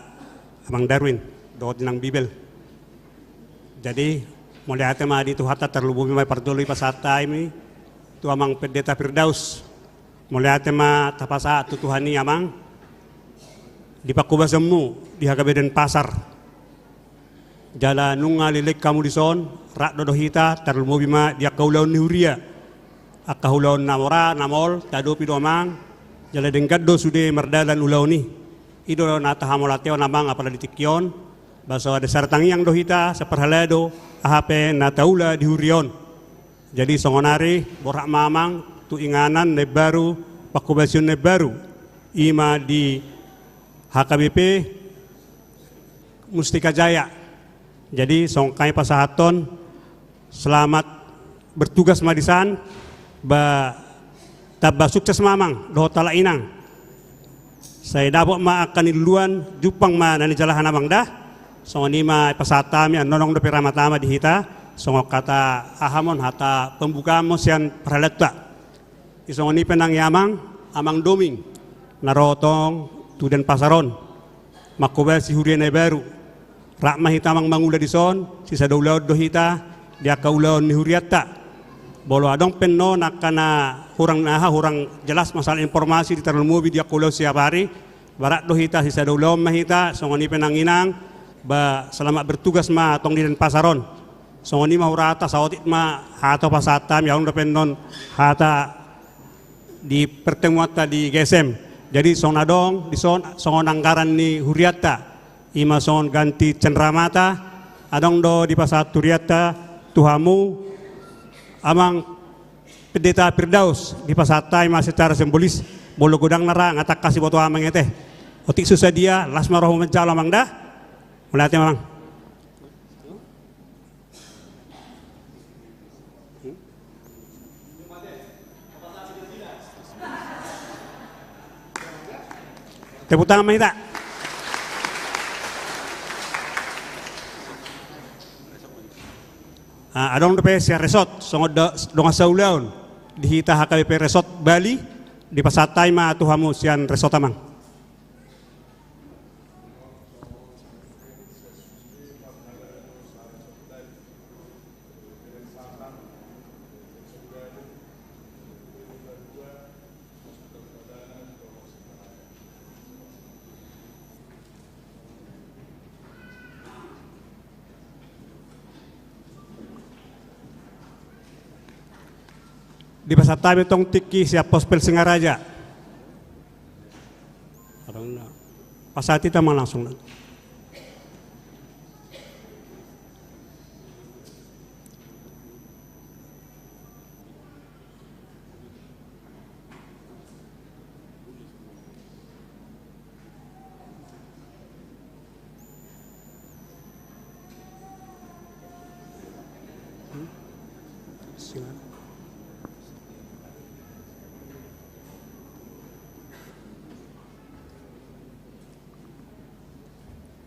Amang Darwin, dohot Inang Bibel. Jadi, mauliate ma di Tuhanta, tarlumobi ma parjolo i pasahat hami tu Amang Pendeta Firdaus. Mauliate ma tapasahat tu Tuhan i, Amang, di pangkobasonmu di H K B Denpasar. Jala nunga leleng hamu dison, rap do dohot hita, tarlumobi ma di angka ulaon ni huria. Angka ulaon na mora, na maol, taadopi do amang, jala denggan do sude mardalan ulaon i. I do na tahamauliateon amang, apala di tingki on, ba so adong sada tangiang do hita, saparhalado, aha pe na taula di huria on. Jadi songonari, borhat ma amang, tu inganan na imbaru, pangkobasion na imbaru. I ma di H K B P, Mustika Jaya. Jadi, songon hami pasahathon, selamat bertugas ma disan, ba tamba sukses ma amang, dohot halak inang. Sai dapot ma angka niluluan, jumpang ma na nijalahan amang da. Songon i ma pasahat hami, annon adong dope ramata ma di hita, songon hata aha mon, hata pembukaan mon sian parhaladoanta. Di songon i pe nang i amang, Amang Doming, na ro tong tu Denpasar on, mangkobasi huria na imbaru. Rap ma hita amang mangula dison, sisada ulaon do hita, di angka ulaon ni hurianta. Molo adong pe annon angka na hurang na aha, hurang jelas masalah informasi di tarlumobi di angka ulaon siapari, ba rap do hita sisada ulaon ma hita, songon i pe nang inang, ba selamat bertugas ma tong di Denpasar on. Songon i ma hurata, saotik ma hata pasahat hami, adong dope annon hata di pertemuanta di G S M. Jadi songon adong dison, songon anggaran ni hurianta, i ma songon ganti cenderamata, adong do dipasahat hurianta tu hamu, Amang Pendeta Firdaus, dipasahat hami ma secara simbolis, molo godang na ra, nga tangkas diboto amang i ate. Otik so sadia, las ma rohamu manjalo amang da. Mauliate ma amang. Tepuk tangan ma hita. Ah, adong dope sian resort, songon da-, dongan saulaon di hita H K B P Resort Bali, dipasahat hami ma tu hamu sian resort amang. Dipasahat hami tong tingki sian Pospel Singaraja. Pasahat hita ma langsung.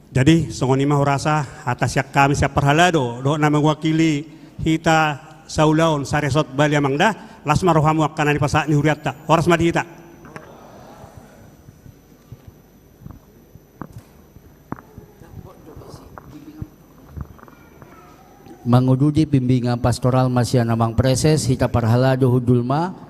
Jadi songon i ma hurasa hata sian hami sian parhalado dohot na mewakili hita saulaon saresort Bali, amang da. Las ma rohamu angka na nipasahat ni hurianta. Horas ma di hita. Mangududi bimbingan pastoral ma sian amang preses, hita parhalado hundul ma.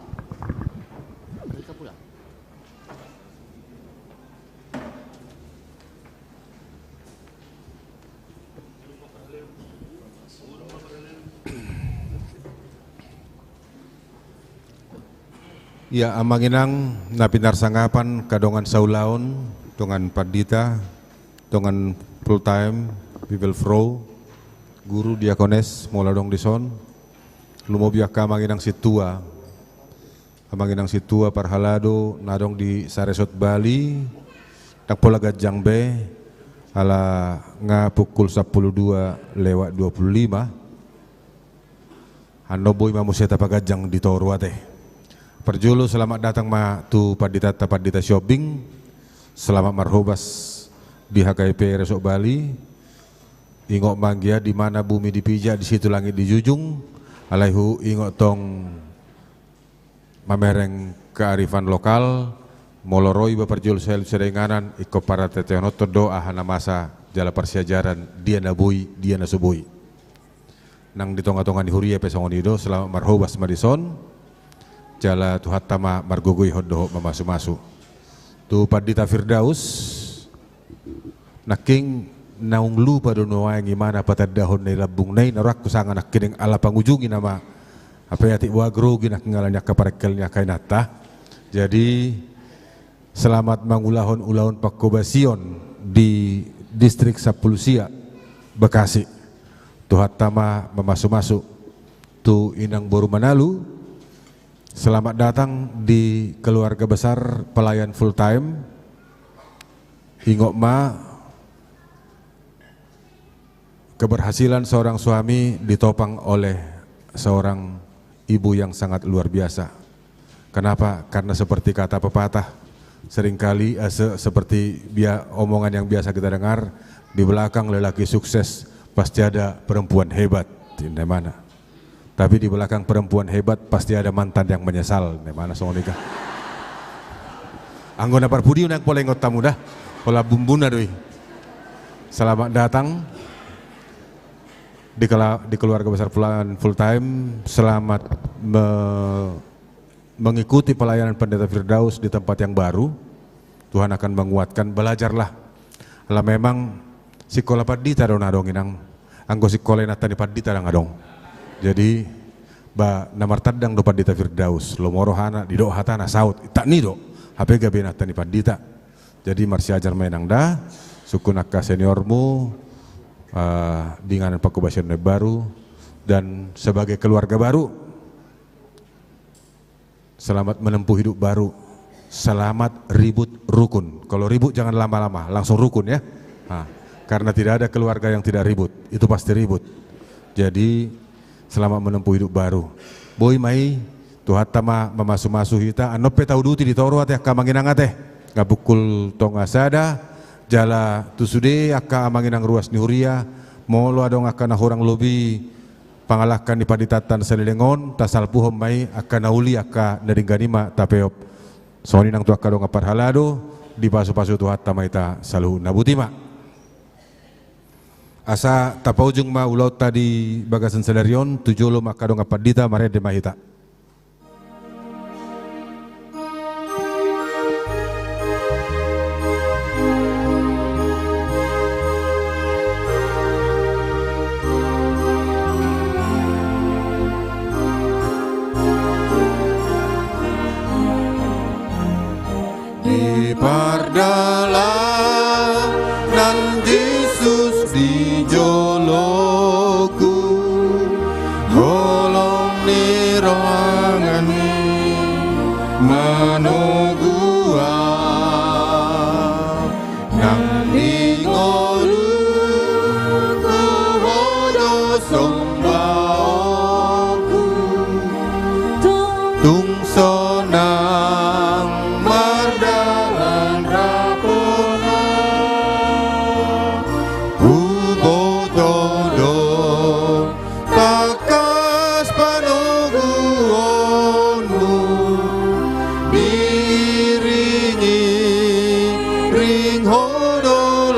Ia, amang inang na pinarsangapan, angka dongan saulaon, dongan pandita, dongan full time, bibelvrouw, guru, diakones, molo adong dison, lumobi angka amang inang sintua, amang inang sintua parhalado na adong di saresort Bali, ndang pola ganjang be, ala nga pukul sampulu dua lewat dua puluh lima. Annon boi ma muse tapaganjang di toru ate. Parjolo selamat datang ma tu panditanta, Pandita Sihombing. Selamat marhobas di H K I P Resort Bali. Ingot ma anggia, di mana bumi dipijak, di situ langit dijunjung. Alai huingot tong mamereng kearifan lokal, molo ro iba parjolo saluhut sian inganan, ingkon parhiteteononton do aha na masa jala parsiajaran, dia na boi, dia na so boi. Nang di tongatonga ni huria pe songon i do, selamat marhobas ma dison. Jala Tuhanta ma margogoihon dohot mamasumasu. Tu Pandita Firdaus, nangkin naung lupa do nuaeng imana patandahon na i lambungna i, na rohangku sanga nangkining ala pangujungi nama. Hape atik boha grogi nangkin ala ni angka parengkel ni angka inanta. Jadi, selamat mangulahon ulaon pangkobasion di Distrik Sampulu Sia, Bekasi. Tuhanta ma mamasumasu. Tu inang boru Manalu, selamat datang di keluarga besar pelayan full time. Ingot ma, keberhasilan seorang suami ditopang oleh seorang ibu yang sangat luar biasa. Kenapa? Karena seperti kata pepatah, seringkali, eh, se-, seperti bia-, omongan yang biasa kita dengar, di belakang lelaki sukses pasti ada perempuan hebat. Di mana? Tapi di belakang perempuan hebat pasti ada mantan yang menyesal. Di mana songon i kan? Anggo na parpudi unang pola ingot hamu da. Pola bumbuna do i. Selamat datang di kela-, di keluarga besar full, full time. Selamat me-, mengikuti pelayanan Pendeta Firdaus di tempat yang baru. Tuhan akan menguatkan. Belajarlah. Lah memang sikola pandita do na adong, inang. Anggo sikola inanta ni pandita ndang adong. Jadi, ba, na martandang do Pandita Firdaus, lomo rohana, didok hatana, saut, tak ni do. Hape gabe inanta ni pandita. Jadi, marsiajar ma inang da, sungkun angka seniormu, eh, di inganan pangkobasion na imbaru, dan sebagai keluarga baru, selamat menempuh hidup baru. Selamat ribut rukun. Kalau ribut jangan lama-lama, langsung rukun ya. Nah, karena tidak ada keluarga yang tidak ribut. Itu pasti ribut. Jadi, selamat menempuh hidup baru. Boi ma i, Tuhanta ma mamasumasu hita. Annon pe tauduti di toru ate angka amang inang ate. Nga pukul tonga sada, jala tu sude angka amang inang ruas ni huria, molo adong angka na hurang lobi pangalangka ni panditanta saleleng on, tasalpuhon ma i, angka na uli, angka na denggan i ma tapeop. Songon i nang tu angka dongan parhalado, dipasupasu Tuhanta ma hita saluhutna. Boti ma. Asa tapaujung ma ulaonta di bagasan sadari on, tu jolo ma angka dongan pandita, marende ma hita. Di pardalanan Jesus di joloku, holong ni roh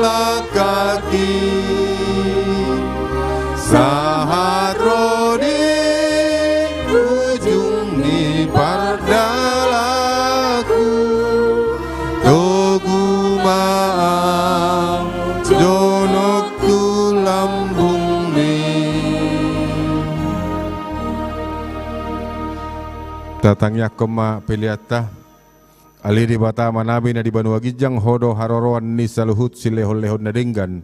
Langkangki sahat ro di ujung ni pardalanku, togu ma jonok tu lambungmi. Tatangiangkon ma peleanta. Ale Debata Amanami na di banua ginjang, Ho do haroroan ni saluhut silehonlehon na denggan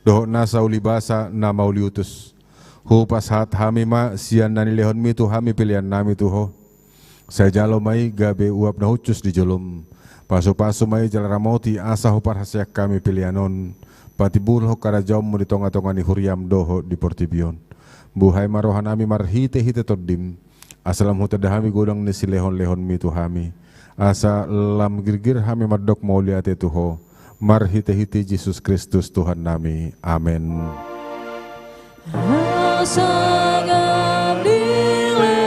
dohot nasa ulibasa na mauliutus. Hupasahat hami ma sian na nilehonmi tu hami peleannami tu Ho. Sai jalo ma i gabe uap na hushus di jolom. Pasupasu ma i jala ramoti asa huparhaseang hami pelean on patimbulhon harajaonmu di tongatonga ni huriam dohot di portibi on. Buhai ma rohanami marhitehite Tondim, asa lam hutanda hami godang ni silehonlehonmi tu hami, asa lam girgir hami mandok mauliate tu Ho marhitehite Jesus Kristus Tuhannami. Amen. Asa gam dilehonmi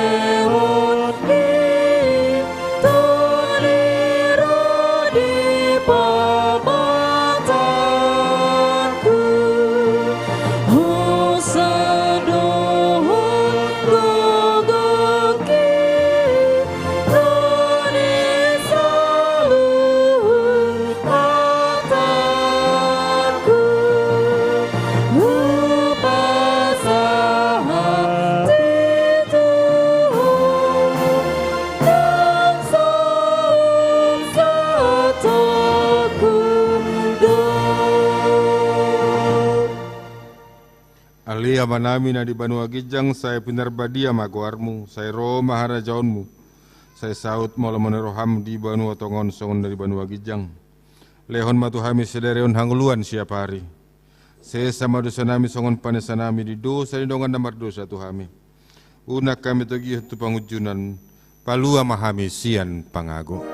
toli ro di pamatanku, hosa dohot gogongki ro di saluhut hatangku, hupasahat i tu Ho, nang sahat satonku do. Ale Amanami na di banua ginjang, sai pinarbadia ma goarmu, sai ro ma harajaonmu, sai saut ma lomo ni roham di banua tonga on songon na di banua ginjang. Lehon ma tu hami sadari on hangoluan siapari. Sesa ma dosanami songon panesanami di dosa ni dongan na mardosa tu hami. Unang hami togihon tu pangunjunan, palua ma hami sian pangago.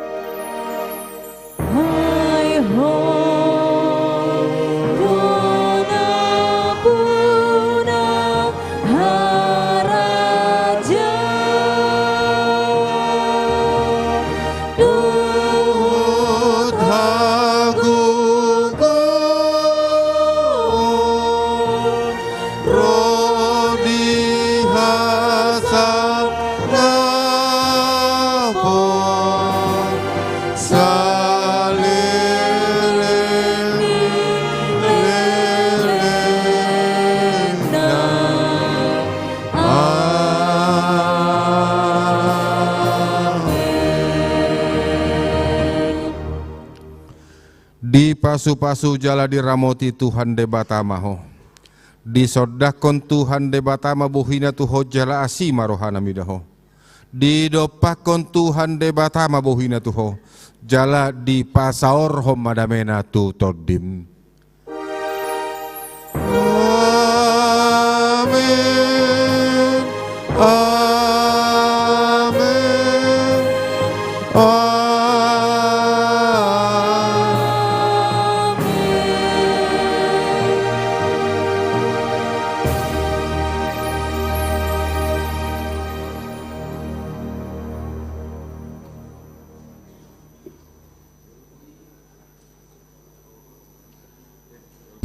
Ai Ho, puna-puna harajaon dohot hagogoon ro di hasangapon saleleng ni lelengna. Amen. Dipasupasu jala diramoti Tuhan Debata ma ho. Disondangkon Tuhan Debata ma bohina tu ho jala asi ma rohana mida ho. Didompakkon Tuhan Debata ma bohina tu ho, jala dipasaorhon ma damena tu tondim. Amen. Amen. Amen.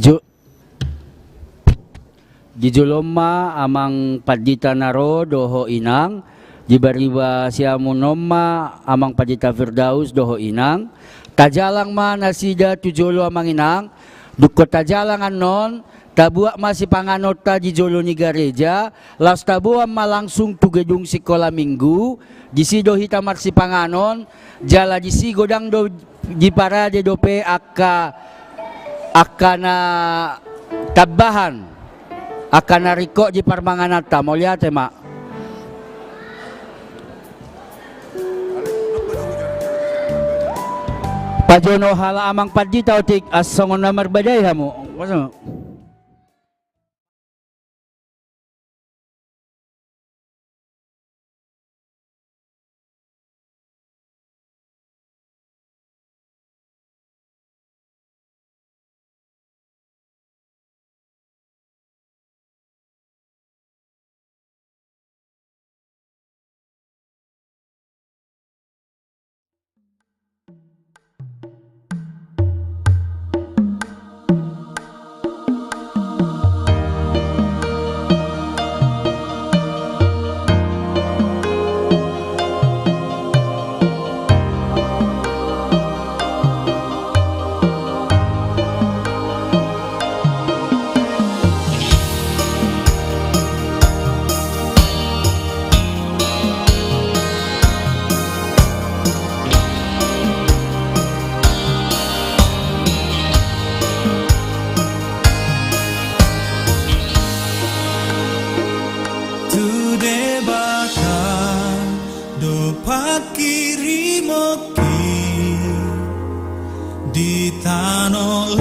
Ju-, di jolo on ma amang pandita na ro dohot inang, di bariba siamun on ma amang pandita Firdaus dohot inang, tajalang ma nasida tu jolo amang inang, dungkon tajalang annon, tabuat ma sipanganonta di jolo ni gareja, laos taboan ma langsung tu gedung sikola minggu, disi do hita marsipanganon, jala disi godang do diparade dope angka, angka na tambahan, angka na ringkot di parmangananta, mauliate ma. Pajono halak amang pandita otik, asa songon na marbadai hamu. Di tano